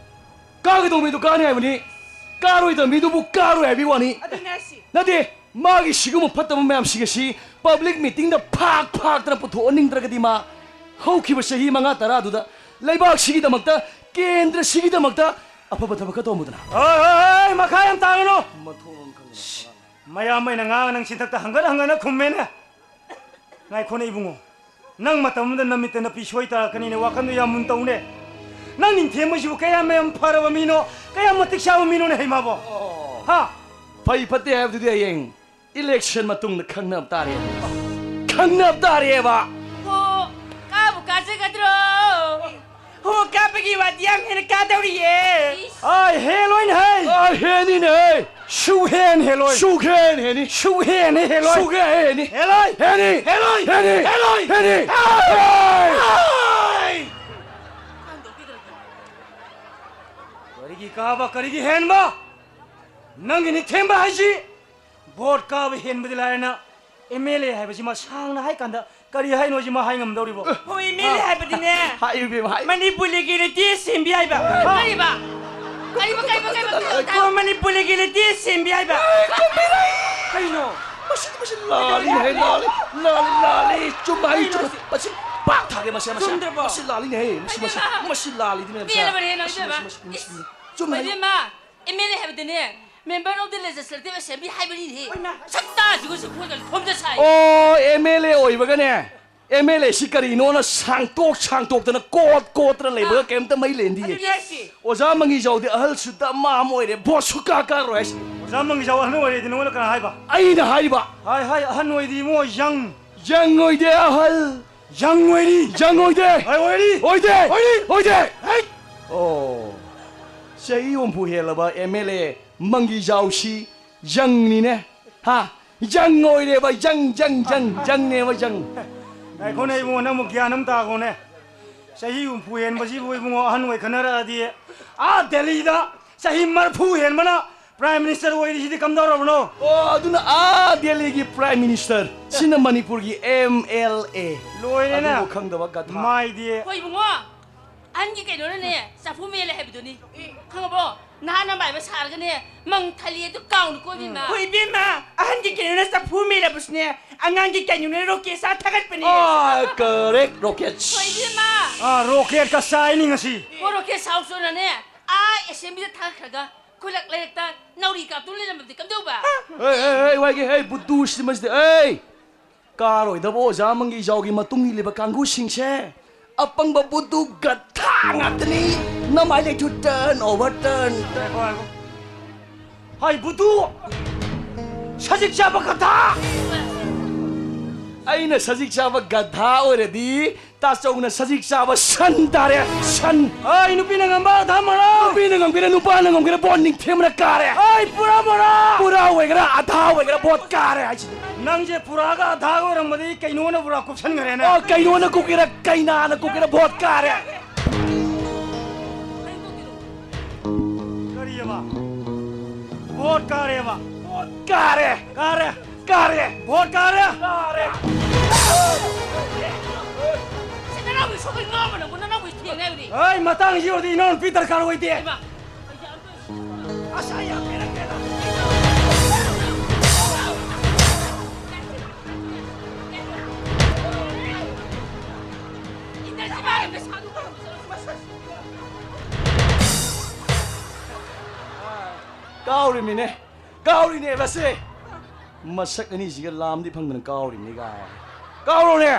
ꯀꯥꯒꯗꯧꯕ ꯃꯤꯗꯨ ꯀꯥꯅꯤ ꯍꯥꯏꯕꯅꯤ, ꯀꯥꯔꯣꯏꯗꯕ ꯃꯤꯗꯨꯕꯨ ꯀꯥꯔꯣꯏ ꯍꯥꯏꯕꯒꯤ ꯋꯥꯅꯤ꯫ ꯑꯗꯨꯅꯦ ꯍꯥꯏꯁꯤ꯫ ꯅꯠꯇꯦ, ꯃꯥꯒꯤ ꯁꯤꯒꯨꯝꯕ ꯐꯠꯇꯕ ꯃꯌꯥꯝꯁꯤꯡ ꯑꯁꯤ ꯄꯕ꯭ꯂꯤꯛ ꯃꯤꯇꯤꯡꯗ ꯐꯥꯛ ꯐꯥꯛꯇꯅ ꯄꯨꯊꯣꯛꯍꯟꯅꯤꯡꯗ꯭ꯔꯒꯗꯤ ꯃꯥ ꯍꯧꯈꯤꯕ ꯆꯍꯤ ꯃꯉꯥ ꯇꯔꯥꯗꯨꯗ ꯂꯩꯕꯥꯛꯁꯤꯒꯤꯗꯃꯛꯇ ꯀꯦꯟꯗ꯭ꯔꯁꯤꯒꯤꯗꯃꯛꯇ ꯑꯐꯕ ꯊꯕꯛ ꯈꯔ ꯇꯧꯔꯝꯃꯨꯗꯅ꯫ ꯍꯣꯏ, ꯍꯣꯏ, ꯍꯣꯏ, ꯃꯈꯥ ꯌꯥꯝ ꯇꯥꯒꯅꯨ꯫ ꯃꯊꯣꯡ ꯃꯔꯝ ꯈꯪꯗꯅ꯫ ꯃꯌꯥꯝ ꯑꯩꯅ ꯉꯥꯡꯉ ꯅꯪ ꯆꯤꯟꯊꯛꯇ ꯍꯪꯒꯠ ꯍꯪꯒꯠꯅ ꯈꯨꯝꯃꯦꯅꯦ꯫ ꯉꯥꯏꯈꯣꯅꯦ ꯏꯕꯨꯡꯉꯣ, ꯅꯪ ꯃꯇꯝ ꯑꯃꯗ ꯅꯃꯤꯠꯇ ꯅꯄꯤ ꯁꯣꯏ ꯇꯥꯔꯛꯀꯅꯤꯅꯦ, ꯋꯥꯈꯟꯗꯣ ꯌꯥꯝ ꯃꯨꯟ ꯇꯧꯅꯦ꯫ ꯅꯪ ꯅꯤꯡꯊꯦꯝꯕꯁꯤꯕꯨ ꯀꯌꯥꯝ ꯌꯥꯝ ꯐꯔꯕ ꯃꯤꯅꯣ, ꯀꯌꯥꯝ ꯃꯇꯤꯛ ꯆꯥꯕ ꯃꯤꯅꯣꯅꯦ ꯍꯩꯃꯥꯕꯣ? ꯑꯣ꯫ ꯍꯥ? ꯐꯩ ꯐꯠꯇꯦ ꯍꯥꯏꯕꯗꯨꯗꯤ ꯍꯌꯦꯡ election ꯃꯇꯨꯡꯗ ꯈꯪꯅꯕ ꯇꯥꯔꯦ꯫ ꯈꯪꯅꯕ ꯇꯥꯔꯦꯕ꯫ ꯍꯣ, ꯀꯥꯕꯨ ꯀꯥꯖꯒꯗ꯭ꯔꯣ? ꯍꯣ, ꯀꯥꯕꯒꯤ ꯋꯥꯗꯤ ꯌꯥꯝ ꯍꯦꯟꯅ ꯀꯥꯗꯧꯔꯤꯌꯦ꯫ ꯑꯥꯏ, ꯍꯦꯜꯂꯣꯏꯅꯦ ꯍꯩ꯫ ꯑꯥꯏ, ꯍꯦꯟꯅꯤꯅꯦ ꯍꯩ꯫ ꯁꯨꯛꯍꯦꯟ ꯍꯦꯜꯂꯣꯏ꯫ ꯁꯨꯛꯍꯦꯟ ꯍꯦꯟꯅꯤ꯫ ꯁꯨꯛꯍꯦꯟ ꯍꯦꯜꯂꯣꯏ꯫ ꯁꯨꯛꯍꯦꯟ ꯍꯦꯟꯅꯤ꯫ ꯍꯦꯜꯂꯣꯏ꯫ ꯍꯦꯟꯅꯤ꯫ ꯍꯦꯜꯂꯣꯏ꯫ ꯍꯦꯜꯂꯣꯏ꯫ ꯍꯦꯟꯅꯤ꯫ ꯍꯦꯜꯂꯣꯏ꯫ ꯀꯔꯤꯒꯤ ꯀꯥꯕ, ꯀꯔꯤꯒꯤ ꯍꯦꯟꯕ? ꯅꯪꯒꯤ ꯅꯤꯡꯊꯦꯝꯕ ꯍꯥꯏꯁꯤ ꯚꯣꯠ ꯀꯥꯕ ꯍꯦꯟꯕꯗꯤ ꯂꯥꯏꯔꯅ, MLA ꯍꯥꯏꯕꯁꯤꯃ ꯁꯥꯡꯅ ꯍꯥꯏ ꯀꯥꯟꯗ ꯀꯔꯤ ꯍꯥꯏꯅꯣ ꯁꯤꯃ ꯍꯥꯏ ꯉꯝꯗꯧꯔꯤꯕꯣ? ꯍꯣꯏ, MLA ꯍꯥꯏꯕꯗꯤꯅꯦ, ꯍꯥꯏꯌꯨ ꯏꯕꯦꯝꯃ, ꯍꯥꯏꯌꯨ꯫ ꯃꯅꯤꯄꯨꯔ ꯂꯤꯒꯦꯂꯤꯇꯤ ꯁꯦꯝꯕꯤ ꯍꯥꯏꯕ꯫ ꯀꯔꯤꯕ? ꯀꯔꯤꯕ, ꯀꯔꯤꯕ, ꯀꯔꯤꯕ, ꯀꯔꯤꯕ? ꯍꯣꯏ, ꯃꯅꯤꯄꯨꯔ ꯂꯤꯒꯦꯂꯤꯇꯤ ꯁꯦꯝꯕꯤ ꯍꯥꯏꯕ꯫ ꯀꯩꯅꯣ? ꯃꯁꯤ, ꯃꯁꯤ ꯂꯥꯜꯂꯤ ꯍꯥꯏ, ꯂꯥꯜꯂꯤ, ꯂꯥꯜꯂꯤ, ꯂꯥꯜꯂꯤ꯫ ꯆꯨꯝꯕ ꯍꯥꯏ, ꯀꯩꯅꯣ? ꯆꯨꯝꯕ꯫ ꯃꯁꯤ ꯄꯥꯛ ꯊꯥꯒꯦ, ꯃꯁꯤ, ꯃꯁꯤ, ꯆꯨꯝꯗ꯭ꯔꯕꯣ? ꯃꯁꯤ ꯂꯥꯜꯂꯤꯅꯦ ꯍꯦ, ꯃꯁꯤ, ꯃꯁꯤ, ꯏꯕꯦꯝꯃ! ꯃꯁꯤ ꯂꯥꯜꯂꯤꯗꯤꯅꯦ, ꯃꯁꯤ, ꯄꯦꯜꯂꯕꯅꯦ ꯅꯪ, ꯃꯁꯤ, ꯏꯕꯦꯝꯃ! ꯃꯁꯤ, ꯃꯁꯤ, ꯏꯁ! ꯆꯨꯝꯃꯦ꯫ ꯏꯕꯦꯝꯃ! MLA ꯍꯥꯏꯕꯗꯨꯅꯦ, Member of the Legislative Assembly ꯍꯥꯏꯕꯅꯤꯅꯦ꯫ ꯍꯣꯏꯃ꯫ ꯁꯛꯇꯥꯁꯤꯒ ꯁꯤ ꯈꯣꯏꯒ ꯈꯣꯝꯖ ꯁꯥꯏ꯫ ꯑꯣ, MLA ꯑꯣꯏꯕꯒꯅꯦ, MLA ꯁꯤ ꯀꯔꯤꯅꯣꯅ ꯁꯥꯡꯇꯣꯛ ꯁꯥꯡꯇꯣꯛꯇꯅ ꯀꯣꯠ ꯀꯣꯠꯇꯅ ꯂꯩꯕꯒ ꯑꯥ꯫ ꯀꯩꯝꯇ ꯃꯩ ꯂꯦꯟꯗꯤꯌꯦ꯫ ꯑꯗꯨꯅꯦ ꯍꯥꯏꯁꯦ꯫ ꯑꯣꯖꯥ ꯃꯪꯒꯤꯖꯥꯎꯗꯤ ꯑꯍꯜ ꯁꯨꯗ ꯑꯃ ꯑꯃ ꯑꯣꯏꯔꯦ, ꯚꯣꯠ ꯁꯨꯀꯥ ꯀꯥꯔꯣꯏ ꯍꯥꯏꯁꯦ꯫ ꯑꯣꯖꯥ ꯃꯪꯒꯤꯖꯥꯎ ꯑꯍꯜ ꯑꯣꯏꯔꯦꯗꯤ ꯅꯉꯣꯟꯗ ꯀꯅꯥ ꯍꯥꯏꯕ? ꯑꯩꯅ ꯍꯥꯏꯔꯤꯕ꯫ ꯍꯥꯏ, ꯍꯥꯏ, ꯑꯍꯟ ꯑꯣꯏꯗꯤ ꯏꯕꯨꯡꯉꯣ, ꯌꯪ꯫ ꯌꯪ ꯑꯣꯏꯗꯦ, ꯑꯍꯜ꯫ ꯌꯪ ꯑꯣꯏꯔꯤ꯫ ꯌꯪ ꯑꯣꯏꯗꯦ꯫ ꯍꯣꯏ, ꯑꯣꯏꯔꯤ꯫ ꯑꯣꯏꯗꯦ꯫ ꯑꯣꯏꯔꯤ꯫ ꯑꯣꯏꯗꯦ꯫ ꯍꯩꯠ! ꯑꯣ, ꯆꯍꯤ ꯍꯨꯝꯐꯨ ꯍꯦꯜꯂꯕ MLA ꯃꯪꯒꯤꯖꯥꯎꯁꯤ ꯌꯪꯅꯤꯅꯦ꯫ ꯍꯥ? ꯌꯪ ꯑꯣꯏꯔꯦꯕ, ꯌꯪ, ꯌꯪ, ꯌꯪ, ꯌꯪꯅꯦꯕ, ꯌꯪ꯫ ꯉꯥꯏꯈꯣꯅꯦ ꯏꯕꯨꯡꯉꯣ, ꯅꯪꯕꯨ ꯒ꯭ꯌꯥꯟ ꯑꯃ ꯇꯥꯈꯣꯅꯦ꯫ ꯆꯍꯤ ꯍꯨꯝꯐꯨ ꯍꯦꯟꯕꯁꯤꯕꯨ ꯏꯕꯨꯡꯉꯣ ꯑꯍꯟ ꯑꯣꯏꯈꯠꯅꯔꯛꯑꯗꯤ, ꯑꯥ ꯗꯦꯜꯂꯤꯗ ꯆꯍꯤ ꯃꯔꯤꯐꯨ ꯍꯦꯟꯕꯅ Prime Minister ꯑꯣꯏꯔꯤꯁꯤꯗꯤ ꯀꯝꯗꯧꯔꯕꯅꯣ? ꯑꯣ, ꯑꯗꯨꯅ ꯑꯥ ꯗꯦꯜꯂꯤꯒꯤ Prime Minister, ꯁꯤꯅ ꯃꯅꯤꯄꯨꯔꯒꯤ MLA꯫ ꯂꯣꯏꯔꯦꯅꯦ꯫ ꯑꯗꯨꯕꯨ ꯈꯪꯗꯕ ꯒꯙꯥ꯫ ꯃꯥꯏꯗꯤ꯫ ꯍꯣꯏ ꯏꯕꯨꯡꯉꯣ, ꯑꯍꯟꯒꯤ ꯀꯩꯅꯣꯅꯅꯦ, ꯆꯐꯨ ꯃꯦꯜꯂꯦ ꯍꯥꯏꯕꯗꯨꯅꯤ꯫ ꯈꯪꯉꯕꯣ? ꯅꯍꯥ ꯅꯃꯥꯏꯕ ꯁꯥꯔꯒꯅꯦ, ꯃꯪ ꯊꯜꯂꯤ ꯑꯗꯨ ꯀꯥꯎꯅꯨꯀꯣ ꯏꯕꯦꯝꯃ꯫ ꯍꯣꯏ ꯏꯕꯦꯝꯃ, ꯑꯍꯟꯒꯤ ꯀꯩꯅꯣꯅ ꯆꯐꯨ ꯃꯦꯜꯂꯕꯁꯨꯅꯦ, ꯑꯉꯥꯡꯒꯤ ꯀꯩꯅꯣꯅꯦ, rocket ꯆꯥ ꯊꯥꯒꯠꯄꯅꯦ꯫ ꯑꯥ, correct, rocket꯫ ꯍꯣꯏ, ꯏꯕꯦꯝꯃ꯫ ꯑꯥ, rocket ꯀ ꯆꯥꯏꯅꯤ ꯉꯁꯤ꯫ ꯍꯣ, rocket ꯁꯥꯎ ꯆꯣꯅꯅꯦ, ꯑꯥ, assembly ꯗ ꯊꯥꯒꯠꯈ꯭ꯔꯒ ꯈꯨꯜꯂꯛ ꯂꯩꯔꯛꯇ ꯅꯥꯎꯔꯤ ꯀꯥꯞꯇꯨꯅ ꯂꯩꯔꯝꯕꯗꯤ ꯀꯝꯗꯧꯕ? ꯍꯦ, ꯍꯦ, ꯍꯦ, ꯋꯥꯏꯒꯦ, ꯍꯦ, ꯕꯨꯗꯨ ꯁꯤꯗꯤ ꯃꯁꯤꯗꯤ, ꯑꯦ! ꯀꯥꯔꯣꯏꯗꯕ ꯑꯣꯖꯥ ꯃꯪꯒꯤꯖꯥꯎꯒꯤ ꯃꯇꯨꯡ ꯏꯜꯂꯤꯕ ꯀꯥꯡꯕꯨꯁꯤꯡꯁꯦ, ꯑꯄꯪꯕ ꯕꯨꯗꯨ ꯒꯙꯥ ꯉꯥꯛꯇꯅꯤ꯫ ꯅꯃꯥꯏ ꯂꯩꯊꯨ, turn over turn꯫ ꯍꯥꯏ ꯕꯨꯗꯨ! ꯁꯖꯤꯛ ꯆꯥꯕ ꯒꯙꯥ! ꯑꯩꯅ ꯁꯖꯤꯛ ꯆꯥꯕ ꯒꯙꯥ ꯑꯣꯏꯔꯗꯤ ꯇꯥꯆꯧꯅ ꯁꯖꯤꯛ ꯆꯥꯕ ꯁꯟ ꯇꯥꯔꯦ, ꯁꯟ! ꯑꯩ ꯅꯨꯄꯤꯅ ꯉꯝꯕ ꯑꯙꯥ ꯃꯣꯔꯥ! ꯅꯨꯄꯤꯅ ꯉꯝꯒꯦꯔꯥ, ꯅꯨꯄꯥꯅ ꯉꯝꯒꯦꯔꯥ, ꯚꯣꯠ ꯅꯤꯡꯊꯦꯝꯕꯅ ꯀꯥꯔꯦ! ꯑꯩ ꯄꯨꯔꯥ ꯃꯣꯔꯥ! ꯄꯨꯔꯥ ꯑꯣꯏꯒꯦꯔꯥ, ꯑꯙꯥ ꯑꯣꯏꯒꯦꯔꯥ, ꯚꯣꯠ ꯀꯥꯔꯦ ꯍꯥꯏꯁꯤꯅꯤ꯫ ꯅꯪꯁꯦ ꯄꯨꯔꯥꯒ ꯑꯙꯥꯒ ꯑꯣꯏꯔꯝꯕꯗꯤ ꯀꯩꯅꯣꯅ ꯄꯨꯔꯥ ꯀꯨꯞꯁꯟꯈ꯭ꯔꯦꯅꯦ꯫ ꯑꯣ, ꯀꯩꯅꯣꯅ ꯀꯨꯞꯀꯦꯔꯥ, ꯀꯩꯅꯥꯅ ꯀꯨꯞꯀꯦꯔꯥ, ꯚꯣꯠ ꯀꯥꯔꯦ! ꯀꯔꯤꯑꯕ? ꯚꯣꯠ ꯀꯥꯔꯦꯕ꯫ ꯚꯣꯠ ꯀꯥꯔꯦ! ꯀꯥꯔꯦ! ꯀꯥꯔꯦ! ꯚꯣꯠ ꯀꯥꯔꯦ! ꯀꯥꯔꯦ! ꯁꯤ ꯅꯅꯥꯎꯒꯤ ꯁꯣꯛꯄꯩ ꯉꯥꯎꯕ ꯅꯪꯕꯨ ꯅꯅꯥꯎꯒꯤ ꯊꯦꯡꯅ ꯍꯥꯏꯕꯗꯤ꯫ ꯍꯩ, ꯃꯇꯥꯡꯁꯤ ꯌꯧꯔꯗꯤ ꯏꯅꯥꯎꯅꯨꯄꯤ ꯗꯔꯀꯥꯔ ꯑꯣꯏꯗꯦ꯫ ꯍꯩꯃꯥ! ꯑꯁ, ꯑꯩ ꯌꯥꯝ ꯄꯦꯜꯂꯛꯇꯦꯗ꯫ ꯀꯥꯎꯔꯤꯃꯤꯅꯦ, ꯀꯥꯎꯔꯤꯅꯦꯕ ꯁꯦ꯫ ꯃꯁꯛ ꯑꯅꯤꯁꯤꯒ ꯂꯥꯝꯗꯤ ꯐꯪꯗꯅ ꯀꯥꯎꯔꯤꯕꯅꯤ ꯀꯥꯏ꯫ ꯀꯥꯎꯔꯣꯅꯦ!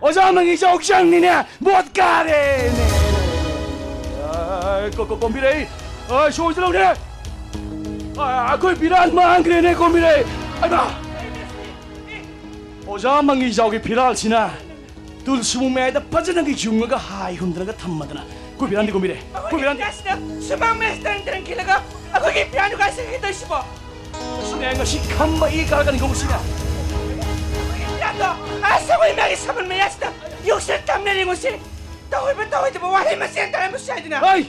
ꯑꯣꯖꯥ ꯃꯪꯒꯤꯖꯥꯎ ꯆꯪꯅꯤꯅꯦ! ꯚꯣꯠ ꯀꯥꯔꯦꯅꯦ! ꯑꯥ, ꯀꯣ-, ꯀꯣ-, ꯀꯣꯝꯕꯤꯔꯩ! ꯑꯥ, ꯁꯣꯏꯗ ꯂꯧꯔꯦ! ꯑꯥ, ꯑꯩꯈꯣꯏ ꯕꯤꯔꯥꯟ ꯃꯥꯡꯈ꯭ꯔꯦꯅꯦ, ꯀꯣꯝꯕꯤꯔꯩ! ꯑꯩꯃꯥ! ꯑꯣꯖꯥ ꯃꯪꯒꯤꯖꯥꯎꯒꯤ ꯐꯤꯔꯥꯜꯁꯤꯅ ꯇꯨꯜꯁꯨꯃꯨ ꯃꯌꯥꯏꯗ ꯐꯖꯅꯒ ꯌꯨꯡꯉꯒ ꯍꯥꯏ ꯍꯨꯝꯗꯅꯒ ꯊꯝꯃꯗꯅ, ꯑꯩꯈꯣꯏ ꯕꯤꯔꯥꯟꯗꯤ ꯀꯣꯝꯕꯤꯔꯩ! ꯑꯩꯈꯣꯏ ꯕꯤꯔꯥꯟꯗꯤ! ꯑꯁꯤꯗ ꯁꯨꯃꯥꯡ ꯃꯌꯥꯏꯁꯤꯗ ꯇꯔꯪ ꯇꯔꯪ ꯈꯤꯜꯂꯒ ꯑꯩꯈꯣꯏꯒꯤ ꯕꯤꯔꯥꯟꯗꯨ ꯀꯥꯏ ꯆꯠꯈ꯭ꯔꯒꯦ ꯇꯧꯔꯤꯁꯤꯕꯣ? ꯁꯤꯅꯦ ꯉꯁꯤ ꯈꯝꯕ ꯏ ꯀꯥꯔꯛꯀꯅꯤꯀꯣ ꯃꯁꯤꯅ꯫ ꯌꯥꯗꯣ, ꯑꯁ, ꯑꯩꯈꯣꯏ ꯏꯃꯥꯒꯤ ꯁꯥꯕꯜ ꯃꯌꯥꯁꯤꯗ ꯌꯣꯛꯁꯤꯟ ꯊꯝꯂꯦ ꯌꯦꯡꯉꯨꯁꯤ꯫ ꯇꯧꯍꯩꯕ ꯇꯧꯍꯩꯗꯕ ꯋꯥꯍꯩ ꯃꯆꯦꯟ ꯇꯥꯔꯝꯕꯁꯨ ꯌꯥꯏꯗꯅ꯫ ꯍꯩ!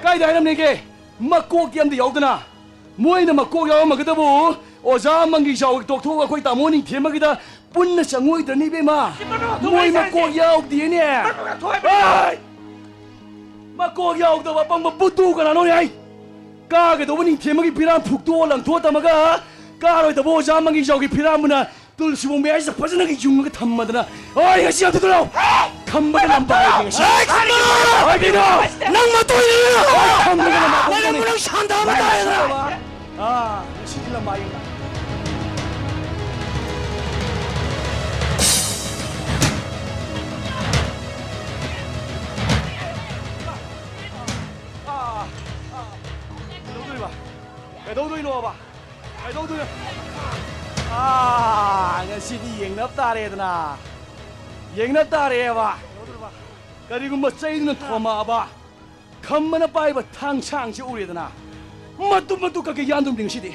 ꯀꯥꯏꯗ ꯍꯥꯏꯔꯝꯅꯦꯒꯦ? ꯃꯀꯣꯛꯇꯤ ꯑꯝꯇ ꯌꯥꯎꯗꯅ꯫ ꯃꯣꯏꯅ ꯃꯀꯣꯛ ꯌꯥꯎꯔꯝꯃꯒꯗꯕꯨ ꯑꯣꯖꯥ ꯃꯪꯒꯤꯖꯥꯎꯒꯤ ꯇꯣꯛꯊꯣꯛꯑꯒ ꯑꯩꯈꯣꯏ ꯇꯥꯃꯣ ꯅꯤꯡꯊꯦꯝꯕꯒꯤꯗ ꯄꯨꯟꯅ ꯆꯪꯉꯣꯏꯗ꯭ꯔꯅꯤ ꯏꯕꯦꯝꯃ? ꯁꯤ ꯃꯔꯨ ꯃꯣꯏ ꯃꯀꯣꯛ ꯌꯥꯎꯗꯦꯅꯦ꯫ ꯃꯔꯨ ꯊꯣꯛꯑꯦ꯫ ꯍꯩ! ꯃꯀꯣꯛ ꯌꯥꯎꯗꯕ ꯑꯄꯪꯕ ꯕꯨꯗꯨ ꯀꯅꯥꯅꯣꯅꯦ ꯍꯩ? ꯀꯥꯒꯗꯧꯕ ꯅꯤꯡꯊꯦꯝꯕꯒꯤ ꯐꯤꯔꯥꯝ ꯐꯨꯛꯇꯣꯛꯑ ꯂꯪꯊꯣꯛꯑ ꯊꯝꯃꯒ ꯀꯥꯔꯣꯏꯗꯕ ꯑꯣꯖꯥ ꯃꯪꯒꯤꯖꯥꯎꯒꯤ ꯐꯤꯔꯥꯝꯕꯨꯅ ꯇꯨꯜꯁꯤꯕꯣꯡ ꯃꯌꯥꯏꯁꯤꯗ ꯐꯖꯅꯒ ꯌꯨꯡꯉꯒ ꯊꯝꯃꯗꯅ, ꯑꯣꯏ, ꯉꯁꯤ ꯌꯥꯝ ꯊꯨꯗꯂꯣ꯫ ꯈꯝꯕꯒ ꯂꯝꯕꯥ ꯍꯥꯏꯒꯦ ꯉꯁꯤ꯫ ꯑꯩ ꯈꯝꯕ! ꯑꯣꯏ, ꯀꯩꯅꯣ? ꯅꯪ ꯃꯇꯨꯡ ꯏꯜꯂꯨ! ꯑꯣꯏ, ꯈꯝꯕꯒ ꯂꯝꯕꯥ ꯅꯪ ꯍꯥꯏꯒꯦ꯫ ꯅꯪ ꯁꯥꯟꯗꯕ ꯇꯥꯔꯦꯗꯅ! ꯑꯥ, ꯉꯁꯤꯗꯤ ꯂꯝꯕꯥ ꯌꯦꯡꯉ꯫ ꯑꯥ, ꯑꯥ, ꯀꯩꯗꯧꯗꯣꯏꯕ? ꯀꯩꯗꯧꯗꯣꯏꯅꯣꯕ? ꯀꯩꯗꯧꯗꯣꯏꯅꯣ? ꯑꯥ, ꯉꯁꯤꯗꯤ ꯌꯦꯡꯅꯕ ꯇꯥꯔꯦꯗꯅ꯫ ꯌꯦꯡꯅꯕ ꯇꯥꯔꯦꯕ꯫ ꯀꯔꯤꯒꯨꯝꯕ ꯆꯩꯗꯨꯅ ꯊꯣꯝꯃꯛꯑꯕ, ꯈꯝꯕꯅ ꯄꯥꯏꯕ ꯊꯥꯡꯁꯥꯡꯁꯦ ꯎꯔꯦꯗꯅ, ꯃꯇꯨꯝ ꯃꯇꯨꯝ ꯀꯛꯀꯦ ꯌꯥꯟꯗꯣꯔꯤꯕꯅꯤ ꯉꯁꯤꯗꯤ꯫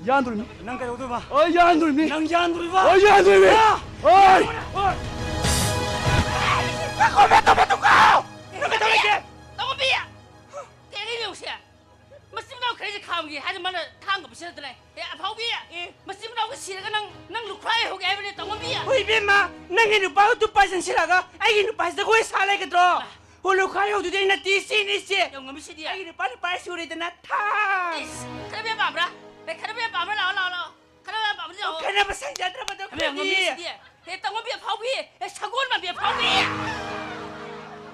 ꯌꯥꯟꯗꯣꯔꯤꯕꯅꯤ꯫ ꯅꯪ ꯀꯩꯗꯧꯗꯣꯏꯕ? ꯑꯩ ꯌꯥꯟꯗꯣꯔꯤꯕꯅꯤ꯫ ꯅꯪ ꯌꯥꯟꯗꯣꯔꯤꯕ? ꯑꯩ ꯌꯥꯟꯗꯣꯔꯤꯕꯅꯤ꯫ ꯍꯥ? ꯑꯣꯏ! ꯑꯣꯏ! ꯅꯪ ꯀꯩꯗꯧꯔꯒꯦ? ꯇꯧꯕꯤ! ꯀꯩꯅꯣ ꯌꯦꯡꯉꯨꯁꯦ꯫ ꯃꯆꯤꯟ ꯃꯅꯥꯎ ꯈꯔꯁꯦ ꯈꯥꯝꯒꯦ ꯍꯥꯏꯅ ꯃꯥꯅ ꯊꯥꯡꯒ ꯄꯤꯁꯤꯜꯂꯛꯇꯅ꯫ ꯑꯦ, ꯑꯐꯥꯎꯕꯤ! ꯑꯦ꯫ ꯃꯆꯤꯟ ꯃꯅꯥꯎꯒ ꯁꯤꯔꯒ ꯅꯪ, ꯅꯪ ꯂꯨꯈꯥꯏ ꯍꯧꯒꯦ ꯍꯥꯏꯕꯅꯦ, ꯇꯧꯉꯝꯕꯤ! ꯍꯣꯏ, ꯏꯕꯦꯝꯃ, ꯅꯪꯒꯤ ꯅꯨꯄꯥꯗꯨ ꯇꯨꯄꯥ ꯆꯪꯁꯤꯜꯂꯛꯑꯒ ꯑꯩꯒꯤ ꯅꯨꯄꯥꯁꯤꯗ ꯖꯒꯣꯏ ꯁꯥ ꯂꯩꯒꯗ꯭ꯔꯣ? ꯑ꯫ ꯍꯣ, ꯂꯨꯈꯥꯏ ꯍꯧꯗꯨꯗꯤ ꯑꯩꯅ ꯇꯤ ꯁꯤꯅꯤ ꯁꯦ꯫ ꯌꯥꯝ ꯉꯝꯃꯤ ꯁꯤꯗꯤ꯫ ꯑꯩꯒꯤ ꯅꯨꯄꯥ ꯅꯨꯄꯥ ꯁꯨꯔꯦꯗꯅ ꯊꯥ꯫ ꯏꯁ, ꯈꯠꯅꯕ ꯌꯥꯝ ꯄꯥꯝꯕ꯭ꯔꯥ? ꯑꯦ, ꯈꯠꯅꯕ ꯌꯥꯝ ꯄꯥꯝꯕ꯭ꯔꯥ? ꯂꯥꯛꯑꯣ, ꯂꯥꯛꯑꯣ, ꯂꯥꯛꯑꯣ꯫ ꯈꯠꯅꯕ ꯌꯥꯝ ꯄꯥꯝꯕ꯭ꯔꯥ? ꯂꯥꯛꯑꯣ꯫ ꯈꯠꯅꯕ ꯁꯥꯏꯖꯗ꯭ꯔꯕꯗꯣ ꯈꯠꯅꯕ ꯌꯥꯝ ꯉꯝꯃꯤ ꯈꯠꯅꯕꯤ꯫ ꯁꯤꯗꯤ꯫ ꯍꯦ, ꯇꯧꯉꯝꯕꯤ ꯑꯐꯥꯎꯕꯤ! ꯍꯦ, ꯁꯒꯣꯜ ꯃꯥꯟꯕꯤ ꯑꯐꯥꯎꯕꯤ!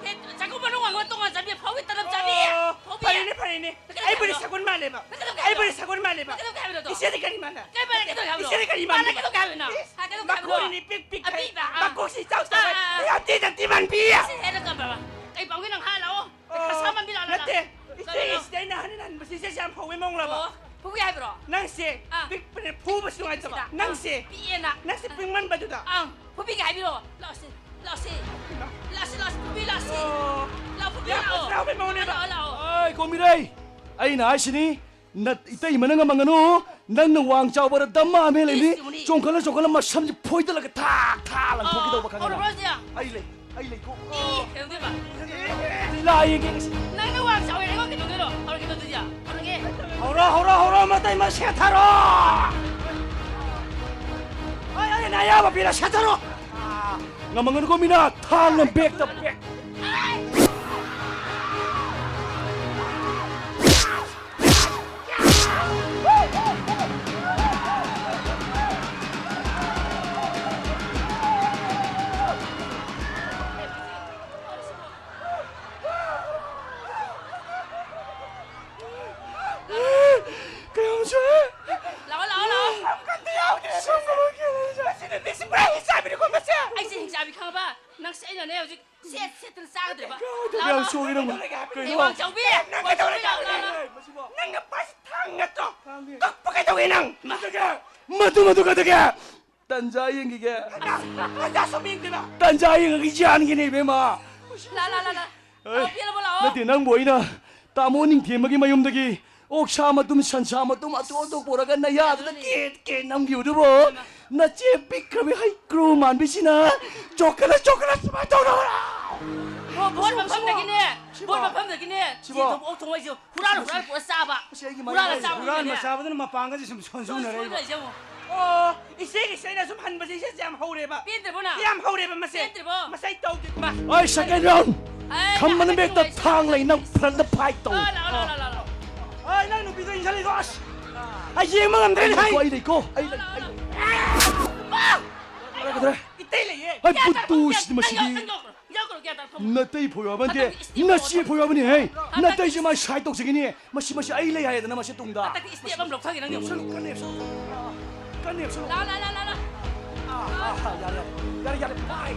ꯍꯦ, ꯆꯥꯛꯈꯨꯝ ꯃꯅꯨꯡ ꯋꯥꯡꯃ ꯇꯣꯉꯥꯟ ꯆꯥꯕꯤ ꯑꯐꯥꯎꯕꯤ, ꯇꯔꯝ ꯆꯥꯕꯤ! ꯑꯣ, ꯑꯐꯥꯎꯕꯤ! ꯐꯔꯦꯅꯦ, ꯐꯔꯦꯅꯦ꯫ ꯅꯪ ꯀꯩꯗꯧꯒꯦ ꯑꯩꯕꯨꯗꯤ ꯍꯥꯏꯕꯅꯣ? ꯁꯒꯣꯜ ꯃꯥꯜꯂꯦꯕ꯫ ꯅꯪ ꯀꯩꯗꯧꯒꯦ ꯍꯥꯏꯕꯅꯣ? ꯑꯩꯕꯨꯗꯤ ꯁꯒꯣꯜ ꯃꯥꯜꯂꯦꯕ꯫ ꯅꯪ ꯀꯩꯗꯧꯒꯦ ꯍꯥꯏꯕꯅꯣ ꯑꯗꯣ? ꯏꯆꯦꯗꯤ ꯀꯔꯤ ꯃꯥꯜꯂꯦ? ꯀꯩ ꯃꯥꯜꯂꯦ, ꯀꯩꯗꯧꯒꯦ ꯍꯥꯏꯕꯅꯣ? ꯏꯆꯦꯗꯤ ꯀꯔꯤ ꯃꯥꯜꯂꯦ? ꯃꯥꯜꯂꯦ, ꯀꯩꯗꯧꯒꯦ ꯍꯥꯏꯕꯅꯣ? ꯏꯁ, ꯍꯥ, ꯀꯩꯗꯧꯒꯦ ꯍꯥꯏꯕꯅꯣ? ꯃꯈꯣꯟꯅꯤ ꯄꯤꯛ ꯄꯤꯛ ꯈꯩ, ꯑꯄꯤꯕ, ꯑꯥ꯫ ꯃꯀꯣꯛꯁꯤ ꯏꯆꯥꯎ ꯆꯥꯎꯒꯩ, ꯑꯥ, ꯑꯥ, ꯑꯥ꯫ ꯌꯥꯝ ꯇꯤ ꯇꯟꯇꯤ ꯃꯥꯟꯕꯤ꯫ ꯏꯁ, ꯍꯦ, ꯅꯪ ꯀꯝꯕ? ꯀꯩ ꯄꯥꯝꯒꯦ ꯅꯪ ꯍꯥꯏ ꯂꯥꯛꯑꯣ꯫ ꯑꯣ, ꯈꯔ ꯁꯥꯃꯟꯕꯤ ꯂꯥꯛꯑꯣ, ꯅꯠꯇꯦ, ꯂꯥꯛꯑꯣ꯫ ꯏꯆꯦ, ꯀꯩꯅꯣ? ꯏꯆꯦ, ꯑꯩꯅ ꯍꯥꯟꯅ ꯍꯟꯕꯁꯤ ꯏꯆꯦꯁꯦ ꯌꯥꯝ ꯍꯧꯋꯦ ꯃꯣꯡꯂꯕ? ꯑꯣ, ꯐꯨꯒꯦ ꯍꯥꯏꯕ꯭ꯔꯣ? ꯅꯪꯁꯦ ꯑꯥ꯫ ꯄꯤꯛꯄꯅꯦ, ꯐꯨꯕꯁꯨ ꯅꯨꯡꯉꯥꯏꯇꯕ꯫ ꯁꯤꯗ, ꯑꯥ, ꯅꯪꯁꯦ, ꯄꯤꯛꯑꯦꯅ꯫ ꯅꯪꯁꯦ ꯑꯥ꯫ ꯄꯤꯛꯃꯟꯕꯗꯨꯗ꯫ ꯑꯪ, ꯐꯨꯕꯤꯒꯦ ꯍꯥꯏꯕꯤꯔꯣ? ꯂꯥꯛꯑꯣꯁꯦ, ꯂꯥꯛꯑꯣꯁꯦ꯫ ꯏꯃꯥ꯫ ꯂꯥꯛꯑꯣꯁꯦ, ꯂꯥꯛꯑꯣꯁꯦ, ꯐꯨꯕꯤ ꯂꯥꯛꯑꯣꯁꯦ꯫ ꯑꯣ꯫ ꯂꯥꯛꯑꯣ, ꯐꯨꯕꯤ ꯌꯥꯝ ꯂꯥꯛꯑꯣ꯫ ꯐꯖꯕ ꯃꯑꯣꯡꯅꯦꯕ꯫ ꯂꯥꯛꯑꯣ, ꯂꯥꯛꯑꯣ꯫ ꯑꯩ, ꯀꯣꯃꯤꯔꯩ, ꯑꯩꯅ ꯍꯥꯏꯁꯤꯅꯤ, ꯅꯠ-, ꯏꯇꯩꯃꯅ ꯉꯝꯃꯒꯅꯨ, ꯅꯪꯅ ꯋꯥꯡ ꯆꯥꯎꯕꯔ ꯗꯝꯃ ꯑꯃ ꯂꯩꯅꯤ꯫ ꯏꯁ, ꯌꯦꯡꯉꯨꯅꯦ꯫ ꯆꯣꯡꯈꯠꯂ ꯆꯣꯡꯈꯠꯂ ꯃꯁꯝꯁꯦ ꯐꯣꯏꯗꯠꯂꯒ ꯊꯥꯛ ꯊꯥꯛ ꯂꯪꯊꯣꯛꯈꯤꯗꯧꯕ ꯑꯣ, ꯈꯪꯉꯦꯅ꯫ ꯍꯧꯔꯕ꯭ꯔꯣ, ꯁꯤꯗ? ꯑꯩ ꯂꯩ, ꯑꯩ ꯂꯩꯀꯣ꯫ ꯏ, ꯀꯩꯗꯧꯗꯣꯏꯕ? ꯂꯤꯂꯥ ꯌꯦꯡꯒꯦ ꯉꯁꯤ꯫ ꯅꯪꯅ ꯋꯥꯡ ꯆꯥꯎꯋꯦ, ꯅꯪ ꯀꯩꯗꯧꯗꯣꯏꯅꯣ? ꯍꯧꯔꯒꯦ, ꯑꯗꯨꯗꯤ ꯍꯧꯔꯒꯦ꯫ ꯍꯧꯔꯣ, ꯍꯧꯔꯣ, ꯍꯧꯔꯣ, ꯃꯇꯩ ꯃ ꯁꯦꯠꯊꯔꯣ! ꯑꯩ, ꯑꯩꯅ ꯑꯌꯥꯕ ꯄꯤꯔ ꯁꯦꯠꯊꯔꯣ! ꯉꯝꯃꯒꯅꯨꯀꯣ ꯃꯤꯅ ꯊꯥꯡꯅ ꯕꯦꯛꯇ ꯕꯦꯛ꯫ ꯅꯦ ꯍꯧꯖꯤꯛ ꯁꯦꯠ ꯁꯦꯠꯇꯅ ꯆꯥꯒꯗ꯭ꯔꯦꯕ꯫ ꯀꯩꯗꯧꯔꯒꯦ? ꯂꯥꯛꯑꯣ, ꯂꯥꯛꯑꯣ꯫ ꯀꯩꯅꯣ? ꯋꯥꯡ ꯆꯥꯎꯕꯤ, ꯅꯪ ꯋꯥꯡ ꯆꯥꯎꯕꯤ, ꯀꯩꯗꯧꯔꯒꯦ? ꯂꯥꯛꯑꯣ, ꯂꯥꯛꯑꯣ, ꯂꯥꯛꯑꯣ꯫ ꯅꯪ ꯅꯄꯥꯁꯤ ꯊꯥꯡ ꯅꯠꯇ꯭ꯔꯣ? ꯊꯥꯡꯅꯦ꯫ ꯀꯞꯄ ꯀꯩꯗꯧꯏ ꯅꯪ? ꯃꯥ꯫ ꯀꯩꯗꯧꯒꯦ? ꯃꯗꯨ, ꯃꯗꯨ ꯀꯩꯗꯧꯒꯦ? ꯇꯟꯖꯥ ꯌꯦꯡꯈꯤꯒꯦ꯫ ꯇꯟꯖꯥ, ꯇꯟꯖꯥ ꯁꯨꯝ ꯌꯦꯡꯗꯣꯏꯕ? ꯇꯟꯖꯥ ꯌꯦꯡꯉꯒ ꯌꯥꯟꯒꯤꯅꯦ, ꯏꯕꯦꯝꯃ꯫ ꯂꯥ, ꯂꯥ, ꯂꯥ, ꯂꯥ꯫ ꯑꯦ, ꯂꯥꯛꯑꯣ, ꯄꯦꯜꯂꯕꯣ, ꯂꯥꯛꯑꯣ꯫ ꯅꯠꯇꯦ, ꯅꯪꯕꯨ ꯑꯩꯅ ꯇꯥꯃꯣ ꯅꯤꯡꯊꯦꯝꯕꯒꯤ ꯃꯌꯨꯝꯗꯒꯤ ꯑꯣꯛꯁꯥ ꯃꯇꯨꯝ, ꯁꯟꯁꯥ ꯃꯇꯨꯝ ꯑꯇꯣ ꯑꯇꯣ ꯄꯨꯔꯒ ꯅꯌꯥꯗꯨꯗ ꯀꯦꯠ ꯀꯦꯠ ꯅꯝꯈꯤꯕꯗꯨꯕꯣ? ꯅꯆꯦ ꯄꯤꯛꯈ꯭ꯔꯕꯤ ꯍꯩꯀ꯭ꯔꯨ ꯃꯥꯟꯕꯤꯁꯤꯅ ꯆꯣꯛꯀꯅ ꯆꯣꯛꯀꯅ ꯁꯨꯃꯥꯏꯅ ꯇꯧꯔꯕ꯭ꯔꯥ? ꯍꯣ, ꯚꯣꯠ ꯃꯐꯝꯗꯒꯤꯅꯦ, ꯁꯤꯕꯣ? ꯚꯣꯠ ꯃꯐꯝꯗꯒꯤꯅꯦ, ꯁꯤꯕꯣ? ꯁꯤ ꯑꯣꯛ ꯊꯣꯡꯕꯁꯨ ꯍꯨꯔꯥꯟ ꯍꯨꯔꯥꯟ ꯄꯨꯔ ꯆꯥꯕ꯫ ꯃꯁꯤ ꯑꯩꯒꯤ ꯃꯥꯏ ꯍꯨꯔꯥꯟꯂ ꯂꯩ꯫ ꯆꯥꯕ ꯍꯨꯔꯥꯟꯕ ꯃꯤꯅꯦ꯫ ꯆꯥꯕꯗꯨꯅ ꯃꯄꯥꯡꯒꯁꯦ ꯁꯨꯝ ꯁꯣꯟ-, ꯁꯣꯟꯖꯨꯅꯔꯛꯏꯕ꯫ ꯁꯣꯟꯖꯨꯅꯔꯛꯏꯁꯦ ꯌꯦꯡꯉꯣ꯫ ꯑꯣ, ꯏꯆꯦꯒꯤ ꯏꯆꯦꯅ ꯁꯨꯝ ꯍꯟꯕꯁꯦ ꯏꯆꯦꯁꯦ ꯌꯥꯝ ꯍꯧꯔꯦꯕ꯫ ꯄꯦꯟꯗ꯭ꯔꯕꯣ ꯅꯪ? ꯌꯥꯝ ꯍꯧꯔꯦꯕ ꯃꯁꯦ꯫ ꯄꯦꯟꯗ꯭ꯔꯕꯣ? ꯃꯁꯦ ꯑꯩ ꯇꯧꯗꯦ꯫ ꯃꯥ꯫ ꯑꯩ second round꯫ ꯑꯦ, ꯈꯝꯕꯅ ꯅꯪ ꯕꯦꯛꯇ ꯅꯨꯡꯉꯥꯏꯇꯦ꯫ ꯊꯥꯡ ꯂꯩ ꯅꯪ ꯐ꯭ꯔꯟꯗ ꯐꯥꯏꯠ ꯇꯧ꯫ ꯑ, ꯂꯥꯛꯑꯣ, ꯂꯥꯛꯑꯣ, ꯂꯥꯛꯑꯣ, ꯂꯥꯛꯑꯣ꯫ ꯑ, ꯅꯪ ꯅꯨꯄꯤꯗꯣ ꯏꯟꯁꯜꯂꯤꯗꯣ ꯑꯁ꯫ ꯑ, ꯌꯦꯡꯕ ꯉꯝꯗ꯭ꯔꯦꯅꯦ ꯑꯩ꯫ ꯑꯩ ꯂꯩꯀꯣ, ꯑꯩ ꯂꯩꯀꯣ, ꯑꯩ ꯂꯩꯀꯣ꯫ ꯑ! ꯀꯗꯥꯏ ꯀꯗꯥꯏ? ꯏꯇꯩ ꯂꯩꯌꯦ꯫ ꯑꯩ ꯀꯌꯥ ꯕꯨꯠꯇꯨ ꯇꯥꯔꯛꯄ? ꯁꯤꯗꯤ ꯅꯪ ꯃꯁꯤꯗꯤ꯫ ꯌꯥꯎ-, ꯅꯪ ꯌꯥꯎꯈ꯭ꯔꯣ, ꯌꯥꯎꯈ꯭ꯔꯣ, ꯀꯌꯥ ꯇꯥꯔꯛꯄ? ꯅꯇꯩ ꯐꯣꯏꯕꯅꯦ꯫ ꯍꯟꯗꯛꯇꯤ step ꯅꯆꯦ ꯑꯃ ꯐꯣꯏꯕꯅꯦ ꯍꯦ꯫ ꯍꯟꯗꯛꯇꯤ ꯅꯇꯩꯁꯦ ꯃꯥꯏ ꯁꯥꯏꯠ ꯇꯧꯖꯒꯤꯅꯤ꯫ ꯃꯁꯤ, ꯃꯁꯤ ꯑꯩ ꯂꯩ ꯍꯥꯏꯗꯅ ꯃꯁꯤ ꯇꯨꯡꯗ꯫ ꯍꯟꯗꯛꯇꯤ step ꯑꯃ ꯂꯧꯊꯒꯦ ꯅꯪ ꯌꯦꯡꯉꯨ꯫ ꯅꯦꯞꯁꯜꯂꯨ, ꯀꯟꯅ ꯅꯦꯞꯁꯜꯂꯨ꯫ ꯀꯟꯅ ꯅꯦꯞꯁꯜꯂꯨ꯫ ꯂꯥ, ꯂꯥ, ꯂꯥ, ꯂꯥ, ꯂꯥ꯫ ꯑꯥ, ꯑꯥ, ꯑꯥ, ꯌꯥꯔꯦ, ꯌꯥꯔꯦ꯫ ꯌꯥꯔꯦ, ꯌꯥꯔꯦ, ꯕꯥꯏ꯫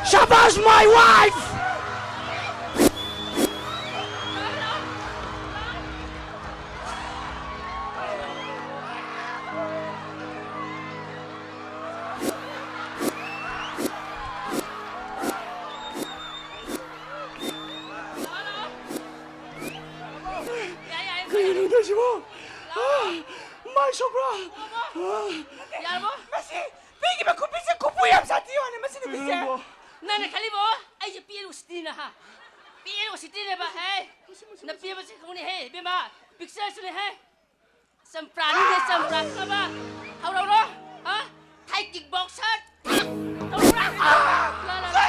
Shabash, my wife! ꯌꯥꯏ, ꯌꯥꯏ, ꯀꯩꯅꯣ ꯇꯧꯏꯁꯤꯕꯣ? ꯑꯥ, ꯃꯥꯏ ꯁꯣꯛꯄ꯭ꯔꯥ? ꯑꯥ꯫ ꯌꯥꯔꯕꯣ? ꯃꯁꯤ ꯄꯤꯈꯤꯕ ꯈꯨꯕꯤꯁꯦ ꯈꯨꯕꯨ ꯌꯥꯝ ꯁꯥꯊꯤ ꯋꯥꯅꯤ ꯃꯁꯤ ꯅꯨꯄꯤꯁꯦ꯫ ꯀꯩꯅꯣ? ꯅꯪꯅ ꯈꯜꯂꯤꯕꯣ? ꯑꯩꯁꯦ ꯄꯤꯑꯦꯜ ꯎꯁꯤꯇꯤꯅ ꯍꯥ? ꯄꯤꯑꯦꯜ ꯎꯁꯤꯇꯤꯅꯦꯕ, ꯍꯦ? ꯅꯄꯤꯕꯁꯦ ꯈꯪꯉꯨꯅꯦ, ꯍꯦ, ꯏꯕꯦꯝꯃ, ꯄꯤꯛꯆꯔꯁꯨꯅꯦ, ꯍꯦ? ꯆꯝꯄ꯭ꯔꯥꯅꯤꯅꯦ, ꯆꯝꯄ꯭ꯔꯥ ꯈꯪꯉꯕ? ꯍꯧꯔꯛꯎꯔꯣ? ꯍꯥ? ꯊꯥꯏ ꯀꯤꯛ ꯕꯣꯛꯁꯔ꯫ ꯇꯧꯔꯛꯎꯔꯥ? ꯂꯥ, ꯂꯥ, ꯂꯥ꯫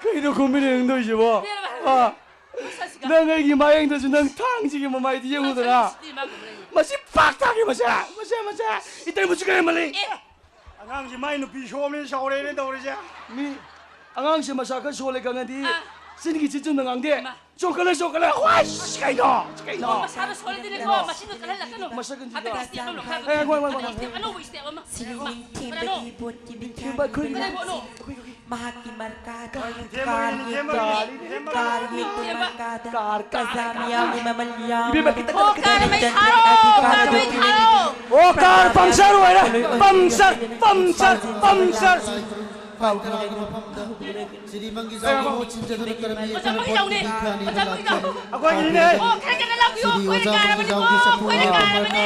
ꯀꯩꯅꯣ ꯈꯨꯝꯃꯤꯟꯅ ꯌꯦꯡꯗꯣꯏꯁꯤꯕꯣ? ꯄꯦꯜꯂꯕ? ꯑꯥ꯫ ꯃꯁꯛꯁꯤꯒ꯫ ꯅꯪ ꯑꯩꯒꯤ ꯃꯥꯌꯦꯡꯗꯁꯨ ꯅꯪ ꯊꯥꯡꯁꯤꯒꯤ ꯃꯃꯥꯏꯗ ꯌꯦꯡꯉꯨꯗꯅ꯫ ꯃꯁꯛꯁꯤꯗꯤ ꯃꯥ ꯀꯨꯝꯕ ꯂꯩ꯫ ꯃꯁꯤ ꯄꯥꯛ ꯇꯥꯒꯦ ꯃꯁꯦ꯫ ꯃꯁꯦ, ꯃꯁꯦ꯫ ꯏꯇꯩ ꯃꯁꯤ ꯀꯔꯤ ꯃꯜꯂꯤ? ꯑꯦ꯫ ꯑꯉꯥꯡꯁꯤ ꯃꯥꯏ ꯅꯨꯄꯤ ꯁꯣꯝꯅꯤ ꯁꯥꯎꯔꯦꯅꯦ ꯇꯧꯔꯤꯁꯦ꯫ ꯃꯤ ꯑꯉꯥꯡꯁꯦ ꯃꯁꯥ ꯈꯔ ꯁꯣꯜꯂꯦ ꯈꯪꯉꯗꯤ ꯑꯥ꯫ ꯆꯤꯟꯒꯤ ꯆꯤꯟ ꯆꯨꯝꯅ ꯉꯥꯡꯗꯦ꯫ ꯃꯥ꯫ ꯆꯣꯡꯈꯠꯂꯦ, ꯆꯣꯡꯈꯠꯂꯦ꯫ ꯍꯣꯏ, ꯀꯩꯅꯣ? ꯀꯩꯅꯣ? ꯃꯁꯥꯗꯣ ꯁꯣꯜꯂꯗꯤꯅꯦꯀꯣ, ꯃꯁꯤꯡꯗꯣ ꯀꯜꯍꯜꯂꯛꯀꯅꯨ꯫ ꯃꯁꯛ ꯍꯟꯖꯤꯜꯂꯣ꯫ ꯍꯟꯗꯛꯀꯤ step ꯑꯃ ꯂꯧꯈꯠꯂꯣ꯫ ꯑꯦ, ꯉꯥꯏꯈꯣ, ꯉꯥꯏꯈꯣ, ꯉꯥꯏꯈꯣ, ꯉꯥꯏꯈꯣ꯫ Step ꯑꯅꯧꯕ step ꯑꯃ꯫ ꯁꯤꯒꯤ ꯅꯤꯡꯊꯦꯝꯕꯒꯤ ꯕꯣꯠꯀꯤ ꯅꯤꯡꯊꯦꯝꯕ ꯑꯩꯈꯣꯏꯒꯤ ꯀꯗꯥꯏ ꯕꯣꯠꯅꯣ? ꯃꯍꯥꯛꯀꯤ ꯃꯔꯀꯥꯗ ꯅꯤꯡꯊꯦꯝꯕꯒꯤ, ꯀꯥꯔ ꯌꯦꯛꯄ, ꯅꯤꯡꯊꯦꯝꯕꯒꯤ, ꯀꯥꯔ ꯌꯦꯛꯄ ꯅꯤꯡꯊꯦꯝꯕ꯫ ꯃꯔꯀꯥꯗ ꯀꯥꯔ, ꯀꯥꯔ, ꯄ꯭ꯔꯖꯥ ꯀꯥꯔ, ꯃꯤꯌꯥꯝꯒꯤ ꯀꯥꯔ꯫ ꯃꯃꯜ ꯌꯥꯝ ꯏꯕꯦꯝꯃ, ꯈꯤꯇꯪ, ꯑꯣ, ꯈꯤꯇꯪ, ꯀꯥꯔ ꯃꯩ ꯈꯤꯇꯪ, ꯊꯥꯔꯣ, ꯈꯤꯇꯪ, ꯀꯥꯔ ꯈꯤꯇꯪ, ꯃꯩ ꯊꯥꯔꯣ꯫ ꯑꯣ, ꯀꯥꯔ puncture ꯑꯣꯏꯔꯦ꯫ Puncture, puncture, puncture꯫ ꯐꯥꯏꯜ ꯇꯔꯥꯒꯤ ꯃꯐꯝꯗ ꯁꯤꯔꯤ ꯃꯪꯒꯤ ꯖꯥꯎꯒꯤ ꯃꯍꯨꯠ ꯁꯤꯟꯖꯗꯨꯅ ꯀꯔꯝꯅ ꯑꯣꯖꯥ ꯃꯪꯒꯤ ꯖꯥꯎꯅꯦ꯫ ꯑꯣꯖꯥ ꯃꯪꯒꯤ ꯖꯥꯎ꯫ ꯑꯩꯈꯣꯏꯒꯤꯅꯦ꯫ ꯑꯣ, ꯈꯔ ꯀꯟꯅ ꯂꯥꯎꯕꯤꯌꯣ꯫ ꯁꯤꯔꯤ ꯑꯩꯈꯣꯏꯅ ꯑꯣꯖꯥ ꯃꯪꯒꯤ ꯀꯥꯔꯕꯅꯤꯀꯣ, ꯖꯥꯎꯒꯤ ꯆꯐꯨ ꯑꯩꯈꯣꯏꯅ ꯀꯥꯔꯕꯅꯤ꯫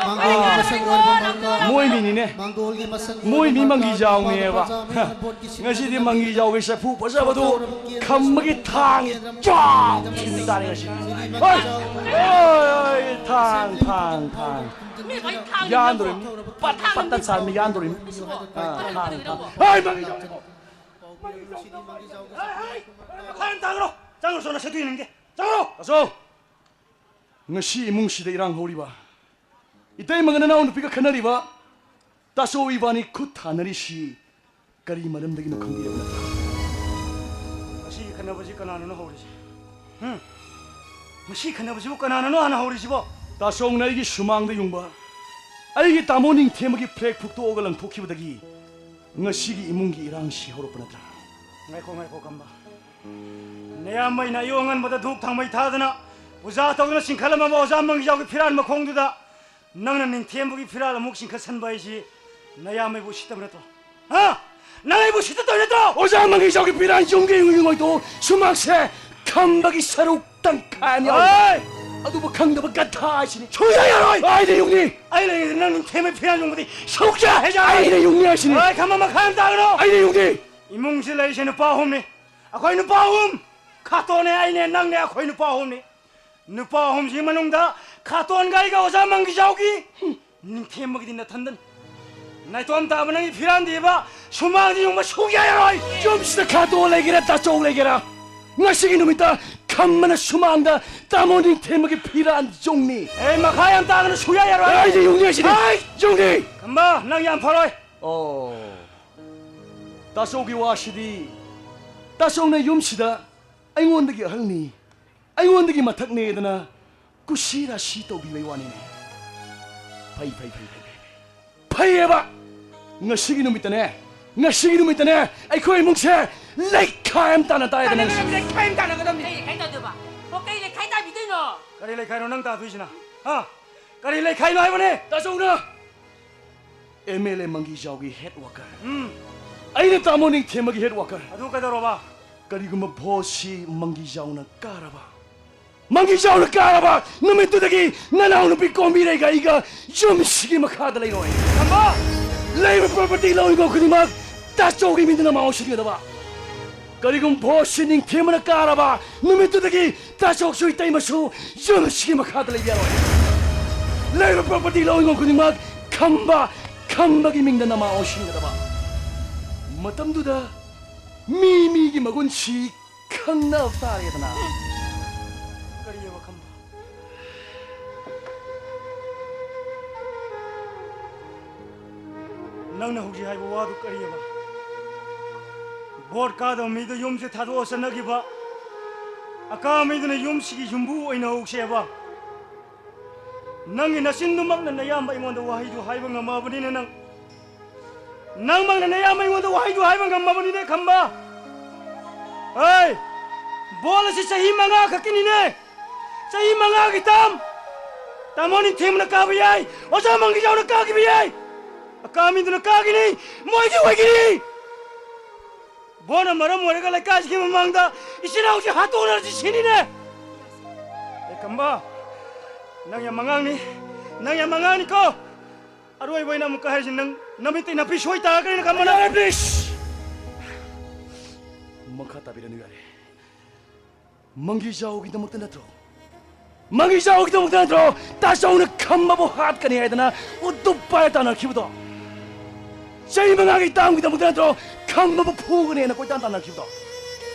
ꯃꯥꯡꯒꯣꯜꯒꯤ ꯃꯁꯛ ꯑꯣꯏꯔꯕ ꯃꯥꯡꯒꯣꯜ꯫ ꯃꯣꯏ ꯃꯤꯅꯤꯅꯦ꯫ ꯃꯥꯡꯒꯣꯜꯒꯤ ꯃꯁꯛ ꯃꯣꯏ ꯃꯤ ꯑꯣꯏꯔꯕ ꯃꯪꯒꯤ ꯃꯥꯡꯒꯣꯜ ꯖꯥꯎꯅꯦꯕ꯫ ꯄꯥꯏꯔꯕ ꯖꯥꯎ ꯃꯌꯥꯝꯅ ꯕꯣꯠꯀꯤ ꯉꯁꯤꯗꯤ ꯁꯤꯟꯖꯗꯨꯅ ꯃꯪꯒꯤ ꯖꯥꯎꯒꯤ ꯆꯐꯨ ꯐꯖꯕꯗꯨ ꯈꯝꯕꯒꯤ ꯊꯥꯡ ꯆꯥꯎ ꯊꯤꯟ ꯇꯥꯔꯦ ꯉꯁꯤ꯫ ꯍꯣꯏ! ꯍꯣꯏ! ꯊꯥꯡ, ꯊꯥꯡ, ꯊꯥꯡ꯫ ꯃꯤ ꯂꯣꯏ ꯊꯥꯡ ꯌꯥꯟꯗꯣꯔꯦ꯫ ꯄꯠ, ꯄꯠ, ꯇꯠ ꯁꯥꯔꯃꯤ ꯌꯥꯟꯗꯣꯔꯦ꯫ ꯑꯥ, ꯊꯥꯡ, ꯊꯥꯡ꯫ ꯍꯣꯏ, ꯃꯪꯒꯤ ꯖꯥꯎ꯫ ꯃꯈꯥ ꯌꯥꯝ ꯇꯥꯡꯈ꯭ꯔꯣ꯫ ꯆꯪꯈ꯭ꯔꯣ, ꯆꯪꯈ꯭ꯔꯣ, ꯅꯁꯛꯇꯨ ꯌꯦꯡꯅꯤꯡꯗꯦ꯫ ꯆꯪꯈ꯭ꯔꯣ꯫ ꯇꯥꯆꯧ, ꯉꯁꯤ ꯏꯃꯨꯡꯁꯤꯗ ꯏꯔꯥꯡ ꯍꯧꯔꯤꯕ, ꯏꯇꯩꯃꯒ ꯅꯅꯥꯎ ꯅꯨꯄꯤꯒ ꯈꯠꯅꯔꯤꯕ, ꯇꯥꯆꯧ ꯏꯕꯥꯅꯤ ꯈꯨꯠ ꯊꯥꯅꯔꯤꯁꯤ ꯀꯔꯤ ꯃꯔꯝꯗꯒꯤꯅꯣ ꯈꯪꯕꯤꯔꯕ ꯅꯠꯇ꯭ꯔꯥ? ꯃꯁꯤꯒꯤ ꯈꯠꯅꯕꯁꯤ ꯀꯅꯥꯅꯅꯣ ꯍꯧꯔꯤꯁꯦ? ꯍꯨꯝ? ꯃꯁꯤ ꯈꯠꯅꯕꯁꯤꯕꯨ ꯀꯅꯥꯅꯅꯣ ꯍꯥꯟꯅ ꯍꯧꯔꯤꯁꯤꯕꯣ? ꯇꯥꯆꯧꯅ ꯑꯩꯒꯤ ꯁꯨꯃꯥꯡꯗ ꯌꯨꯡꯕ ꯑꯩꯒꯤ ꯇꯥꯃꯣ ꯅꯤꯡꯊꯦꯝꯕꯒꯤ ꯐ꯭ꯂꯦꯛ ꯐꯨꯛꯇꯣꯛꯑꯒ ꯂꯪꯊꯣꯛꯈꯤꯕꯗꯒꯤ ꯉꯁꯤꯒꯤ ꯏꯃꯨꯡꯒꯤ ꯏꯔꯥꯡꯁꯤ ꯍꯧꯔꯛꯄ ꯅꯠꯇ꯭ꯔꯥ? ꯉꯥꯏꯈꯣ, ꯉꯥꯏꯈꯣ, ꯈꯝꯕ꯫ ꯅꯌꯥꯝꯕꯩꯅ ꯑꯌꯨꯛ ꯑꯉꯟꯕꯗ ꯙꯨꯞ ꯊꯥꯎꯃꯩ ꯊꯥꯗꯅ ꯄꯨꯖꯥ ꯇꯧꯗꯨꯅ ꯆꯤꯡꯈꯠꯂꯝꯃꯕ ꯑꯣꯖꯥ ꯃꯪꯒꯤꯖꯥꯎꯒꯤ ꯐꯤꯔꯥꯜ ꯃꯈꯣꯡꯗꯨꯗ ꯅꯪꯅ ꯅꯤꯡꯊꯦꯝꯕꯒꯤ ꯐꯤꯔꯥꯜ ꯑꯃꯨꯛ ꯆꯤꯡꯈꯠꯁꯟꯕ ꯍꯥꯏꯁꯤ ꯅꯌꯥꯝꯕꯩꯕꯨ ꯎꯁꯤꯠꯇꯕ ꯅꯠꯇ꯭ꯔꯣ? ꯍꯥ? ꯅꯪ ꯑꯩꯕꯨ ꯎꯁꯤꯠꯇꯕ ꯅꯠꯇ꯭ꯔꯣ? ꯑꯣꯖꯥ ꯃꯪꯒꯤꯖꯥꯎꯒꯤ ꯐꯤꯔꯥꯜ ꯌꯨꯝꯒꯤ ꯌꯨꯝꯒꯤ ꯑꯣꯏꯊꯣꯛ ꯁꯨꯃꯥꯡꯁꯦ ꯈꯝꯕꯒꯤ ꯁꯔꯨꯛ ꯇꯪꯈꯥꯏ ꯑꯃ ꯌꯥꯎꯔꯦ꯫ ꯑꯣꯏ! ꯑꯗꯨꯕꯨ ꯈꯪꯗꯕ ꯒꯙꯥ ꯍꯥꯏꯁꯤꯅꯤ꯫ ꯁꯨꯡꯌꯥ ꯌꯥꯔꯣꯏ! ꯑꯩꯅ ꯌꯨꯝꯅꯤ! ꯑꯩ ꯂꯩꯔꯤꯉꯩꯗ ꯅꯪ ꯅꯤꯡꯊꯦꯝꯕꯒꯤ ꯐꯤꯔꯥꯜ ꯌꯨꯝꯕꯗꯤ ꯁꯨꯡꯌꯥ ꯍꯦꯛ ꯌꯥꯔꯣꯏ! ꯑꯩꯅ ꯌꯨꯝꯅꯤ ꯍꯥꯏꯁꯤꯅꯤ! ꯑꯣꯏ, ꯈꯝꯕ ꯃꯈꯥ ꯌꯥꯝ ꯇꯥꯒꯅꯨ! ꯑꯩꯅ ꯌꯨꯝꯅꯤ! ꯏꯃꯨꯡꯁꯤ ꯂꯩꯔꯤꯁꯦ ꯅꯨꯄꯥ ꯑꯍꯨꯝꯅꯤ꯫ ꯑꯩꯈꯣꯏ ꯅꯨꯄꯥ ꯑꯍꯨꯝ, ꯈꯥꯇꯣꯟꯅꯦ, ꯑꯩꯅꯦ, ꯅꯪꯅꯦ, ꯑꯩꯈꯣꯏ ꯅꯨꯄꯥ ꯑꯍꯨꯝꯅꯤ꯫ ꯅꯨꯄꯥ ꯑꯍꯨꯝꯁꯤꯒꯤ ꯃꯅꯨꯡꯗ ꯈꯥꯇꯣꯟꯒ ꯑꯩꯒ ꯑꯣꯖꯥ ꯃꯪꯒꯤꯖꯥꯎꯒꯤ, ꯍꯨꯝ, ꯅꯤꯡꯊꯦꯝꯕꯒꯤꯗꯤ ꯅꯊꯟꯗꯅꯤ꯫ ꯅꯥꯏꯇꯣꯝ ꯇꯥꯕ ꯅꯪꯒꯤ ꯐꯤꯔꯥꯟꯗꯤꯕ ꯁꯨꯃꯥꯡꯗ ꯌꯨꯡꯕ ꯁꯨꯛꯌꯥ ꯌꯥꯔꯣꯏ꯫ ꯌꯨꯝꯁꯤꯗ ꯈꯥꯇꯣꯟ ꯂꯩꯒꯦꯔꯥ ꯇꯥꯆꯧ ꯂꯩꯒꯦꯔꯥ, ꯉꯁꯤꯒꯤ ꯅꯨꯃꯤꯠꯇ ꯈꯝꯕꯅ ꯁꯨꯃꯥꯡꯗ ꯇꯥꯃꯣ ꯅꯤꯡꯊꯦꯝꯕꯒꯤ ꯐꯤꯔꯥꯟ ꯌꯨꯡꯅꯤ꯫ ꯑꯦ, ꯃꯈꯥ ꯌꯥꯝ ꯇꯥꯒꯅꯨ, ꯁꯨꯛꯌꯥ ꯌꯥꯔꯣꯏ꯫ ꯑꯩꯗꯤ ꯌꯨꯡꯅꯤ ꯍꯥꯏꯁꯤꯅꯤ꯫ ꯍꯥꯏ! ꯌꯨꯡꯅꯤ꯫ ꯈꯝꯕ, ꯅꯪ ꯌꯥꯝ ꯐꯔꯣꯏ꯫ ꯑꯣ, ꯇꯥꯆꯧꯒꯤ ꯋꯥꯁꯤꯗꯤ, ꯇꯥꯆꯧꯅ ꯌꯨꯝꯁꯤꯗ ꯑꯩꯉꯣꯟꯗꯒꯤ ꯑꯍꯜꯅꯤ, ꯑꯩꯉꯣꯟꯗꯒꯤ ꯃꯊꯛꯅꯦꯗꯅ ꯀꯨꯁꯤ ꯔꯥꯁꯤ ꯇꯧꯕꯤꯕꯩ ꯋꯥꯅꯤꯅꯦ꯫ ꯐꯩ, ꯐꯩ, ꯐꯩ, ꯐꯩ, ꯐꯩ꯫ ꯐꯩꯌꯦꯕ! ꯉꯁꯤꯒꯤ ꯅꯨꯃꯤꯠꯇꯅꯦ, ꯉꯁꯤꯒꯤ ꯅꯨꯃꯤꯠꯇꯅꯦ, ꯑꯩꯈꯣꯏ ꯏꯃꯨꯡꯁꯦ ꯂꯩꯈꯥꯏ ꯑꯃ ꯇꯥꯅ ꯇꯥꯏꯗꯅ꯫ ꯀꯅꯥꯅ ꯂꯩꯈꯥꯏ ꯑꯃ ꯇꯥꯅꯒꯗꯕꯅꯤ? ꯀꯩ ꯂꯩꯈꯥꯏ ꯇꯥꯗꯣꯏꯕ? ꯑꯣ, ꯀꯩ ꯂꯩꯈꯥꯏ ꯇꯥꯕꯤꯗꯣꯏꯅꯣ? ꯀꯔꯤ ꯂꯩꯈꯥꯏꯅꯣ ꯅꯪ ꯇꯥꯗꯣꯏꯁꯤꯅ? ꯍꯥ? ꯀꯔꯤ ꯂꯩꯈꯥꯏꯅꯣ ꯍꯥꯏꯕꯅꯦ? ꯇꯥꯆꯧꯅ ꯑꯦꯝ ꯑꯦꯜ ꯑꯦ ꯃꯪꯒꯤꯖꯥꯎꯒꯤ ꯍꯦꯗ ꯋꯥꯀꯔ꯫ ꯎꯝ꯫ ꯑꯩꯅ ꯇꯥꯃꯣ ꯅꯤꯡꯊꯦꯝꯕꯒꯤ ꯍꯦꯗ ꯋꯥꯀꯔ꯫ ꯑꯗꯨ ꯀꯩꯗꯧꯔꯕ? ꯀꯔꯤꯒꯨꯝꯕ ꯚꯣꯠꯁꯤ ꯃꯪꯒꯤꯖꯥꯎꯅ ꯀꯥꯔꯕ, ꯃꯪꯒꯤꯖꯥꯎꯅ ꯀꯥꯔꯕ ꯅꯨꯃꯤꯠꯇꯨꯗꯒꯤ ꯅꯅꯥꯎꯅꯨꯄꯤ ꯀꯣꯝꯕꯤꯔꯩꯒ ꯑꯩꯒ ꯌꯨꯝꯁꯤꯒꯤ ꯃꯈꯥꯗ ꯂꯩꯔꯣꯏ꯫ ꯈꯝꯕ! ꯂꯩꯔꯤꯕ ꯄ꯭ꯔꯣꯄꯔꯇꯤ ꯂꯧ ꯏꯪꯈꯣꯜ ꯈꯨꯗꯤꯡꯃꯛ ꯇꯥꯆꯧꯒꯤ ꯃꯤꯡꯗ ꯅꯃꯥ ꯑꯣꯟꯁꯤꯟꯒꯗꯕ꯫ ꯀꯔꯤꯒꯨꯝꯕ ꯚꯣꯠꯁꯤ ꯅꯤꯡꯊꯦꯝꯕꯅ ꯀꯥꯔꯕ ꯅꯨꯃꯤꯠꯇꯨꯗꯒꯤ ꯇꯥꯆꯧꯁꯨ ꯏꯇꯩꯃꯁꯨ ꯌꯨꯝꯁꯤꯒꯤ ꯃꯈꯥꯗ ꯂꯩꯕ ꯌꯥꯔꯣꯏ꯫ ꯂꯩꯔꯤꯕ ꯄ꯭ꯔꯣꯄꯔꯇꯤ ꯂꯧ ꯏꯪꯈꯣꯜ ꯈꯨꯗꯤꯡꯃꯛ ꯈꯝꯕ, ꯈꯝꯕꯒꯤ ꯃꯤꯡꯗ ꯅꯃꯥ ꯑꯣꯟꯁꯤꯟꯒꯗꯕ꯫ ꯃꯇꯝꯗꯨꯗ ꯃꯤ ꯃꯤꯒꯤ ꯃꯒꯨꯟꯁꯤ ꯈꯪꯅꯕ ꯇꯥꯔꯦꯗꯅ꯫ ꯀꯔꯤꯑꯕ ꯈꯝꯕ? ꯅꯪꯅ ꯍꯧꯖꯤꯛ ꯍꯥꯏꯕ ꯋꯥꯗꯨ ꯀꯔꯤꯑꯕ? ꯚꯣꯠ ꯀꯥꯗꯕ ꯃꯤꯗ ꯌꯨꯝꯁꯦ ꯊꯥꯗꯣꯛꯑ ꯆꯠꯅꯈꯤꯕ, ꯑꯀꯥ ꯃꯤꯗꯨꯅ ꯌꯨꯝꯁꯤꯒꯤ ꯌꯨꯝꯕꯨ ꯑꯣꯏꯅ ꯍꯧꯁꯦꯕ꯫ ꯅꯪꯒꯤ ꯅꯆꯤꯟꯗꯨꯃꯛꯅ ꯅꯌꯥꯝꯕ ꯑꯩꯉꯣꯟꯗ ꯋꯥꯍꯩꯗꯨ ꯍꯥꯏꯕ ꯉꯝꯃꯕꯅꯤꯅ ꯅꯪ, ꯅꯪꯃꯛꯅ ꯅꯌꯥꯝꯕ ꯑꯩꯉꯣꯟꯗ ꯋꯥꯍꯩꯗꯨ ꯍꯥꯏꯕ ꯉꯝꯃꯕꯅꯤꯅꯦ ꯈꯝꯕ꯫ ꯍꯩ! ꯕꯣꯜ ꯑꯁꯤ ꯆꯍꯤ ꯃꯉꯥ ꯈꯛꯀꯤꯅꯤꯅꯦ꯫ ꯆꯍꯤ ꯃꯉꯥꯒꯤ ꯇꯥꯝ꯫ ꯇꯥꯃꯣ ꯅꯤꯡꯊꯦꯝꯕꯅ ꯀꯥꯕ ꯌꯥꯏ, ꯑꯣꯖꯥ ꯃꯪꯒꯤꯖꯥꯎꯅ ꯀꯥꯈꯤꯕ ꯌꯥꯏ꯫ ꯑꯀꯥꯃꯤꯗꯨꯅ ꯀꯥꯈꯤꯅꯤ, ꯃꯣꯏꯒꯤ ꯑꯣꯏꯈꯤꯅꯤ꯫ ꯕꯣꯜꯅ ꯃꯔꯝ ꯑꯣꯏꯔꯒ ꯂꯩꯀꯥꯏꯁꯤꯒꯤ ꯃꯃꯥꯡꯗ ꯏꯆꯤꯟ ꯏꯅꯥꯎꯁꯤ ꯍꯥꯠꯇꯣꯛꯅꯔꯁꯤ ꯁꯤꯅꯤꯅꯦ꯫ ꯑꯦ ꯈꯝꯕ, ꯅꯪ ꯌꯥꯝ ꯑꯉꯥꯡꯅꯤ, ꯅꯪ ꯌꯥꯝ ꯑꯉꯥꯡꯅꯤꯀꯣ꯫ ꯑꯔꯣꯏꯕ ꯑꯣꯏꯅ ꯑꯃꯨꯛꯀ ꯍꯥꯏꯔꯤꯁꯤ, ꯅꯪ ꯅꯃꯤꯠꯇꯩ ꯅꯄꯤ ꯁꯣꯏ ꯇꯥꯔꯒꯅꯤ ꯈꯝꯕ ꯅꯪ꯫ ꯌꯥꯔꯦ, please! ꯃꯈꯥ ꯇꯥꯕꯤꯔꯅꯨ, ꯌꯥꯔꯦ꯫ ꯃꯪꯒꯤꯖꯥꯎꯒꯤꯗꯃꯛꯇ ꯅꯠꯇ꯭ꯔꯣ? ꯃꯪꯒꯤꯖꯥꯎꯒꯤꯗꯃꯛꯇ ꯅꯠꯇ꯭ꯔꯣ ꯇꯥꯆꯧꯅ ꯈꯝꯕꯕꯨ ꯍꯥꯠꯀꯅꯤ ꯍꯥꯏꯗꯅ ꯎꯇꯨꯞ ꯄꯥꯏꯔ ꯇꯥꯟꯅꯈꯤꯕꯗꯣ? ꯆꯍꯤ ꯃꯉꯥꯒꯤ ꯇꯥꯝꯒꯤꯗꯃꯛꯇ ꯅꯠꯇ꯭ꯔꯣ ꯈꯝꯕꯕꯨ ꯐꯨꯒꯅꯦꯅ ꯀꯣꯏꯇꯥꯟ ꯇꯥꯟꯅꯈꯤꯕꯗꯣ?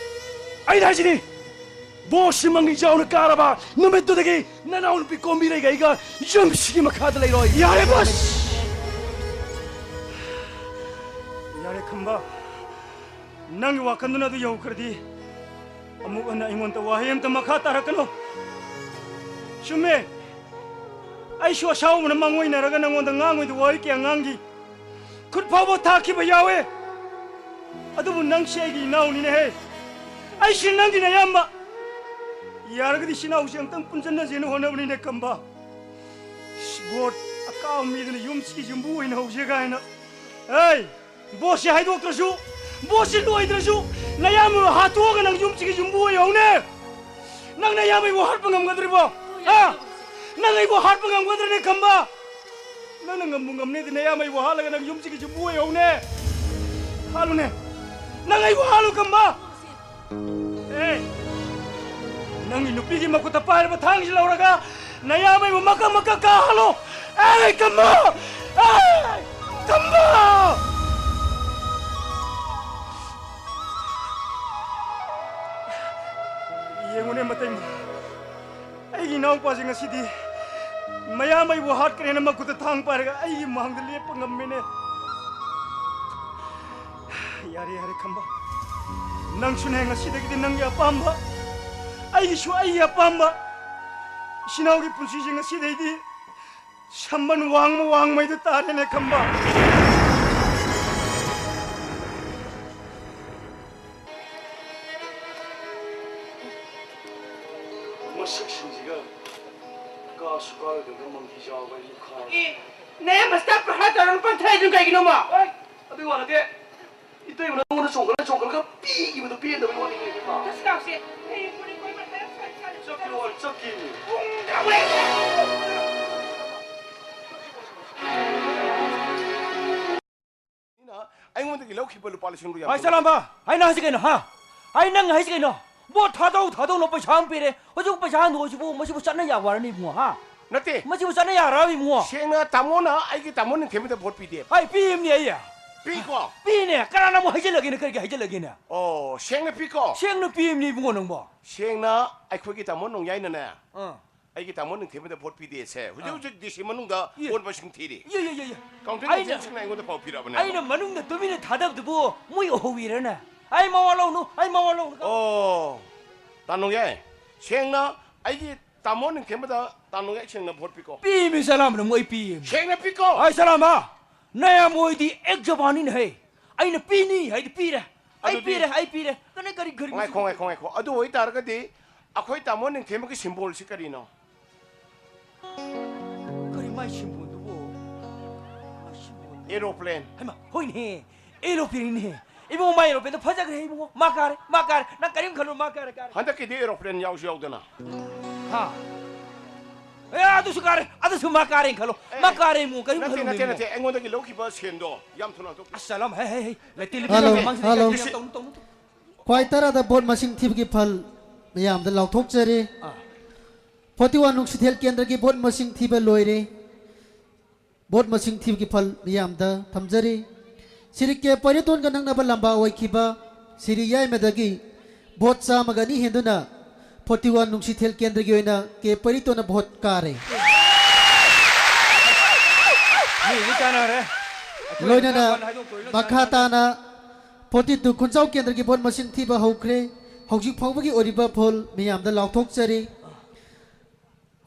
ꯑꯩꯅ ꯍꯥꯏꯁꯤꯅꯤ, ꯕꯣꯁꯁꯤ ꯃꯪꯒꯤꯖꯥꯎꯅ ꯀꯥꯔꯕ ꯅꯨꯃꯤꯠꯇꯨꯗꯒꯤ ꯅꯅꯥꯎꯅꯨꯄꯤ ꯀꯣꯝꯕꯤꯔꯩꯒ ꯑꯩꯒ ꯌꯨꯝꯁꯤꯒꯤ ꯃꯈꯥꯗ ꯂꯩꯔꯣꯏ꯫ ꯌꯥꯔꯦ ꯕꯣꯁ! ꯌꯥꯔꯦ ꯈꯝꯕ, ꯅꯪꯒꯤ ꯋꯥꯈꯜꯗꯨꯅ ꯑꯗꯨ ꯌꯧꯈ꯭ꯔꯗꯤ ꯑꯃꯨꯛ ꯍꯟꯅ ꯑꯩꯉꯣꯟꯗ ꯋꯥꯍꯩ ꯑꯝꯇ ꯃꯈꯥ ꯇꯥꯔꯛꯀꯅꯨ꯫ ꯆꯨꯝꯃꯦ, ꯑꯩꯁꯨ ꯑꯁꯥꯎꯕꯅ ꯃꯥꯡꯑꯣꯏꯅꯔꯒ ꯅꯉꯣꯟꯗ ꯉꯥꯡꯉꯣꯏꯗ ꯋꯥꯍꯩ ꯀꯌꯥ ꯉꯥꯡꯈꯤ꯫ ꯈꯨꯠ ꯐꯥꯎꯕ ꯊꯥꯈꯤꯕ ꯌꯥꯎꯋꯦ꯫ ꯑꯗꯨꯕꯨ ꯅꯪꯁꯦ ꯑꯩꯒꯤ ꯏꯅꯥꯎꯅꯤꯅꯦꯍꯦ꯫ ꯑꯩꯁꯦ ꯅꯪꯒꯤ ꯅꯌꯥꯝꯕ꯫ ꯌꯥꯔꯒꯗꯤ ꯏꯆꯤꯟ ꯏꯅꯥꯎꯁꯦ ꯑꯝꯇꯪ ꯄꯨꯟꯁꯤꯟꯅꯁꯦꯅ ꯍꯣꯠꯅꯕꯅꯤꯅꯦ, ꯀꯝꯕ꯫ ꯏꯁ, ꯚꯣꯠ ꯑꯀꯥꯕ ꯃꯤꯗꯨꯅ ꯌꯨꯝꯁꯤꯒꯤ ꯌꯨꯝꯕꯨ ꯑꯣꯏꯅ ꯍꯧꯁꯦ ꯀꯥꯏꯅ꯫ ꯑꯦ, ꯚꯣꯠꯁꯦ ꯍꯥꯏꯗꯣꯛꯇ꯭ꯔꯁꯨ, ꯚꯣꯠꯁꯦ ꯂꯣꯏꯗ꯭ꯔꯁꯨ, ꯅꯌꯥꯝꯕ ꯍꯥꯠꯇꯣꯛꯑꯒ ꯅꯪ ꯌꯨꯝꯁꯤꯒꯤ ꯌꯨꯝꯕꯨ ꯑꯣꯏꯍꯧꯅꯦ꯫ ꯅꯪ ꯅꯌꯥꯝꯕ ꯑꯩꯕꯨ ꯍꯥꯠꯄ ꯉꯝꯒꯗ꯭ꯔꯤꯕꯣ? ꯍꯥ? ꯅꯪ ꯑꯩꯕꯨ ꯍꯥꯠꯄ ꯉꯝꯒꯗ꯭ꯔꯅꯦ, ꯀꯝꯕ? ꯅꯪꯅ ꯉꯝꯕꯨ ꯉꯝꯅꯦꯗꯤ ꯅꯌꯥꯝꯕ ꯑꯩꯕꯨ ꯍꯥꯠꯂꯒ ꯅꯪ ꯌꯨꯝꯁꯤꯒꯤ ꯌꯨꯝꯕꯨ ꯑꯣꯏꯍꯧꯅꯦ꯫ ꯍꯥꯠꯂꯨꯅꯦ꯫ ꯅꯪ ꯑꯩꯕꯨ ꯍꯥꯠꯂꯨ, ꯀꯝꯕ꯫ ꯑꯦ, ꯅꯪꯒꯤ ꯅꯨꯄꯤꯒꯤ ꯃꯈꯨꯠꯇ ꯄꯥꯏꯔꯕ ꯊꯥꯡꯁꯤ ꯂꯧꯔꯒ ꯅꯌꯥꯝꯕꯩꯕꯨ ꯃꯀꯛ ꯃꯀꯛ ꯀꯥꯍꯜꯂꯣ꯫ ꯑꯦ, ꯀꯝꯕ! ꯑꯦ, ꯀꯝꯕ! ꯌꯦꯡꯉꯨꯅꯦ, ꯃꯇꯩꯃ꯫ ꯑꯩꯒꯤ ꯏꯅꯥꯎꯄꯥꯁꯦ ꯉꯁꯤꯗꯤ ꯃꯌꯥꯝꯕꯩꯕꯨ ꯍꯥꯠꯈ꯭ꯔꯦꯅ ꯃꯈꯨꯠꯇ ꯊꯥꯡ ꯄꯥꯏꯔꯒ ꯑꯩꯒꯤ ꯃꯥꯡꯗ ꯂꯦꯞꯄ ꯉꯝꯃꯦꯅꯦ꯫ ꯌꯥꯔꯦ, ꯌꯥꯔꯦ, ꯈꯝꯕ꯫ ꯅꯪꯁꯨꯅꯦ, ꯉꯁꯤꯗꯒꯤꯗꯤ ꯅꯪꯒꯤ ꯑꯄꯥꯝꯕ, ꯑꯩꯒꯤꯁꯨ ꯑꯩꯒꯤ ꯑꯄꯥꯝꯕ꯫ ꯏꯆꯤꯟ ꯏꯅꯥꯎꯒꯤ ꯄꯨꯟꯁꯤꯁꯦ ꯉꯁꯤꯗꯩꯗꯤ ꯁꯝꯕꯟ ꯋꯥꯡꯃ ꯋꯥꯡꯃꯩꯗ ꯇꯥꯔꯦꯅꯦ, ꯈꯝꯕ꯫ ꯃꯁꯛꯁꯤꯡꯁꯤꯒ ꯀꯥꯁꯨ ꯀꯥꯔꯣꯏꯗꯕ ꯃꯪꯒꯤ ꯖꯥꯎꯒ ꯑꯩꯁꯨ ꯈꯥꯔꯦ꯫ ꯑꯦ, ꯅꯌꯥꯝꯕ staff ꯈꯔ ꯇꯧꯔꯒ ꯄꯪꯊꯔꯤꯗꯨꯅ ꯀꯩꯒꯤꯅꯣꯃ? ꯑꯦ, ꯑꯗꯨꯒꯤ ꯋꯥ ꯅꯠꯇꯦ꯫ ꯏꯇꯩꯃ ꯅꯉꯣꯟꯗ ꯆꯣꯡꯈꯠꯂ ꯆꯣꯡꯈꯠꯂꯒ ꯄꯤꯈꯤꯕꯗꯣ ꯄꯦꯟꯗꯕꯒꯤ ꯋꯥꯅꯤ, ꯏꯇꯩꯃ꯫ ꯆꯠꯁꯤ ꯂꯥꯎꯁꯦ꯫ ꯑꯩ ꯄꯨꯔꯤ ꯀꯣꯏꯕ ꯈꯔ ꯆꯠꯁꯤ꯫ ꯆꯠꯀꯦ ꯍꯥꯏꯔꯗꯤ ꯆꯠꯀꯦ꯫ ꯄꯨꯡ ꯇꯔꯥꯃꯥꯊꯣꯏ꯫ ꯃꯤꯅ ꯑꯩꯉꯣꯟꯗꯒꯤ ꯂꯧꯈꯤꯕ ꯂꯨꯄꯥ ꯂꯤꯁꯤꯡꯗꯣ ꯌꯥꯝ ꯍꯥꯏ, ꯆꯂꯥꯝꯕ! ꯍꯥꯏ, ꯅꯪ ꯍꯥꯏꯁꯤ ꯀꯩꯅꯣ, ꯍꯥ? ꯍꯥꯏ, ꯅꯪ ꯍꯥꯏꯁꯤ ꯀꯩꯅꯣ? ꯚꯣꯠ ꯊꯥꯗꯧ, ꯊꯥꯗꯧꯅ ꯄꯩꯁꯥ ꯑꯃ ꯄꯤꯔꯦ꯫ ꯍꯧꯖꯤꯛ ꯄꯩꯁꯥ ꯍꯟꯗꯣꯛꯑꯁꯤꯕꯨ, ꯃꯁꯤꯕꯨ ꯆꯠꯅ ꯌꯥꯕ ꯋꯥꯔꯅꯤ, ꯏꯕꯨꯡꯉꯣ, ꯍꯥ? ꯅꯠꯇꯦ꯫ ꯃꯁꯤꯕꯨ ꯆꯠꯅ ꯌꯥꯔꯕ, ꯏꯕꯨꯡꯉꯣ? ꯁꯦꯡꯅ ꯇꯥꯃꯣꯅ ꯑꯩꯒꯤ ꯇꯥꯃꯣ ꯅꯤꯡꯊꯦꯝꯕꯗ ꯚꯣꯠ ꯄꯤꯗꯦ꯫ ꯍꯥꯏ, ꯄꯤꯕꯅꯤ ꯑꯩ꯫ ꯄꯤꯀꯣ? ꯄꯤꯅꯦ꯫ ꯀꯅꯥꯅ ꯑꯃꯨꯛ ꯍꯩꯖꯤꯜꯂꯒꯦꯅꯦ? ꯀꯔꯤꯒꯤ ꯍꯩꯖꯤꯜꯂꯒꯦꯅꯦ? ꯑꯣ, ꯁꯦꯡꯅ ꯄꯤꯀꯣ? ꯁꯦꯡꯅ ꯄꯤꯕꯅꯤ, ꯏꯕꯨꯡꯉꯣ, ꯅꯪꯕꯣ꯫ ꯁꯦꯡꯅ ꯑꯩꯈꯣꯏꯒꯤ ꯇꯥꯃꯣ ꯅꯣꯡꯌꯥꯏꯅꯅꯦ꯫ ꯑꯥ꯫ ꯑꯩꯒꯤ ꯇꯥꯃꯣ ꯅꯤꯡꯊꯦꯝꯕꯗ ꯚꯣꯠ ꯄꯤꯗꯦꯁꯦ꯫ ꯍꯧꯖꯤꯛ ꯑꯥ꯫ ꯍꯧꯖꯤꯛ ꯗꯤ ꯁꯤ ꯃꯅꯨꯡꯗ ꯌꯦ꯫ ꯀꯣꯟ ꯃꯁꯤꯡ ꯊꯤꯔꯤ꯫ ꯌꯦ, ꯌꯦ, ꯌꯦ, ꯌꯦ꯫ ꯀꯥꯎꯟꯇꯤꯡ ꯑꯩꯅ, ꯑꯦꯖꯦꯟꯁꯤꯡꯅ ꯑꯩꯉꯣꯟꯗ ꯄꯥꯎ ꯄꯤꯔꯛꯑꯕꯅꯦ꯫ ꯑꯩꯅ ꯃꯅꯨꯡꯗ ꯇꯨꯃꯤꯟꯅ ꯊꯥꯗꯕꯗꯨꯕꯨ ꯃꯣꯏ ꯎꯍꯧꯋꯤꯔꯅꯦ? ꯑꯩ ꯃꯋꯥ ꯂꯧꯅꯨ, ꯑꯩ ꯃꯋꯥ ꯂꯧꯅꯨ꯫ ꯑꯣ꯫ ꯇꯥ ꯅꯣꯡꯌꯥꯏ, ꯁꯦꯡꯅ ꯑꯩꯒꯤ ꯇꯥꯃꯣ ꯅꯤꯡꯊꯦꯝꯕꯗ ꯇꯥ ꯅꯣꯡꯌꯥꯏ ꯁꯦꯡꯅ ꯚꯣꯠ ꯄꯤꯀꯣ꯫ ꯄꯤꯃꯤ ꯁꯂꯥꯝꯅ ꯃꯣꯏ ꯄꯤꯃꯤ꯫ ꯁꯦꯡꯅ ꯄꯤꯀꯣ꯫ ꯑꯩ ꯁꯂꯥꯝ ꯍꯥ? ꯅꯌꯥꯝ ꯃꯣꯏꯗꯤ ꯑꯦꯛ ꯖꯕꯥꯅꯤꯅ ꯍꯦ꯫ ꯑꯩꯅ ꯄꯤꯅꯤ ꯍꯥꯏꯗꯤ ꯄꯤꯔꯦ꯫ ꯑꯩ ꯑꯗꯨꯗꯤ ꯄꯤꯔꯦ, ꯑꯩ ꯄꯤꯔꯦ꯫ ꯀꯅꯥ ꯀꯔꯤ ꯀꯔꯤ ꯉꯥꯏꯈꯣ, ꯉꯥꯏꯈꯣ, ꯉꯥꯏꯈꯣ꯫ ꯑꯗꯨ ꯑꯣꯏꯇꯥꯔꯒꯗꯤ ꯑꯩꯈꯣꯏ ꯇꯥꯃꯣ ꯅꯤꯡꯊꯦꯝꯕꯒꯤ ꯁꯤꯝꯕꯣꯜꯁꯤ ꯀꯔꯤꯅꯣ? ꯀꯔꯤ ꯃꯥꯏ ꯁꯤꯝꯕꯣꯜꯗꯨꯕꯨ? ꯃꯥꯏ ꯁꯤꯝꯕꯣꯜꯗꯨꯕꯨ? ꯑꯦꯔꯣꯄ꯭ꯂꯦꯟ꯫ ꯍꯩꯃꯥ, ꯍꯣꯏꯅꯦꯍꯦ꯫ ꯑꯦꯔꯣꯄ꯭ꯂꯦꯟꯅꯤꯅꯦꯍꯦ꯫ ꯏꯕꯨꯡꯉꯣ, ꯃꯥꯏ ꯑꯦꯔꯣꯄ꯭ꯂꯦꯟꯗꯣ ꯐꯖꯈ꯭ꯔꯦ ꯏꯕꯨꯡꯉꯣ꯫ ꯃꯥ ꯀꯥꯔꯦ, ꯃꯥ ꯀꯥꯔꯦ꯫ ꯅꯪ ꯀꯔꯤꯝ ꯈꯜꯂꯨ, ꯃꯥ ꯀꯥꯔꯦ, ꯀꯥꯔꯦ꯫ ꯍꯟꯗꯛꯀꯤꯗꯤ ꯑꯦꯔꯣꯄ꯭ꯂꯦꯟ ꯌꯥꯎꯁꯨ ꯌꯥꯎꯗꯅ꯫ ꯍꯥ? ꯑꯦ, ꯑꯗꯨꯁꯨ ꯀꯥꯔꯦ, ꯑꯗꯨꯁꯨ ꯃꯥ ꯀꯥꯔꯦꯅ ꯈꯜꯂꯣ꯫ ꯑꯦ, ꯃꯥ ꯀꯥꯔꯦ ꯏꯕꯨꯡꯉꯣ, ꯀꯔꯤꯝ ꯅꯠꯇꯦ, ꯈꯜꯂꯨ ꯅꯠꯇꯦ, ꯏꯕꯨꯡꯉꯣ꯫ ꯅꯠꯇꯦ꯫ ꯑꯩꯉꯣꯟꯗꯒꯤ ꯂꯧꯈꯤꯕ ꯁꯦꯟꯗꯣ ꯌꯥꯝ ꯊꯨꯅ ꯍꯟꯗꯣꯛꯄꯤꯌꯨ꯫ ꯑꯁ, ꯆꯠꯂꯝ, ꯍꯦ, ꯍꯦ, ꯍꯦ꯫ ꯂꯩꯇꯦ, ꯂꯩꯇꯦ, ꯍꯜꯂꯣ, ꯃꯃꯥꯡꯁꯤꯗ ꯍꯜꯂꯣ꯫ ꯀꯔꯤꯝ ꯇꯧꯅꯨ, ꯇꯧꯅꯨ, ꯇꯧꯅꯨ꯫ ꯈ꯭ꯋꯥꯏ ꯇꯔꯥꯗ ꯚꯣꯠ ꯃꯁꯤꯡ ꯊꯤꯕꯒꯤ ꯐꯜ ꯃꯌꯥꯝꯗ ꯂꯥꯎꯊꯣꯛꯆꯔꯤ꯫ ꯑꯥ꯫ ꯐꯣꯔꯇꯤ ꯋꯥꯟ ꯅꯨꯡꯁꯤꯊꯦꯜ ꯀꯦꯟꯗ꯭ꯔꯒꯤ ꯚꯣꯠ ꯃꯁꯤꯡ ꯊꯤꯕ ꯂꯣꯏꯔꯦ꯫ ꯚꯣꯠ ꯃꯁꯤꯡ ꯊꯤꯕꯒꯤ ꯐꯜ ꯃꯤꯌꯥꯝꯗ ꯊꯝꯖꯔꯤ꯫ ꯁ꯭ꯔꯤ ꯀꯦ ꯄꯩꯔꯤꯇꯣꯟꯒ ꯅꯛꯅꯕ ꯂꯝꯕꯥ ꯑꯣꯏꯈꯤꯕ ꯁ꯭ꯔꯤ ꯌꯥꯏꯃꯗꯒꯤ ꯚꯣꯠ ꯆꯥꯝꯃꯒ ꯑꯅꯤ ꯍꯦꯟꯗꯨꯅ ꯐꯣꯔꯇꯤ ꯋꯥꯟ ꯅꯨꯡꯁꯤꯊꯦꯜ ꯀꯦꯟꯗ꯭ꯔꯒꯤ ꯑꯣꯏꯅ ꯀꯦ ꯄꯩꯔꯤꯇꯣꯟꯅ ꯚꯣꯠ ꯀꯥꯔꯦ꯫ ꯃꯤꯗꯤ ꯀꯥꯟꯅꯔꯦ꯫ ꯂꯣꯏꯅꯅ ꯍꯥꯏꯗꯣꯛꯇꯣꯏꯅꯣ ꯃꯈꯥ ꯇꯥꯅ ꯐꯣꯔꯇꯤ ꯇꯨ ꯈꯨꯟꯖꯥꯎ ꯀꯦꯟꯗ꯭ꯔꯒꯤ ꯚꯣꯠ ꯃꯁꯤꯡ ꯊꯤꯕ ꯍꯧꯈ꯭ꯔꯦ꯫ ꯍꯧꯖꯤꯛ ꯐꯥꯎꯕꯒꯤ ꯑꯣꯏꯔꯤꯕ ꯐꯜ ꯃꯤꯌꯥꯝꯗ ꯂꯥꯎꯊꯣꯛꯆꯔꯤ꯫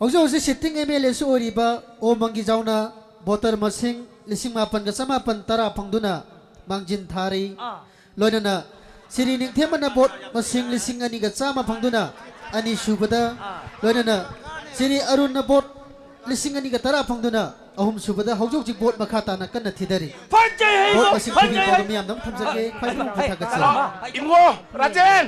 ꯍꯧꯖꯤꯛ ꯍꯧꯖꯤꯛ ꯁꯤꯇꯤꯡ ꯑꯦꯝ ꯑꯦꯜ ꯑꯦꯁꯨ ꯑꯣꯏꯔꯤꯕ ꯑꯣ ꯃꯪꯒꯤꯖꯥꯎꯅ ꯚꯣꯇꯔ ꯃꯁꯤꯡ ꯂꯤꯁꯤꯡ ꯃꯥꯄꯟꯒ ꯆꯃꯥꯄꯟ ꯇꯔꯥ ꯐꯪꯗꯨꯅ ꯃꯥꯡꯖꯤꯟ ꯊꯥꯔꯤ꯫ ꯑꯥ꯫ ꯂꯣꯏꯅꯅ ꯁ꯭ꯔꯤ ꯅꯤꯡꯊꯦꯝꯕꯅ ꯚꯣꯠ ꯃꯁꯤꯡ ꯂꯤꯁꯤꯡ ꯑꯅꯤꯒ ꯆꯥꯝꯃ ꯐꯪꯗꯨꯅ ꯑꯅꯤꯁꯨꯕꯗ, ꯑꯥ꯫ ꯂꯣꯏꯅꯅ ꯁ꯭ꯔꯤ ꯑꯔꯨꯟꯅ ꯚꯣꯠ ꯂꯤꯁꯤꯡ ꯑꯅꯤꯒ ꯇꯔꯥ ꯐꯪꯗꯨꯅ ꯑꯍꯨꯝꯁꯨꯕꯗ ꯍꯧꯖꯤꯛ ꯍꯧꯖꯤꯛ ꯚꯣꯠ ꯃꯈꯥ ꯇꯥꯅ ꯀꯟꯅ ꯊꯤꯗꯔꯤ꯫ ꯐꯖꯩ ꯍꯩ, ꯚꯣꯠ ꯃꯁꯤꯡ ꯐꯖꯩ ꯊꯤꯕꯒꯤ ꯍꯩ꯫ ꯄꯥꯎꯗꯝ ꯌꯥꯝꯅ ꯊꯝꯖꯒꯦ꯫ ꯈ꯭ꯋꯥꯏꯗꯒꯤ ꯍꯩ, ꯊꯥꯒꯠꯆꯔꯤ꯫ ꯍꯩ, ꯏꯕꯨꯡꯉꯣ, ꯔꯥꯖꯦꯟ!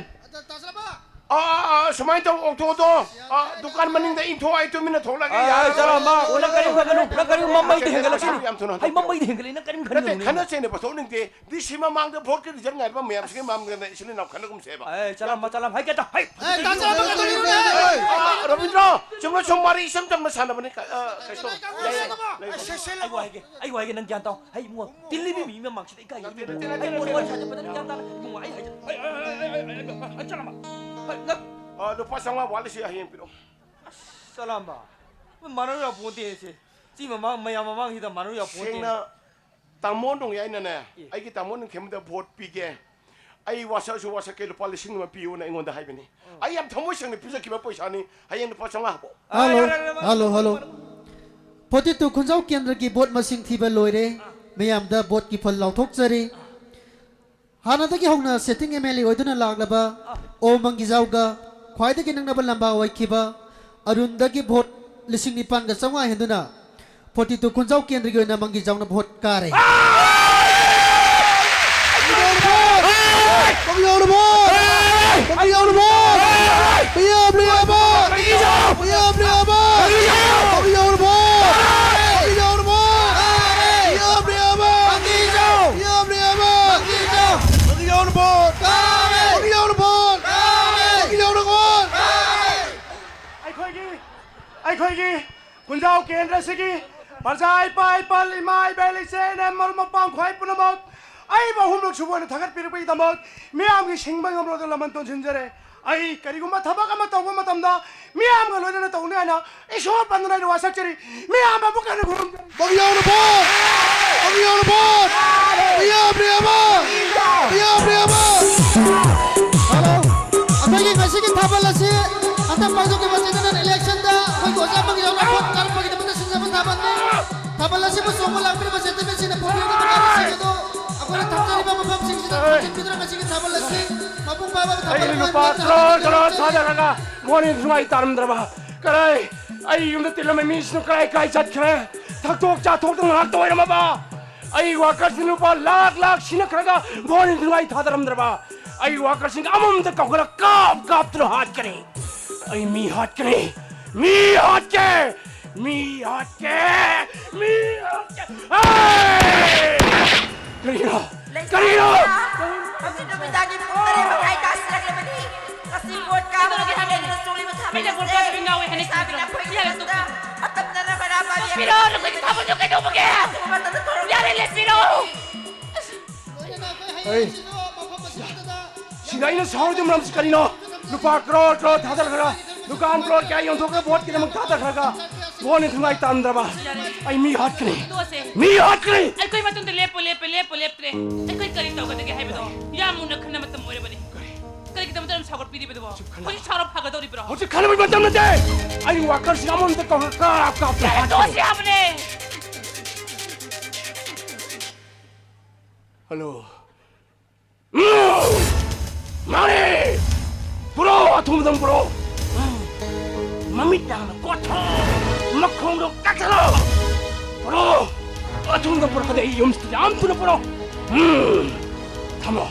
ꯑꯥ, ꯑꯥ, ꯑꯥ, ꯁꯨꯃꯥꯏꯅ ꯇꯧ, ꯑꯣꯛꯊꯣꯛꯑꯣꯗꯣ꯫ ꯑꯥ, ꯗꯨꯀꯥꯟ ꯃꯅꯤꯡꯗ ꯏꯪꯊꯣꯛ, ꯑꯩ ꯇꯨꯃꯤꯟꯅ ꯊꯣꯛꯂꯒꯦ, ꯑꯥ, ꯌꯥꯔꯔꯣꯏ꯫ ꯆꯠꯂꯣ, ꯃꯥ, ꯅꯪ ꯀꯔꯤꯝ ꯈꯟꯒꯅꯨ, ꯅꯪ ꯀꯔꯤꯝ ꯃꯃꯩꯗꯤ ꯍꯦꯟꯒꯠꯂꯛꯁꯤꯅꯤ꯫ ꯌꯥꯝ ꯊꯨꯅ ꯍꯩ, ꯍꯟꯗꯣꯛꯄꯤꯔꯣ꯫ ꯃꯃꯩꯗꯤ ꯍꯦꯟꯒꯠꯂꯛꯏ, ꯅꯪ ꯀꯔꯤꯝ ꯅꯠꯇꯦ, ꯈꯟꯒꯅꯨꯅꯦ꯫ ꯈꯠꯅ ꯆꯩꯅꯕ ꯊꯣꯛꯅꯤꯡꯗꯦ꯫ ꯗꯤ ꯁꯤ ꯃꯃꯥꯡꯗ ꯚꯣꯠꯀꯤ ꯔꯤꯖꯜ ꯉꯥꯏꯕ ꯃꯌꯥꯝꯁꯤꯒꯤ ꯃꯃꯥꯡꯗ ꯏꯆꯤꯜ ꯏꯅꯥꯎ ꯈꯠꯅꯒꯨꯝꯁꯦꯕ꯫ ꯑꯦ, ꯆꯠꯂꯝꯃꯣ, ꯆꯠꯂꯝꯃꯣ, ꯍꯩ, ꯀꯩꯇ-, ꯍꯩ, ꯑꯦ, ꯇꯥꯟꯖꯥ ꯑꯃ ꯀꯩꯗꯧꯔꯤꯕꯅꯦ? ꯑꯥ, ꯔꯕꯤꯟꯗ꯭ꯔꯣ, ꯆꯨꯝꯅ ꯁꯨꯝ ꯋꯥꯔꯤ ꯏꯆꯝ ꯆꯝꯅ ꯁꯥꯟꯅꯕꯅꯤ꯫ ꯑꯥ, ꯀꯩꯁꯨ ꯂꯩ, ꯂꯩ, ꯂꯩ꯫ ꯑꯩ ꯋꯥ ꯍꯥꯏꯒꯦ, ꯑꯩ ꯋꯥ ꯍꯥꯏꯒꯦ, ꯅꯪ ꯒ꯭ꯌꯥꯟ ꯇꯥꯎ꯫ ꯍꯩ, ꯏꯕꯨꯡꯉꯣ, ꯇꯤꯜꯂꯤꯕꯤ ꯃꯤ ꯃꯃꯥꯡꯁꯤꯗ ꯏꯀꯥꯏ ꯍꯥꯏꯕꯅꯤ꯫ ꯅꯠꯇꯦ, ꯅꯠꯇꯦ, ꯑꯩ ꯅꯠꯇꯦ, ꯃꯣꯏ ꯋꯥꯔꯤ ꯅꯠꯇꯦ꯫ ꯁꯥꯟꯅꯕꯗ ꯅꯪ ꯒ꯭ꯌꯥꯟ ꯇꯥꯅ, ꯏꯕꯨꯡꯉꯣ, ꯑꯩ ꯍꯥꯏꯖꯦ꯫ ꯑꯩ, ꯑꯩ, ꯑꯩ, ꯑꯩ, ꯑꯩ, ꯑꯩ, ꯑꯩ, ꯆꯠꯂꯝꯃ꯫ ꯍꯣꯏ, ꯅꯪ꯫ ꯑꯥ, ꯂꯨꯄꯥ ꯆꯥꯝꯃꯉꯥ ꯋꯥꯠꯂꯤꯁꯤ ꯍꯌꯦꯡ ꯄꯤꯔꯛꯑꯣ꯫ ꯑꯁ, ꯆꯠꯂꯝꯃ꯫ ꯃꯣꯏ ꯃꯥꯟꯅꯔꯨ ꯌꯥꯄꯣꯟꯇꯦ ꯁꯦ꯫ ꯁꯤ ꯃꯃꯥꯡ, ꯃꯌꯥꯝ ꯃꯃꯥꯡꯁꯤꯗ ꯃꯥꯟꯅꯔꯨ ꯌꯥꯄꯣꯟꯇꯦ꯫ ꯁꯦꯡꯅ ꯇꯥꯃꯣ ꯅꯣꯡꯌꯥꯏꯅꯅꯦ, ꯑꯦ꯫ ꯑꯩꯒꯤ ꯇꯥꯃꯣ ꯅꯤꯡꯊꯦꯝꯕꯗ ꯚꯣꯠ ꯄꯤꯒꯦ꯫ ꯑꯩ ꯋꯥꯁꯛꯁꯨ ꯋꯥꯁꯛꯀꯦ, ꯂꯨꯄꯥ ꯂꯤꯁꯤꯡ ꯑꯃ ꯄꯤꯌꯨꯅ ꯑꯩꯉꯣꯟꯗ ꯍꯥꯏꯕꯅꯤ꯫ ꯑꯩ ꯌꯥꯝ ꯊꯃꯣꯏ ꯁꯦꯡꯅ ꯄꯤꯖꯈꯤꯕ ꯄꯩꯁꯥꯅꯤ꯫ ꯍꯌꯦꯡ ꯂꯨꯄꯥ ꯆꯥꯝꯃꯉꯥ ꯍꯥꯞꯄꯣ꯫ Hello, hello, hello. Forty two ꯈꯨꯟꯖꯥꯎ ꯀꯦꯟꯗ꯭ꯔꯒꯤ ꯚꯣꯠ ꯃꯁꯤꯡ ꯊꯤꯕ ꯂꯣꯏꯔꯦ꯫ ꯃꯌꯥꯝꯗ ꯚꯣꯠꯀꯤ ꯐꯜ ꯂꯥꯎꯊꯣꯛꯆꯔꯤ꯫ ꯍꯥꯟꯅꯗꯒꯤ ꯍꯧꯅ ꯁꯤꯇꯤꯡ ꯑꯦꯝ ꯑꯦꯜ ꯑꯦ ꯑꯣꯏꯗꯨꯅ ꯂꯥꯛꯂꯕ ꯑꯣ ꯃꯪꯒꯤꯖꯥꯎꯒ ꯈ꯭ꯋꯥꯏꯗꯒꯤ ꯅꯛꯅꯕ ꯂꯝꯕꯥ ꯑꯣꯏꯈꯤꯕ ꯑꯔꯨꯟꯗꯒꯤ ꯚꯣꯠ ꯂꯤꯁꯤꯡ ꯅꯤꯄꯥꯟꯒ ꯆꯥꯝꯃꯉꯥ ꯍꯦꯟꯗꯨꯅ ꯐꯣꯔꯇꯤ ꯇꯨ ꯈꯨꯟꯖꯥꯎ ꯀꯦꯟꯗ꯭ꯔꯒꯤ ꯑꯣꯏꯅ ꯃꯪꯒꯤꯖꯥꯎꯅ ꯚꯣꯠ ꯀꯥꯔꯦ꯫ ꯑꯩꯈꯣꯏꯒꯤ, ꯑꯩꯈꯣꯏꯒꯤ ꯈꯨꯟꯖꯥꯎ ꯀꯦꯟꯗ꯭ꯔꯁꯤꯒꯤ ꯄ꯭ꯔꯖꯥ ꯏꯄꯥ ꯏꯄꯥꯜ, ꯏꯃꯥ ꯏꯕꯦꯜ, ꯏꯆꯦ ꯏꯅꯦ, ꯃꯔꯨꯞ ꯃꯄꯥꯡ ꯈ꯭ꯋꯥꯏ ꯄꯨꯝꯅꯃꯛ, ꯑꯩꯕꯨ ꯑꯍꯨꯝꯂꯛ ꯁꯨꯕ ꯑꯣꯏꯅ ꯊꯥꯒꯠꯄꯤꯔꯛꯄꯒꯤꯗꯃꯛ ꯃꯤꯌꯥꯝꯒꯤ ꯁꯤꯡꯕ ꯉꯝꯂꯣꯏꯗ ꯂꯃꯟ ꯇꯣꯟꯁꯤꯟꯖꯔꯦ꯫ ꯑꯩ ꯀꯔꯤꯒꯨꯝꯕ ꯊꯕꯛ ꯑꯃ ꯇꯧꯕ ꯃꯇꯝꯗ ꯃꯤꯌꯥꯝꯒ ꯂꯣꯏꯅꯅ ꯇꯧꯅꯤ ꯍꯥꯏꯅ ꯏꯁꯣꯔ ꯄꯟꯗꯨꯅ ꯑꯩꯅ ꯋꯥꯁꯛꯆꯔꯤ꯫ ꯃꯤꯌꯥꯝ ꯑꯃꯨꯛ ꯍꯟꯅ ꯈꯨꯔꯨꯝꯖꯔꯤ꯫ ꯃꯪꯒꯤꯖꯥꯎꯅ ꯚꯣꯠ! ꯃꯪꯒꯤꯖꯥꯎꯅ ꯚꯣꯠ! ꯃꯤꯌꯥꯝ ꯄ꯭ꯔꯤꯌꯥꯃ! ꯃꯤꯌꯥꯝ ꯄ꯭ꯔꯤꯌꯥꯃ! ꯍꯜꯂꯣ꯫ ꯑꯩꯈꯣꯏꯒꯤ ꯉꯁꯤꯒꯤ ꯊꯥꯕꯜ ꯑꯁꯤ ꯍꯟꯗꯛ ꯄꯥꯡꯊꯣꯛꯈꯤꯕ ꯖꯦꯅꯔꯦꯜ ꯏꯂꯦꯛꯁꯟꯗ ꯑꯩꯈꯣꯏꯒꯤ ꯑꯣꯖꯥ ꯃꯪꯒꯤꯖꯥꯎꯅ ꯚꯣꯠ ꯀꯥꯔꯛꯄꯒꯤꯗꯃꯛꯇ ꯁꯤꯟꯖꯕ ꯊꯥꯕꯜꯅꯤ꯫ ꯊꯥꯕꯜ ꯑꯁꯤꯕꯨ ꯆꯣꯡꯕ ꯂꯥꯛꯄꯤꯔꯤꯕ ꯖꯦꯟꯇꯜꯃꯦꯟꯁꯤꯡꯅ ꯄꯨꯕꯤꯔꯤꯕ ꯃꯈꯥꯗꯁꯤꯡ ꯑꯗꯨ ꯑꯩꯈꯣꯏꯅ ꯊꯝꯖꯔꯤꯕ ꯃꯐꯝꯁꯤꯡꯁꯤꯗ ꯊꯝꯖꯤꯟꯕꯤꯗꯨꯅ ꯉꯁꯤꯒꯤ ꯊꯥꯕꯜ ꯑꯁꯤ ꯃꯄꯨꯡ ꯐꯥꯕ ꯊꯥꯕꯜ ꯑꯩꯅ ꯑꯃ ꯂꯨꯄꯥ ꯑꯣꯏꯅ ꯇꯔꯥ ꯇꯔꯥ ꯊꯥꯗꯔꯒ ꯃꯣꯔꯅꯤꯡ ꯁꯨꯃꯥꯏ ꯇꯥꯔꯝꯗ꯭ꯔꯕ? ꯀꯔꯥꯏ? ꯑꯩ ꯌꯨꯝꯗ ꯇꯤꯜꯂꯝꯕ ꯃꯤꯁꯤꯡꯗꯨ ꯀꯔꯥꯏ ꯀꯥꯏ ꯆꯠꯈ꯭ꯔꯦ? ꯊꯛꯇꯣꯛ ꯆꯥꯊꯣꯛꯇ ꯉꯥꯏꯍꯥꯛꯇ ꯑꯣꯏꯔꯝꯃꯕ? ꯑꯩ ꯋꯥꯀꯔꯁꯤꯡ ꯂꯨꯄꯥ ꯂꯥꯈ ꯂꯥꯈ ꯁꯤꯟꯅꯈ꯭ꯔꯒ ꯃꯣꯔꯅꯤꯡ ꯁꯨꯃꯥꯏ ꯊꯥꯗꯔꯝꯗ꯭ꯔꯕ? ꯑꯩ ꯋꯥꯀꯔꯁꯤꯡ ꯑꯃꯃꯝꯇ ꯀꯧꯈꯠꯂ ꯀꯥꯞ ꯀꯥꯞꯇꯨꯅ ꯍꯥꯠꯀꯅꯤ꯫ ꯑꯩ ꯃꯤ ꯍꯥꯠꯀꯅꯤ꯫ ꯃꯤ ꯍꯥꯠꯀꯦ꯫ ꯃꯤ ꯍꯥꯠꯀꯦ! ꯃꯤ ꯍꯥꯠꯀꯦ! ꯑꯦ! ꯀꯔꯤꯅꯣ? ꯀꯔꯤꯅꯣ? ꯍꯧꯖꯤꯛ ꯅꯨꯃꯤꯗꯥꯡꯒꯤ ꯄꯨꯡ ꯇꯔꯦꯠ ꯃꯈꯥꯏ ꯇꯥꯁꯤꯜꯂꯛꯂꯕꯅꯤ꯫ ꯉꯁꯤ ꯚꯣꯠ ꯀꯥꯕ ꯀꯩꯗꯧꯔꯒꯦ ꯍꯥꯏꯕꯅꯤ? ꯅꯨꯃꯤꯠꯅ ꯆꯣꯡꯂꯤꯕ ꯊꯥꯕꯜ ꯃꯤꯅ ꯚꯣꯠ ꯑꯁꯦ ꯀꯥꯕ ꯉꯥꯎꯋꯦ ꯍꯥꯏꯅ ꯂꯩꯁꯥꯕꯤꯅ ꯆꯤꯡꯕꯤꯔꯣ꯫ ꯑꯩꯈꯣꯏꯒꯤ ꯌꯥꯔꯦ, ꯃꯇꯝꯗ ꯇꯣꯛꯄꯤꯔꯣ꯫ ꯑꯇꯞꯅꯅ ꯃꯔꯥ ꯄꯥꯏꯕꯤ ꯇꯣꯛꯄꯤꯔꯣ, ꯅꯈꯣꯏꯒꯤ ꯊꯥꯕꯜꯗꯣ ꯀꯩꯗꯧꯕꯒꯦ? ꯑꯊꯨꯕ ꯃꯇꯝꯗ ꯊꯣꯔꯛꯄ ꯌꯥꯔꯦ, ꯂꯦꯞꯄꯤꯔꯣ! ꯑꯩ ꯁꯤꯗ ꯑꯩꯅ ꯁꯥꯎꯔꯤꯕ ꯃꯔꯝꯁꯤ ꯀꯔꯤꯅꯣ? ꯂꯨꯄꯥ ꯀ꯭ꯔꯣꯔ ꯀ꯭ꯔꯣꯔ ꯊꯥꯗꯔꯒ ꯗꯨꯀꯥꯟ ꯀ꯭ꯔꯣꯔ ꯀꯌꯥ ꯌꯣꯟꯊꯣꯛꯈ꯭ꯔꯒ ꯚꯣꯠꯀꯤꯗꯃꯛ ꯊꯥꯗꯈ꯭ꯔꯒ ꯚꯣꯠꯅ ꯊꯨꯡꯉꯥꯏ ꯇꯥꯔꯝꯗ꯭ꯔꯕ? ꯑꯩ ꯃꯤ ꯍꯥꯠꯀꯅꯤ꯫ ꯇꯣꯛꯑꯁꯦ꯫ ꯃꯤ ꯍꯥꯠꯀꯅꯤ꯫ ꯑꯩꯈꯣꯏ ꯃꯇꯨꯡꯗ ꯂꯦꯞꯄꯨ, ꯂꯦꯞꯄꯦ, ꯂꯦꯞꯄꯨ, ꯂꯦꯞꯇ꯭ꯔꯦ꯫ ꯑꯩꯈꯣꯏ ꯀꯔꯤ ꯇꯧꯒꯗꯒꯦ ꯍꯥꯏꯕꯗꯣ? ꯌꯥ, ꯃꯨꯟꯅ ꯈꯟꯅ ꯃꯇꯝ ꯑꯣꯏꯔꯕꯅꯤ꯫ ꯀꯔꯤ? ꯀꯔꯤꯒꯤꯗꯃꯛꯇ ꯑꯗꯨꯝ ꯁꯥꯎꯒꯠꯄꯤꯔꯤꯕꯗꯨꯕꯣ? ꯍꯧꯖꯤꯛ ꯈꯟꯅ- ꯍꯧꯖꯤꯛ ꯁꯥꯎꯔ ꯐꯒꯗꯧꯔꯤꯕ꯭ꯔꯣ? ꯍꯧꯖꯤꯛ ꯈꯟꯅꯕꯒꯤ ꯃꯇꯝ ꯅꯠꯇꯦ꯫ ꯑꯩ ꯋꯥꯀꯔꯁꯤꯡ ꯑꯃꯃꯝꯗ ꯀꯧꯔꯒ ꯀꯥꯞ ꯀꯥꯞꯇ ꯀꯔꯤ ꯍꯥꯠꯀꯅꯤ꯫ ꯇꯣꯛꯁꯤ ꯍꯥꯏꯕꯅꯦ? ꯍꯜꯂꯣ꯫ ꯎꯝ! ꯃꯥꯅꯦ! ꯄꯨꯔꯛꯑꯣ, ꯑꯊꯨꯕꯗ ꯄꯨꯔꯛꯑꯣ! ꯎꯝ! ꯃꯃꯤꯠ ꯇꯥꯡꯅ ꯀꯣꯠꯊꯣ! ꯃꯈꯣꯡꯗꯣ ꯀꯛꯊꯠꯂꯣ! ꯄꯨꯔꯛꯑꯣ! ꯑꯊꯨꯕꯗ ꯄꯨꯔꯛꯀꯗ ꯑꯩ ꯌꯨꯝꯁꯤꯗ ꯌꯥꯝ ꯊꯨꯅ ꯄꯨꯔꯛꯑꯣ! ꯎꯝ! ꯊꯝꯃꯣ!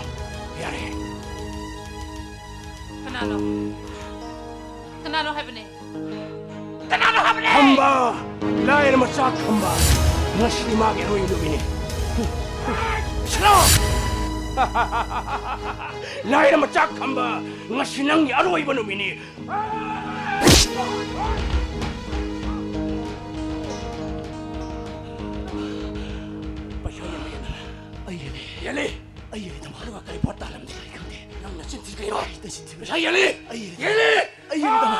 ꯌꯥꯔꯦ! ꯀꯅꯥꯅꯣ? ꯀꯅꯥꯅꯣ ꯍꯥꯏꯕꯅꯦ? ꯀꯅꯥꯅꯣ ꯍꯥꯏꯕꯅꯦ? ꯈꯝꯕ! ꯂꯥꯏꯔ ꯃꯆꯥ ꯈꯝꯕ! ꯉꯁꯤꯗꯤ ꯃꯥꯒꯤ ꯑꯔꯣꯏꯕ ꯅꯨꯃꯤꯠꯅꯤ꯫ ꯁꯤꯔꯣ! ꯂꯥꯏꯔ ꯃꯆꯥ ꯈꯝꯕ! ꯉꯁꯤ ꯅꯪꯒꯤ ꯑꯔꯣꯏꯕ ꯅꯨꯃꯤꯠꯅꯤ꯫ ꯄꯩꯁꯥ ꯌꯦꯟꯕ ꯌꯦꯟꯗꯕ? ꯑꯩ ꯌꯦꯜꯂꯤ꯫ ꯌꯦꯜꯂꯤ? ꯑꯩ ꯌꯦꯜꯂꯤ, ꯇꯥꯃꯣ꯫ ꯑꯗꯨꯒ ꯀꯔꯤ ꯄꯣꯠ ꯇꯥꯍꯜꯂꯝꯗꯦ? ꯑꯩ ꯈꯪꯗꯦ꯫ ꯅꯪ ꯅꯆꯤꯟ ꯊꯤꯔꯤꯔꯣ? ꯑꯩ ꯇꯁꯦꯡ ꯊꯤꯕ ꯄꯩꯁꯥ ꯌꯦꯜꯂꯤ? ꯑꯩ ꯌꯦꯜꯂꯤ꯫ ꯌꯦꯜꯂꯤ! ꯑꯩ ꯌꯦꯜꯂꯤ, ꯇꯥꯃꯣ꯫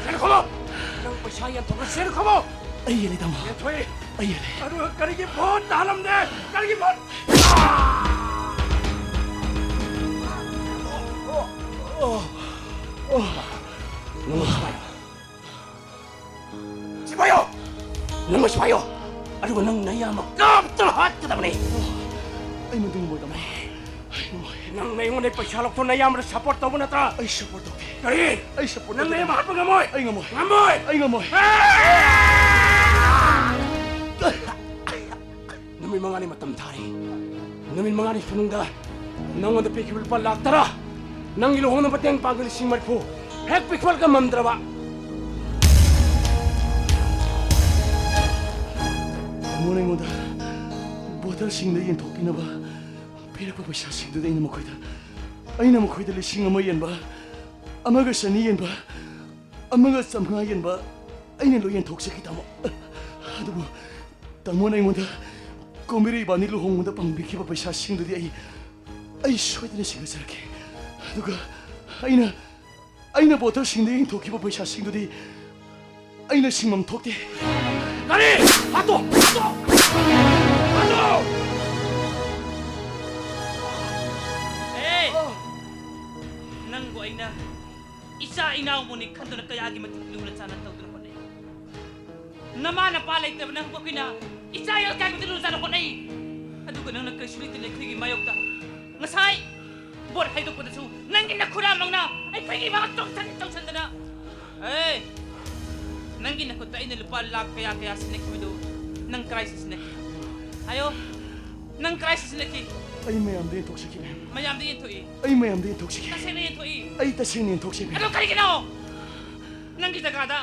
ꯁꯦꯜ ꯈꯣꯝꯃꯣ! ꯅꯪ ꯄꯩꯁꯥ ꯌꯦꯟꯊꯣꯛꯈ꯭ꯔ ꯁꯦꯜ ꯈꯣꯝꯃꯣ! ꯑꯩ ꯌꯦꯜꯂꯤ, ꯇꯥꯃꯣ꯫ ꯌꯦꯟꯊꯣꯛꯏ꯫ ꯑꯩ ꯌꯦꯜꯂꯤ꯫ ꯑꯗꯨꯒ ꯀꯔꯤꯒꯤ ꯐꯣꯟ ꯇꯥꯍꯜꯂꯝꯗꯦ? ꯀꯔꯤꯒꯤ ꯐꯣꯟ? ꯅꯪ ꯁꯨꯃꯥꯏꯅ ꯁꯤꯐꯥꯏꯌꯣ! ꯅꯪ ꯁꯤꯐꯥꯏꯌꯣ! ꯑꯗꯨꯒ ꯅꯪ ꯅꯌꯥꯝꯕ ꯀꯥꯞꯇꯅ ꯍꯥꯠꯀꯗꯕꯅꯤ! ꯑꯩ ꯃꯗꯨ ꯉꯝꯃꯣꯏ, ꯇꯥꯃꯣ꯫ ꯑꯩ ꯉꯝꯃꯣꯏ꯫ ꯅꯪꯅ ꯑꯩꯉꯣꯟꯗ ꯄꯩꯁꯥ ꯂꯧꯊꯣꯛ ꯅꯌꯥꯝꯕꯗ ꯁꯄꯣꯔꯠ ꯇꯧꯕ ꯅꯠꯇ꯭ꯔꯥ? ꯑꯩ ꯁꯄꯣꯔꯠ ꯇꯧꯗꯦ꯫ ꯀꯔꯤ? ꯑꯩ ꯁꯄꯣꯔꯠ ꯅꯪ ꯇꯧꯗꯦ꯫ ꯅꯌꯥꯝꯕ ꯍꯥꯠꯄ ꯉꯝꯃꯣꯏ? ꯑꯩ ꯉꯝꯃꯣꯏ꯫ ꯉꯝꯃꯣꯏ! ꯑꯩ ꯉꯝꯃꯣꯏ꯫ ꯅꯨꯃꯤꯠ ꯃꯉꯥꯅꯤ ꯃꯇꯝ ꯊꯥꯔꯤ꯫ ꯅꯨꯃꯤꯠ ꯃꯉꯥꯅꯤ ꯃꯅꯨꯡꯗ ꯅꯪꯉꯣꯟꯗ ꯄꯤꯈꯤꯕ ꯂꯨꯄꯥ ꯂꯥꯛ ꯇꯔꯥ, ꯅꯪꯒꯤ ꯂꯨꯍꯣꯡꯅꯕ ꯃꯇꯦꯡ ꯄꯥꯡꯕ ꯂꯤꯁꯤꯡ ꯃꯔꯤꯐꯨ ꯍꯦꯛ ꯄꯤꯊꯣꯛꯂꯒ ꯉꯝꯗ꯭ꯔꯕ, ꯑꯩꯉꯣꯟꯗ, ꯑꯩꯉꯣꯟꯗ ꯕꯣꯇꯜꯁꯤꯡꯗ ꯌꯦꯟꯊꯣꯛꯄꯤꯅꯕ ꯄꯤꯔꯛꯄ ꯄꯩꯁꯥꯁꯤꯡꯗꯨꯗ ꯑꯩꯅ ꯃꯈꯣꯏꯗ, ꯑꯩꯅ ꯃꯈꯣꯏꯗ ꯂꯤꯁꯤꯡ ꯑꯃ ꯌꯦꯟꯕ, ꯑꯃꯒ ꯆꯅꯤ ꯌꯦꯟꯕ, ꯑꯃꯒ ꯆꯥꯝꯃꯉꯥ ꯌꯦꯟꯕ ꯑꯩꯅ ꯂꯣꯏ ꯌꯦꯟꯊꯣꯛꯆꯈꯤ, ꯇꯥꯃꯣ꯫ ꯑꯗꯨꯕꯨ ꯇꯥꯃꯣꯅ ꯑꯩꯉꯣꯟꯗ ꯀꯣꯝꯕꯤꯔꯩ ꯏꯕꯥꯅꯤ ꯂꯨꯍꯣꯡꯕꯗ ꯄꯥꯡꯕꯤꯈꯤꯕ ꯄꯩꯁꯥꯁꯤꯡꯗꯨꯗꯤ ꯑꯩ, ꯑꯩ ꯁꯣꯏꯗꯅ ꯁꯤꯡꯒꯠꯆꯔꯛꯀꯦ꯫ ꯑꯗꯨꯒ ꯑꯩꯅ, ꯑꯩꯅ ꯕꯣꯇꯜꯁꯤꯡꯗ ꯌꯦꯟꯊꯣꯛꯈꯤꯕ ꯄꯩꯁꯥꯁꯤꯡꯗꯨꯗꯤ ꯑꯩꯅ ꯁꯤꯡꯐꯝ ꯊꯣꯛꯇꯦ꯫ ꯀꯔꯤ? ꯍꯥꯠꯇꯣ! ꯍꯥꯠꯇꯣ! ꯍꯥꯠꯇꯣ! ꯑꯦ! ꯅꯪꯕꯨ ꯑꯩꯅ ꯏꯆꯥ ꯏꯅꯥꯎꯕꯨꯅꯤ ꯈꯟꯗꯨꯅ ꯀꯌꯥꯒꯤ ꯃꯇꯤꯛ ꯂꯨꯅ ꯆꯥꯟꯅ ꯇꯧꯗꯨꯅ ꯍꯣꯠꯅꯩ꯫ ꯅꯃꯥ ꯅꯄꯥ ꯂꯩꯇꯕ ꯅꯪꯕꯨ ꯑꯩꯈꯣꯏꯅ ꯏꯆꯥ ꯌꯥꯏ ꯀꯥꯏꯕꯗ ꯂꯨꯅ ꯆꯥꯟꯅ ꯍꯣꯠꯅꯩ꯫ ꯑꯗꯨꯒ ꯅꯪꯅ ꯀꯔꯤꯁꯨ ꯂꯩꯇꯅ ꯑꯩꯈꯣꯏꯒꯤ ꯃꯥꯌꯣꯛꯇ ꯉꯁꯥꯏ ꯕꯣꯠ ꯍꯥꯏꯗꯣꯛꯄꯗꯁꯨ ꯅꯪꯒꯤ ꯅꯈꯨꯔꯥꯃꯛꯅ ꯑꯩꯈꯣꯏꯒꯤ ꯃꯥ ꯆꯣꯡꯁꯟ ꯆꯣꯡꯁꯟꯗꯅ, ꯑꯦ, ꯅꯪꯒꯤ ꯅꯈꯨꯠꯇ ꯑꯩꯅ ꯂꯨꯄꯥ ꯂꯥꯈ ꯀꯌꯥ ꯀꯌꯥ ꯁꯤꯟꯅꯈꯤꯕꯗꯨ ꯅꯪ ꯀꯔꯥꯏ ꯁꯤꯖꯤꯟꯅꯈꯤ? ꯍꯥꯏꯌꯣ, ꯅꯪ ꯀꯔꯥꯏ ꯁꯤꯖꯤꯟꯅꯈꯤ? ꯑꯩ ꯃꯌꯥꯝꯗ ꯌꯦꯟꯊꯣꯛꯆꯈꯤ, ꯃꯦꯝ꯫ ꯃꯌꯥꯝꯗ ꯌꯦꯟꯊꯣꯛꯏ? ꯑꯩ ꯃꯌꯥꯝꯗ ꯌꯦꯟꯊꯣꯛꯆꯈꯤ꯫ ꯇꯁꯦꯡꯅ ꯌꯦꯟꯊꯣꯛꯏ? ꯑꯩ ꯇꯁꯦꯡꯅ ꯌꯦꯟꯊꯣꯛꯆꯩ, ꯃꯦꯝ꯫ ꯑꯗꯣ ꯀꯔꯤꯒꯤꯅꯣ? ꯅꯪꯒꯤ ꯖꯒꯥꯗ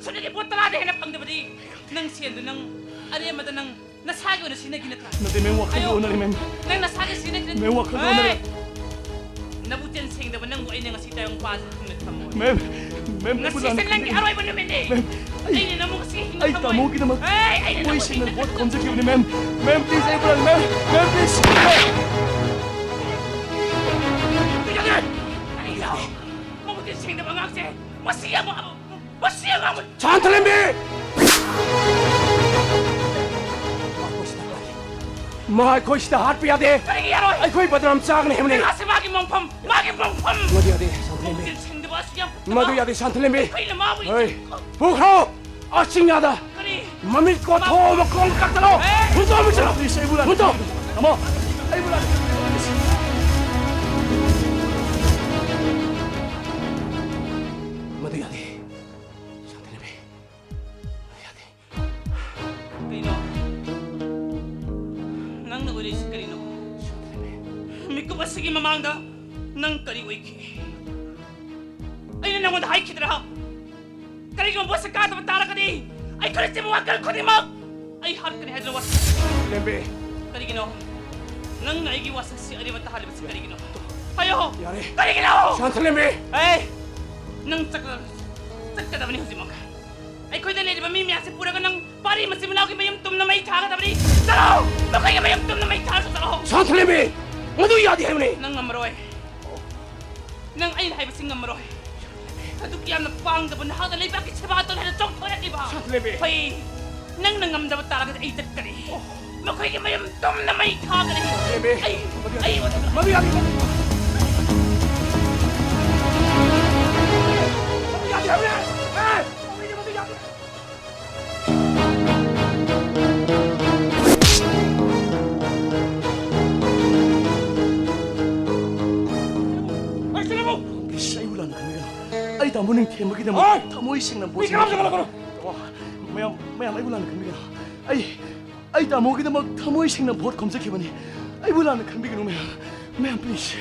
ꯁꯨꯞꯅꯒꯤ ꯄꯣꯠ ꯇꯔꯥꯗ ꯍꯦꯟꯅ ꯐꯪꯗꯕꯗꯤ ꯅꯪ ꯁꯦꯟꯗꯨ ꯅꯪ ꯑꯔꯦꯝꯕꯗ ꯅꯪ ꯅꯁꯥꯒꯤ ꯑꯣꯏꯅ ꯁꯤꯖꯤꯟꯅꯈꯤ ꯅꯠꯇ꯭ꯔꯥ? ꯅꯠꯇꯦ, ꯃꯦꯝ, ꯋꯥꯈꯜꯗꯤ ꯑꯌꯣ, ꯑꯣꯟꯅꯔꯦ, ꯃꯦꯝ꯫ ꯅꯪ ꯅꯁꯥꯒꯤ ꯁꯤꯖꯤꯟꯅꯈꯤ ꯅꯠꯇ꯭ꯔꯥ? ꯃꯦꯝ, ꯋꯥꯈꯜꯗꯤ ꯍꯦ! ꯑꯣꯟꯅꯔꯦ꯫ ꯅꯕꯨꯛꯆꯦꯜ ꯁꯦꯡꯗꯕ ꯅꯪꯕꯨ ꯑꯩꯅ ꯉꯁꯤ ꯇꯥꯏꯕꯪ ꯄꯥꯟꯁꯤꯗ ꯊꯨꯡꯅ ꯊꯝꯃꯣꯏ꯫ ꯃꯦꯝ, ꯃꯦꯝ, ꯑꯩꯕꯨ ꯉꯁꯤꯁꯦ ꯂꯥꯟꯅ ꯅꯪꯒꯤ ꯈꯟꯕꯤꯒꯅꯨ꯫ ꯑꯔꯣꯏꯕ ꯅꯨꯃꯤꯠꯅꯤ꯫ ꯃꯦꯝ, ꯑꯩ, ꯑꯩꯅ ꯅꯃꯨꯛ ꯉꯁꯤ ꯍꯤꯡꯅ ꯑꯩ ꯊꯝꯃꯣꯏ꯫ ꯇꯥꯃꯣꯒꯤꯗꯃꯛ ꯍꯦ! ꯑꯩꯅ ꯊꯃꯣꯏ ꯅꯃꯨꯛ ꯁꯦꯡꯅ ꯍꯤꯡꯅ ꯚꯣꯠ ꯊꯝꯃꯣꯏ꯫ ꯈꯣꯝꯖꯈꯤꯕꯅꯤ, ꯃꯦꯝ꯫ ꯃꯦꯝ, ꯄ꯭ꯂꯤꯖ, ꯑꯩꯕꯨ ꯂꯥꯟ-, ꯃꯦꯝ, ꯃꯦꯝ, ꯄ꯭ꯂꯤꯖ꯫ ꯀꯔꯤꯅꯣ? ꯃꯕꯨꯛꯆꯦꯜ ꯁꯦꯡꯗꯕ ꯑꯉꯥꯡꯁꯦ ꯃꯁꯤ ꯑꯃ ꯃꯁꯤ ꯑꯉꯥꯡ ꯁꯥꯟꯊꯂꯦꯝꯕꯤ! ꯃꯥ ꯑꯩꯈꯣꯏ ꯁꯤꯗ ꯍꯥꯠꯄ ꯌꯥꯗꯦ꯫ ꯀꯔꯤꯒꯤ ꯌꯥꯔꯣꯏ? ꯑꯩꯈꯣꯏ ꯕꯗꯅꯥꯝ ꯆꯥꯒꯅꯤ ꯍꯥꯏꯕꯅꯤ꯫ ꯖꯒꯥꯁꯤ ꯃꯥꯒꯤ ꯃꯣꯡꯐꯝ, ꯃꯥꯒꯤ ꯃꯣꯡꯐꯝ꯫ ꯃꯗꯨ ꯌꯥꯗꯦ, ꯁꯥꯟꯊꯂꯦꯝꯕꯤ꯫ ꯃꯕꯨꯛꯆꯦꯜ ꯁꯦꯡꯗꯕ ꯑꯁꯤ ꯌꯥꯝ ꯐꯠꯇꯕ꯫ ꯃꯗꯨ ꯌꯥꯗꯦ, ꯁꯥꯟꯊꯂꯦꯝꯕꯤ꯫ ꯑꯩꯈꯣꯏꯅ ꯃꯥꯕꯨ ꯍꯣꯏ꯫ ꯌꯦꯡꯁꯤꯟ-, ꯄꯨꯈ꯭ꯔꯣ! ꯑꯥ ꯆꯤꯡꯌꯥꯗ! ꯀꯔꯤ? ꯃꯃꯤꯠ ꯀꯣꯊꯣꯛꯑꯣ, ꯃꯈꯣꯡ ꯀꯛꯊꯠꯂꯣ! ꯑꯦ! ꯍꯨꯟꯗꯣꯛꯑꯣ, ꯃꯤꯠꯁꯤꯗ! ꯄ꯭ꯂꯤꯖ, ꯑꯩꯕꯨ ꯂꯥꯟ-, ꯍꯨꯟꯗꯣꯛꯑꯣ! ꯇꯥꯃꯣ, ꯑꯩꯕꯨ ꯂꯥꯟ-, ꯃꯗꯨ ꯌꯥꯗꯦ, ꯁꯥꯟꯊꯂꯦꯝꯕꯤ꯫ ꯃꯗꯨ ꯌꯥꯗꯦ꯫ ꯀꯩꯅꯣ? ꯅꯪꯅ ꯑꯣꯏꯔꯤꯁꯤ ꯀꯔꯤꯅꯣ? ꯃꯤꯀꯨꯞ ꯑꯁꯤꯒꯤ ꯃꯃꯥꯡꯗ ꯅꯪ ꯀꯔꯤ ꯑꯣꯏꯈꯤ? ꯑꯩꯅ ꯅꯪꯉꯣꯟꯗ ꯍꯥꯏꯈꯤꯗ꯭ꯔꯥ? ꯀꯔꯤꯒꯨꯝꯕ ꯄꯣꯠꯁꯛ ꯀꯥꯗꯕ ꯇꯥꯔꯒꯗꯤ ꯑꯩ ꯈꯔ ꯆꯦꯟꯕ ꯋꯥꯈꯜ ꯈꯨꯗꯤꯡꯃꯛ ꯑꯩ ꯍꯥꯠꯀꯅꯤ ꯍꯥꯏꯗꯅ ꯋꯥꯁꯛ꯫ ꯂꯦꯝꯕꯤ꯫ ꯀꯔꯤꯒꯤꯅꯣ? ꯅꯪꯅ ꯑꯩꯒꯤ ꯋꯥꯁꯛꯁꯤ ꯑꯔꯦꯝꯕ ꯇꯥꯍꯜꯂꯤꯕꯁꯤ ꯀꯔꯤꯒꯤꯅꯣ? ꯍꯥꯏꯌꯣ꯫ ꯌꯥꯔꯦ꯫ ꯀꯔꯤꯒꯤꯅꯣ? ꯁꯥꯟꯊꯂꯦꯝꯕꯤ꯫ ꯑꯦ! ꯅꯪ ꯆꯠꯀꯗꯕ-, ꯆꯠꯀꯗꯕꯅꯤ ꯍꯧꯖꯤꯛꯃꯛ꯫ ꯑꯩꯈꯣꯏꯗ ꯂꯩꯔꯤꯕ ꯃꯤ ꯃꯌꯥꯝꯁꯤ ꯄꯨꯔꯒ ꯅꯪ ꯄꯥꯔꯤ ꯃꯆꯤꯟ ꯃꯅꯥꯎꯒꯤ ꯃꯌꯨꯝ ꯇꯨꯝꯅ ꯃꯩ ꯊꯥꯒꯗꯕꯅꯤ꯫ ꯆꯠꯂꯣ! ꯃꯈꯣꯏꯒꯤ ꯃꯌꯨꯝ ꯇꯨꯝꯅ ꯃꯩ ꯊꯥꯔꯒ ꯆꯠꯂꯣ! ꯁꯥꯟꯊꯂꯦꯝꯕꯤ! ꯃꯗꯨ ꯌꯥꯗꯦ ꯍꯥꯏꯕꯅꯤ! ꯅꯪ ꯉꯝꯃꯔꯣꯏ꯫ ꯅꯪ ꯑꯩꯅ ꯍꯥꯏꯕꯁꯤ ꯉꯝꯃꯔꯣꯏ꯫ ꯑꯗꯨꯛ ꯌꯥꯝꯅ ꯄꯥꯡꯗꯕ ꯅꯍꯥꯛꯅ ꯂꯩꯕꯥꯛꯀꯤ ꯁꯦꯕꯥ ꯇꯧꯅ ꯍꯦꯟꯅ ꯆꯥꯎꯊꯣꯛꯍꯜꯂꯤꯕ꯫ ꯁꯥꯟꯇꯂꯦꯝꯕꯤ꯫ ꯍꯣꯏ, ꯅꯪꯅ ꯉꯝꯗꯕ ꯇꯥꯔꯒꯗꯤ ꯑꯩ ꯆꯠꯀꯅꯤ꯫ ꯑꯣ꯫ ꯃꯈꯣꯏꯒꯤ ꯃꯌꯨꯝ ꯇꯨꯝꯅ ꯃꯩ ꯊꯥꯒꯅꯤ꯫ ꯁꯥꯟꯇꯂꯦꯝꯕꯤ꯫ ꯑꯩ, ꯃꯗꯨ ꯌꯥꯗꯦ꯫ ꯑꯩ ꯑꯣꯏꯅ ꯃꯗꯨ ꯌꯥꯗꯦ꯫ ꯃꯗꯨ ꯌꯥꯗꯦ ꯍꯥꯏꯕꯅꯦ꯫ ꯑꯦ! ꯃꯗꯨ ꯌꯥꯗꯦ꯫ ꯄ꯭ꯂꯤꯁ, ꯑꯩꯕꯨ ꯂꯥꯟꯅ ꯈꯟꯕꯤꯒꯅꯨ꯫ ꯑꯩ ꯇꯥꯃꯣ ꯅꯤꯡꯊꯦꯝꯕꯒꯤꯗꯃꯛ ꯊꯃꯣꯏ ꯁꯦꯡꯅ ꯚꯣꯠ ꯈꯣꯝꯖꯈꯤꯕꯅꯤ꯫ ꯃꯌꯥꯝ, ꯃꯌꯥꯝ, ꯑꯩꯕꯨ ꯂꯥꯟꯅ ꯈꯟꯕꯤꯒꯅꯨ꯫ ꯑꯩ, ꯑꯩ ꯇꯥꯃꯣꯒꯤꯗꯃꯛ ꯊꯃꯣꯏ ꯁꯦꯡꯅ ꯚꯣꯠ ꯈꯣꯝꯖꯈꯤꯕꯅꯤ꯫ ꯑꯩꯕꯨ ꯂꯥꯟꯅ ꯈꯟꯕꯤꯒꯅꯨ, ꯃꯌꯥꯝ꯫ ꯃꯌꯥꯝ, ꯄ꯭ꯂꯤꯁ꯫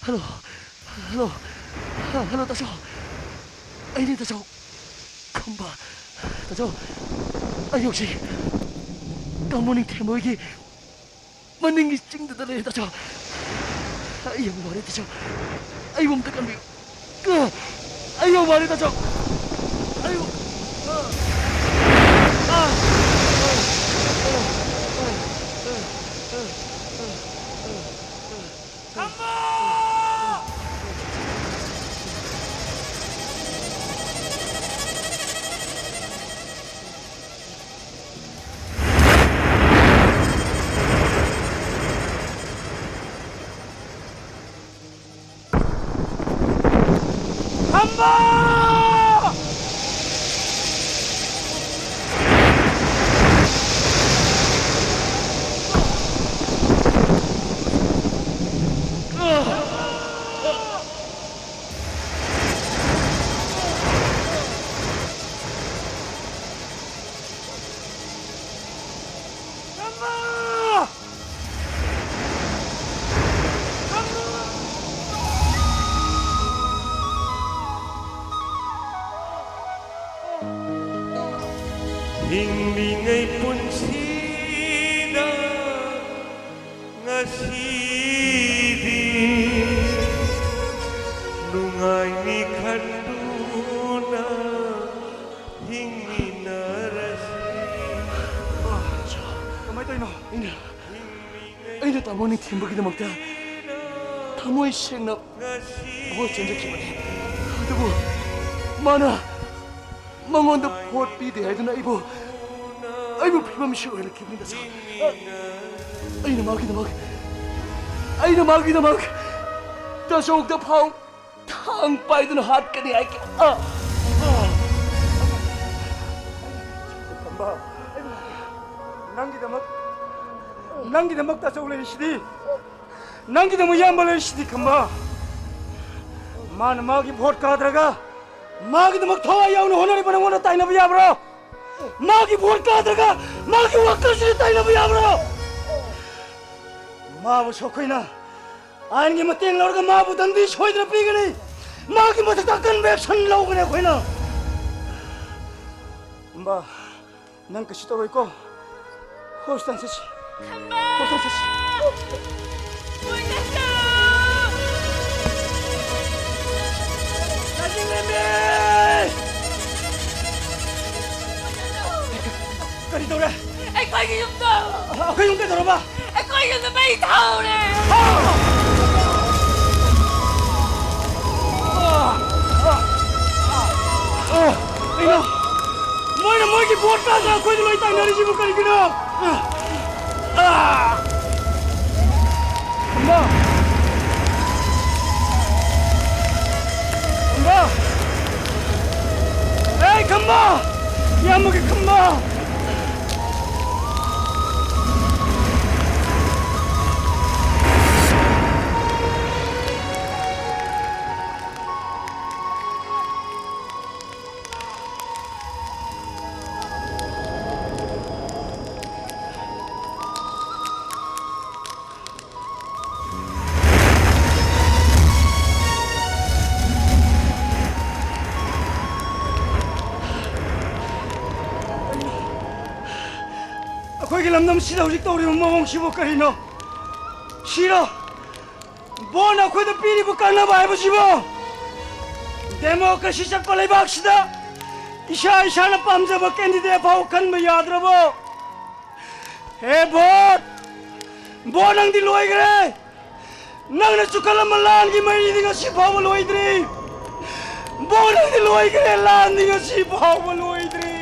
ꯍꯜꯂꯣ꯫ ꯍꯜꯂꯣ꯫ ꯍꯜꯂꯣ, ꯇꯥꯆꯧ꯫ ꯑꯩꯅꯦ, ꯇꯥꯆꯧ꯫ ꯈꯝꯕ꯫ ꯇꯥꯆꯧ, ꯑꯩ ꯍꯧꯖꯤꯛ ꯇꯥꯃꯣ ꯅꯤꯡꯊꯦꯝꯕ ꯍꯣꯏꯒꯤ ꯃꯅꯤꯡꯒꯤ ꯆꯤꯡꯗꯨꯗ ꯂꯩꯔꯦ, ꯇꯥꯆꯧ꯫ ꯑꯩ ꯌꯥꯝ ꯋꯥꯔꯦ, ꯇꯥꯆꯧ꯫ ꯑꯩꯕꯨ ꯑꯝꯇ ꯀꯟꯕꯤꯌꯨ꯫ ꯑꯩ ꯌꯥꯝ ꯋꯥꯔꯦ, ꯇꯥꯆꯧ꯫ ꯑꯩ, ꯑ, ꯑ, ꯑ, ꯑ, ꯑ, ꯑ, ꯑ, ꯑ, ꯑ, ꯑ, ꯑ꯫ ꯈꯝꯕ! ꯈꯝꯕ! ꯍꯤꯡꯂꯤꯉꯩ ꯄꯨꯟꯁꯤꯗ ꯉꯁꯤꯗꯤ ꯅꯨꯡꯉꯥꯏꯅꯤ ꯈꯟꯗꯨꯅ ꯍꯤꯡꯃꯤꯟꯅꯔꯁꯤ꯫ ꯀꯃꯥꯏꯅ ꯇꯧꯔꯤꯅꯣ? ꯑꯩꯅ, ꯑꯩꯅ ꯇꯥꯃꯣ ꯅꯤꯡꯊꯦꯝꯕꯒꯤꯗꯃꯛꯇ ꯊꯃꯣꯏ ꯁꯦꯡꯅ ꯚꯣꯠ ꯆꯦꯟꯖꯈꯤꯕꯅꯤ꯫ ꯑꯗꯨꯕꯨ ꯃꯥꯅ ꯃꯉꯣꯟꯗ ꯚꯣꯠ ꯄꯤꯗꯦ ꯍꯥꯏꯗꯨꯅ ꯑꯩꯕꯨ, ꯑꯩꯕꯨ ꯐꯤꯕꯝꯁꯤ ꯑꯣꯏꯍꯜꯂꯛꯈꯤꯕꯅꯤ, ꯇꯥꯆꯧ꯫ ꯑꯩꯅ ꯃꯥꯒꯤꯗꯃꯛ, ꯑꯩꯅ ꯃꯥꯒꯤꯗꯃꯛ ꯇꯥꯆꯧꯗ ꯐꯥꯎ ꯊꯥꯡ ꯄꯥꯏꯗꯨꯅ ꯍꯥꯠꯀꯅꯤ ꯍꯥꯏꯈꯤ꯫ ꯑ, ꯑ꯫ ꯈꯝꯕ, ꯅꯪꯒꯤꯗꯃꯛ, ꯅꯪꯒꯤꯗꯃꯛ ꯇꯥꯆꯧ ꯂꯩꯔꯤꯁꯤꯗꯤ꯫ ꯅꯪꯒꯤꯗꯃꯛ ꯏꯌꯥꯝꯕ ꯂꯩꯔꯤꯁꯤꯗꯤ, ꯈꯝꯕ꯫ ꯃꯥꯅ ꯃꯥꯒꯤ ꯚꯣꯠ ꯀꯥꯗ꯭ꯔꯒ ꯃꯥꯒꯤꯗꯃꯛ ꯊꯋꯥꯏ ꯌꯥꯎꯅ ꯍꯣꯠꯅꯔꯤꯕ ꯅꯪꯉꯣꯟꯗ ꯇꯥꯏꯅꯕ ꯌꯥꯕ꯭ꯔꯣ? ꯃꯥꯒꯤ ꯚꯣꯠ ꯀꯥꯗ꯭ꯔꯒ ꯃꯥꯒꯤ ꯋꯥꯈꯜꯁꯤꯗ ꯇꯥꯏꯅꯕ ꯌꯥꯕ꯭ꯔꯣ? ꯃꯥꯕꯨꯁꯨ ꯑꯩꯈꯣꯏꯅ ꯑꯥꯏꯟꯒꯤ ꯃꯇꯦꯡ ꯂꯧꯔꯒ ꯃꯥꯕꯨ ꯗꯟꯗꯤ ꯁꯣꯏꯗꯅ ꯄꯤꯒꯅꯤ꯫ ꯃꯥꯒꯤ ꯃꯊꯛꯇ ꯑꯀꯟꯕ action ꯂꯧꯒꯅꯤ ꯑꯩꯈꯣꯏꯅ꯫ ꯈꯝꯕ, ꯅꯪ ꯀꯩꯁꯨ ꯇꯧꯔꯣꯏꯀꯣ? Hospital ꯆꯠꯁꯤ꯫ ꯈꯝꯕ! Hospital ꯆꯠꯁꯤ꯫ ꯃꯣꯏ ꯅꯠꯇ꯭ꯔꯣ? ꯂꯥꯏꯅꯤꯡꯂꯦꯝꯕꯤ! ꯀꯔꯤ ꯇꯧꯔꯦ? ꯑꯩꯈꯣꯏꯒꯤ ꯌꯨꯝꯗꯣ! ꯑꯩꯈꯣꯏ ꯌꯨꯝ ꯀꯩꯗꯧꯔꯕ? ꯑꯩꯈꯣꯏ ꯌꯨꯝꯗ ꯃꯩ ꯊꯥꯍꯧꯔꯦ! ꯀꯩꯅꯣ? ꯃꯣꯏꯅ ꯃꯣꯏꯒꯤ ꯚꯣꯠ ꯀꯥꯟꯗ ꯑꯩꯈꯣꯏꯗ ꯂꯣꯏ ꯇꯥꯏꯅꯔꯤꯁꯤꯕꯨ ꯀꯔꯤꯒꯤꯅꯣ? ꯈꯝꯕ! ꯈꯝꯕ! ꯑꯦ, ꯈꯝꯕ! ꯏꯌꯥꯝꯕꯒꯤ ꯈꯝꯕ! ꯑꯩꯈꯣꯏꯒꯤ ꯂꯝꯗꯝꯁꯤꯗ ꯍꯧꯖꯤꯛ ꯇꯧꯔꯤꯕ ꯃꯑꯣꯡꯁꯤꯕꯨ ꯀꯔꯤꯅꯣ? ꯁꯤꯔꯣ? ꯚꯣꯠꯅ ꯑꯩꯈꯣꯏꯗ ꯄꯤꯔꯤꯕ ꯀꯥꯟꯅꯕ ꯍꯥꯏꯕꯁꯤꯕꯨ? Democracy ꯆꯠꯄ ꯂꯩꯕꯥꯛꯁꯤꯗ ꯏꯁꯥ ꯏꯁꯥꯅ ꯄꯥꯝꯖꯕ candidate ꯐꯥꯎ ꯈꯟꯕ ꯌꯥꯗ꯭ꯔꯕꯣ? ꯍꯦ ꯚꯣꯠ! ꯚꯣꯠ, ꯅꯪꯗꯤ ꯂꯣꯏꯈ꯭ꯔꯦ! ꯅꯪꯅ ꯆꯨꯈꯠꯂꯝꯕ ꯂꯥꯟꯒꯤ ꯃꯩꯗꯤ ꯉꯁꯤ ꯐꯥꯎꯕ ꯂꯣꯏꯗ꯭ꯔꯤ! ꯚꯣꯠ, ꯅꯪꯗꯤ ꯂꯣꯏꯈ꯭ꯔꯦ! ꯂꯥꯟꯗꯤ ꯉꯁꯤ ꯐꯥꯎꯕ ꯂꯣꯏꯗ꯭ꯔꯤ!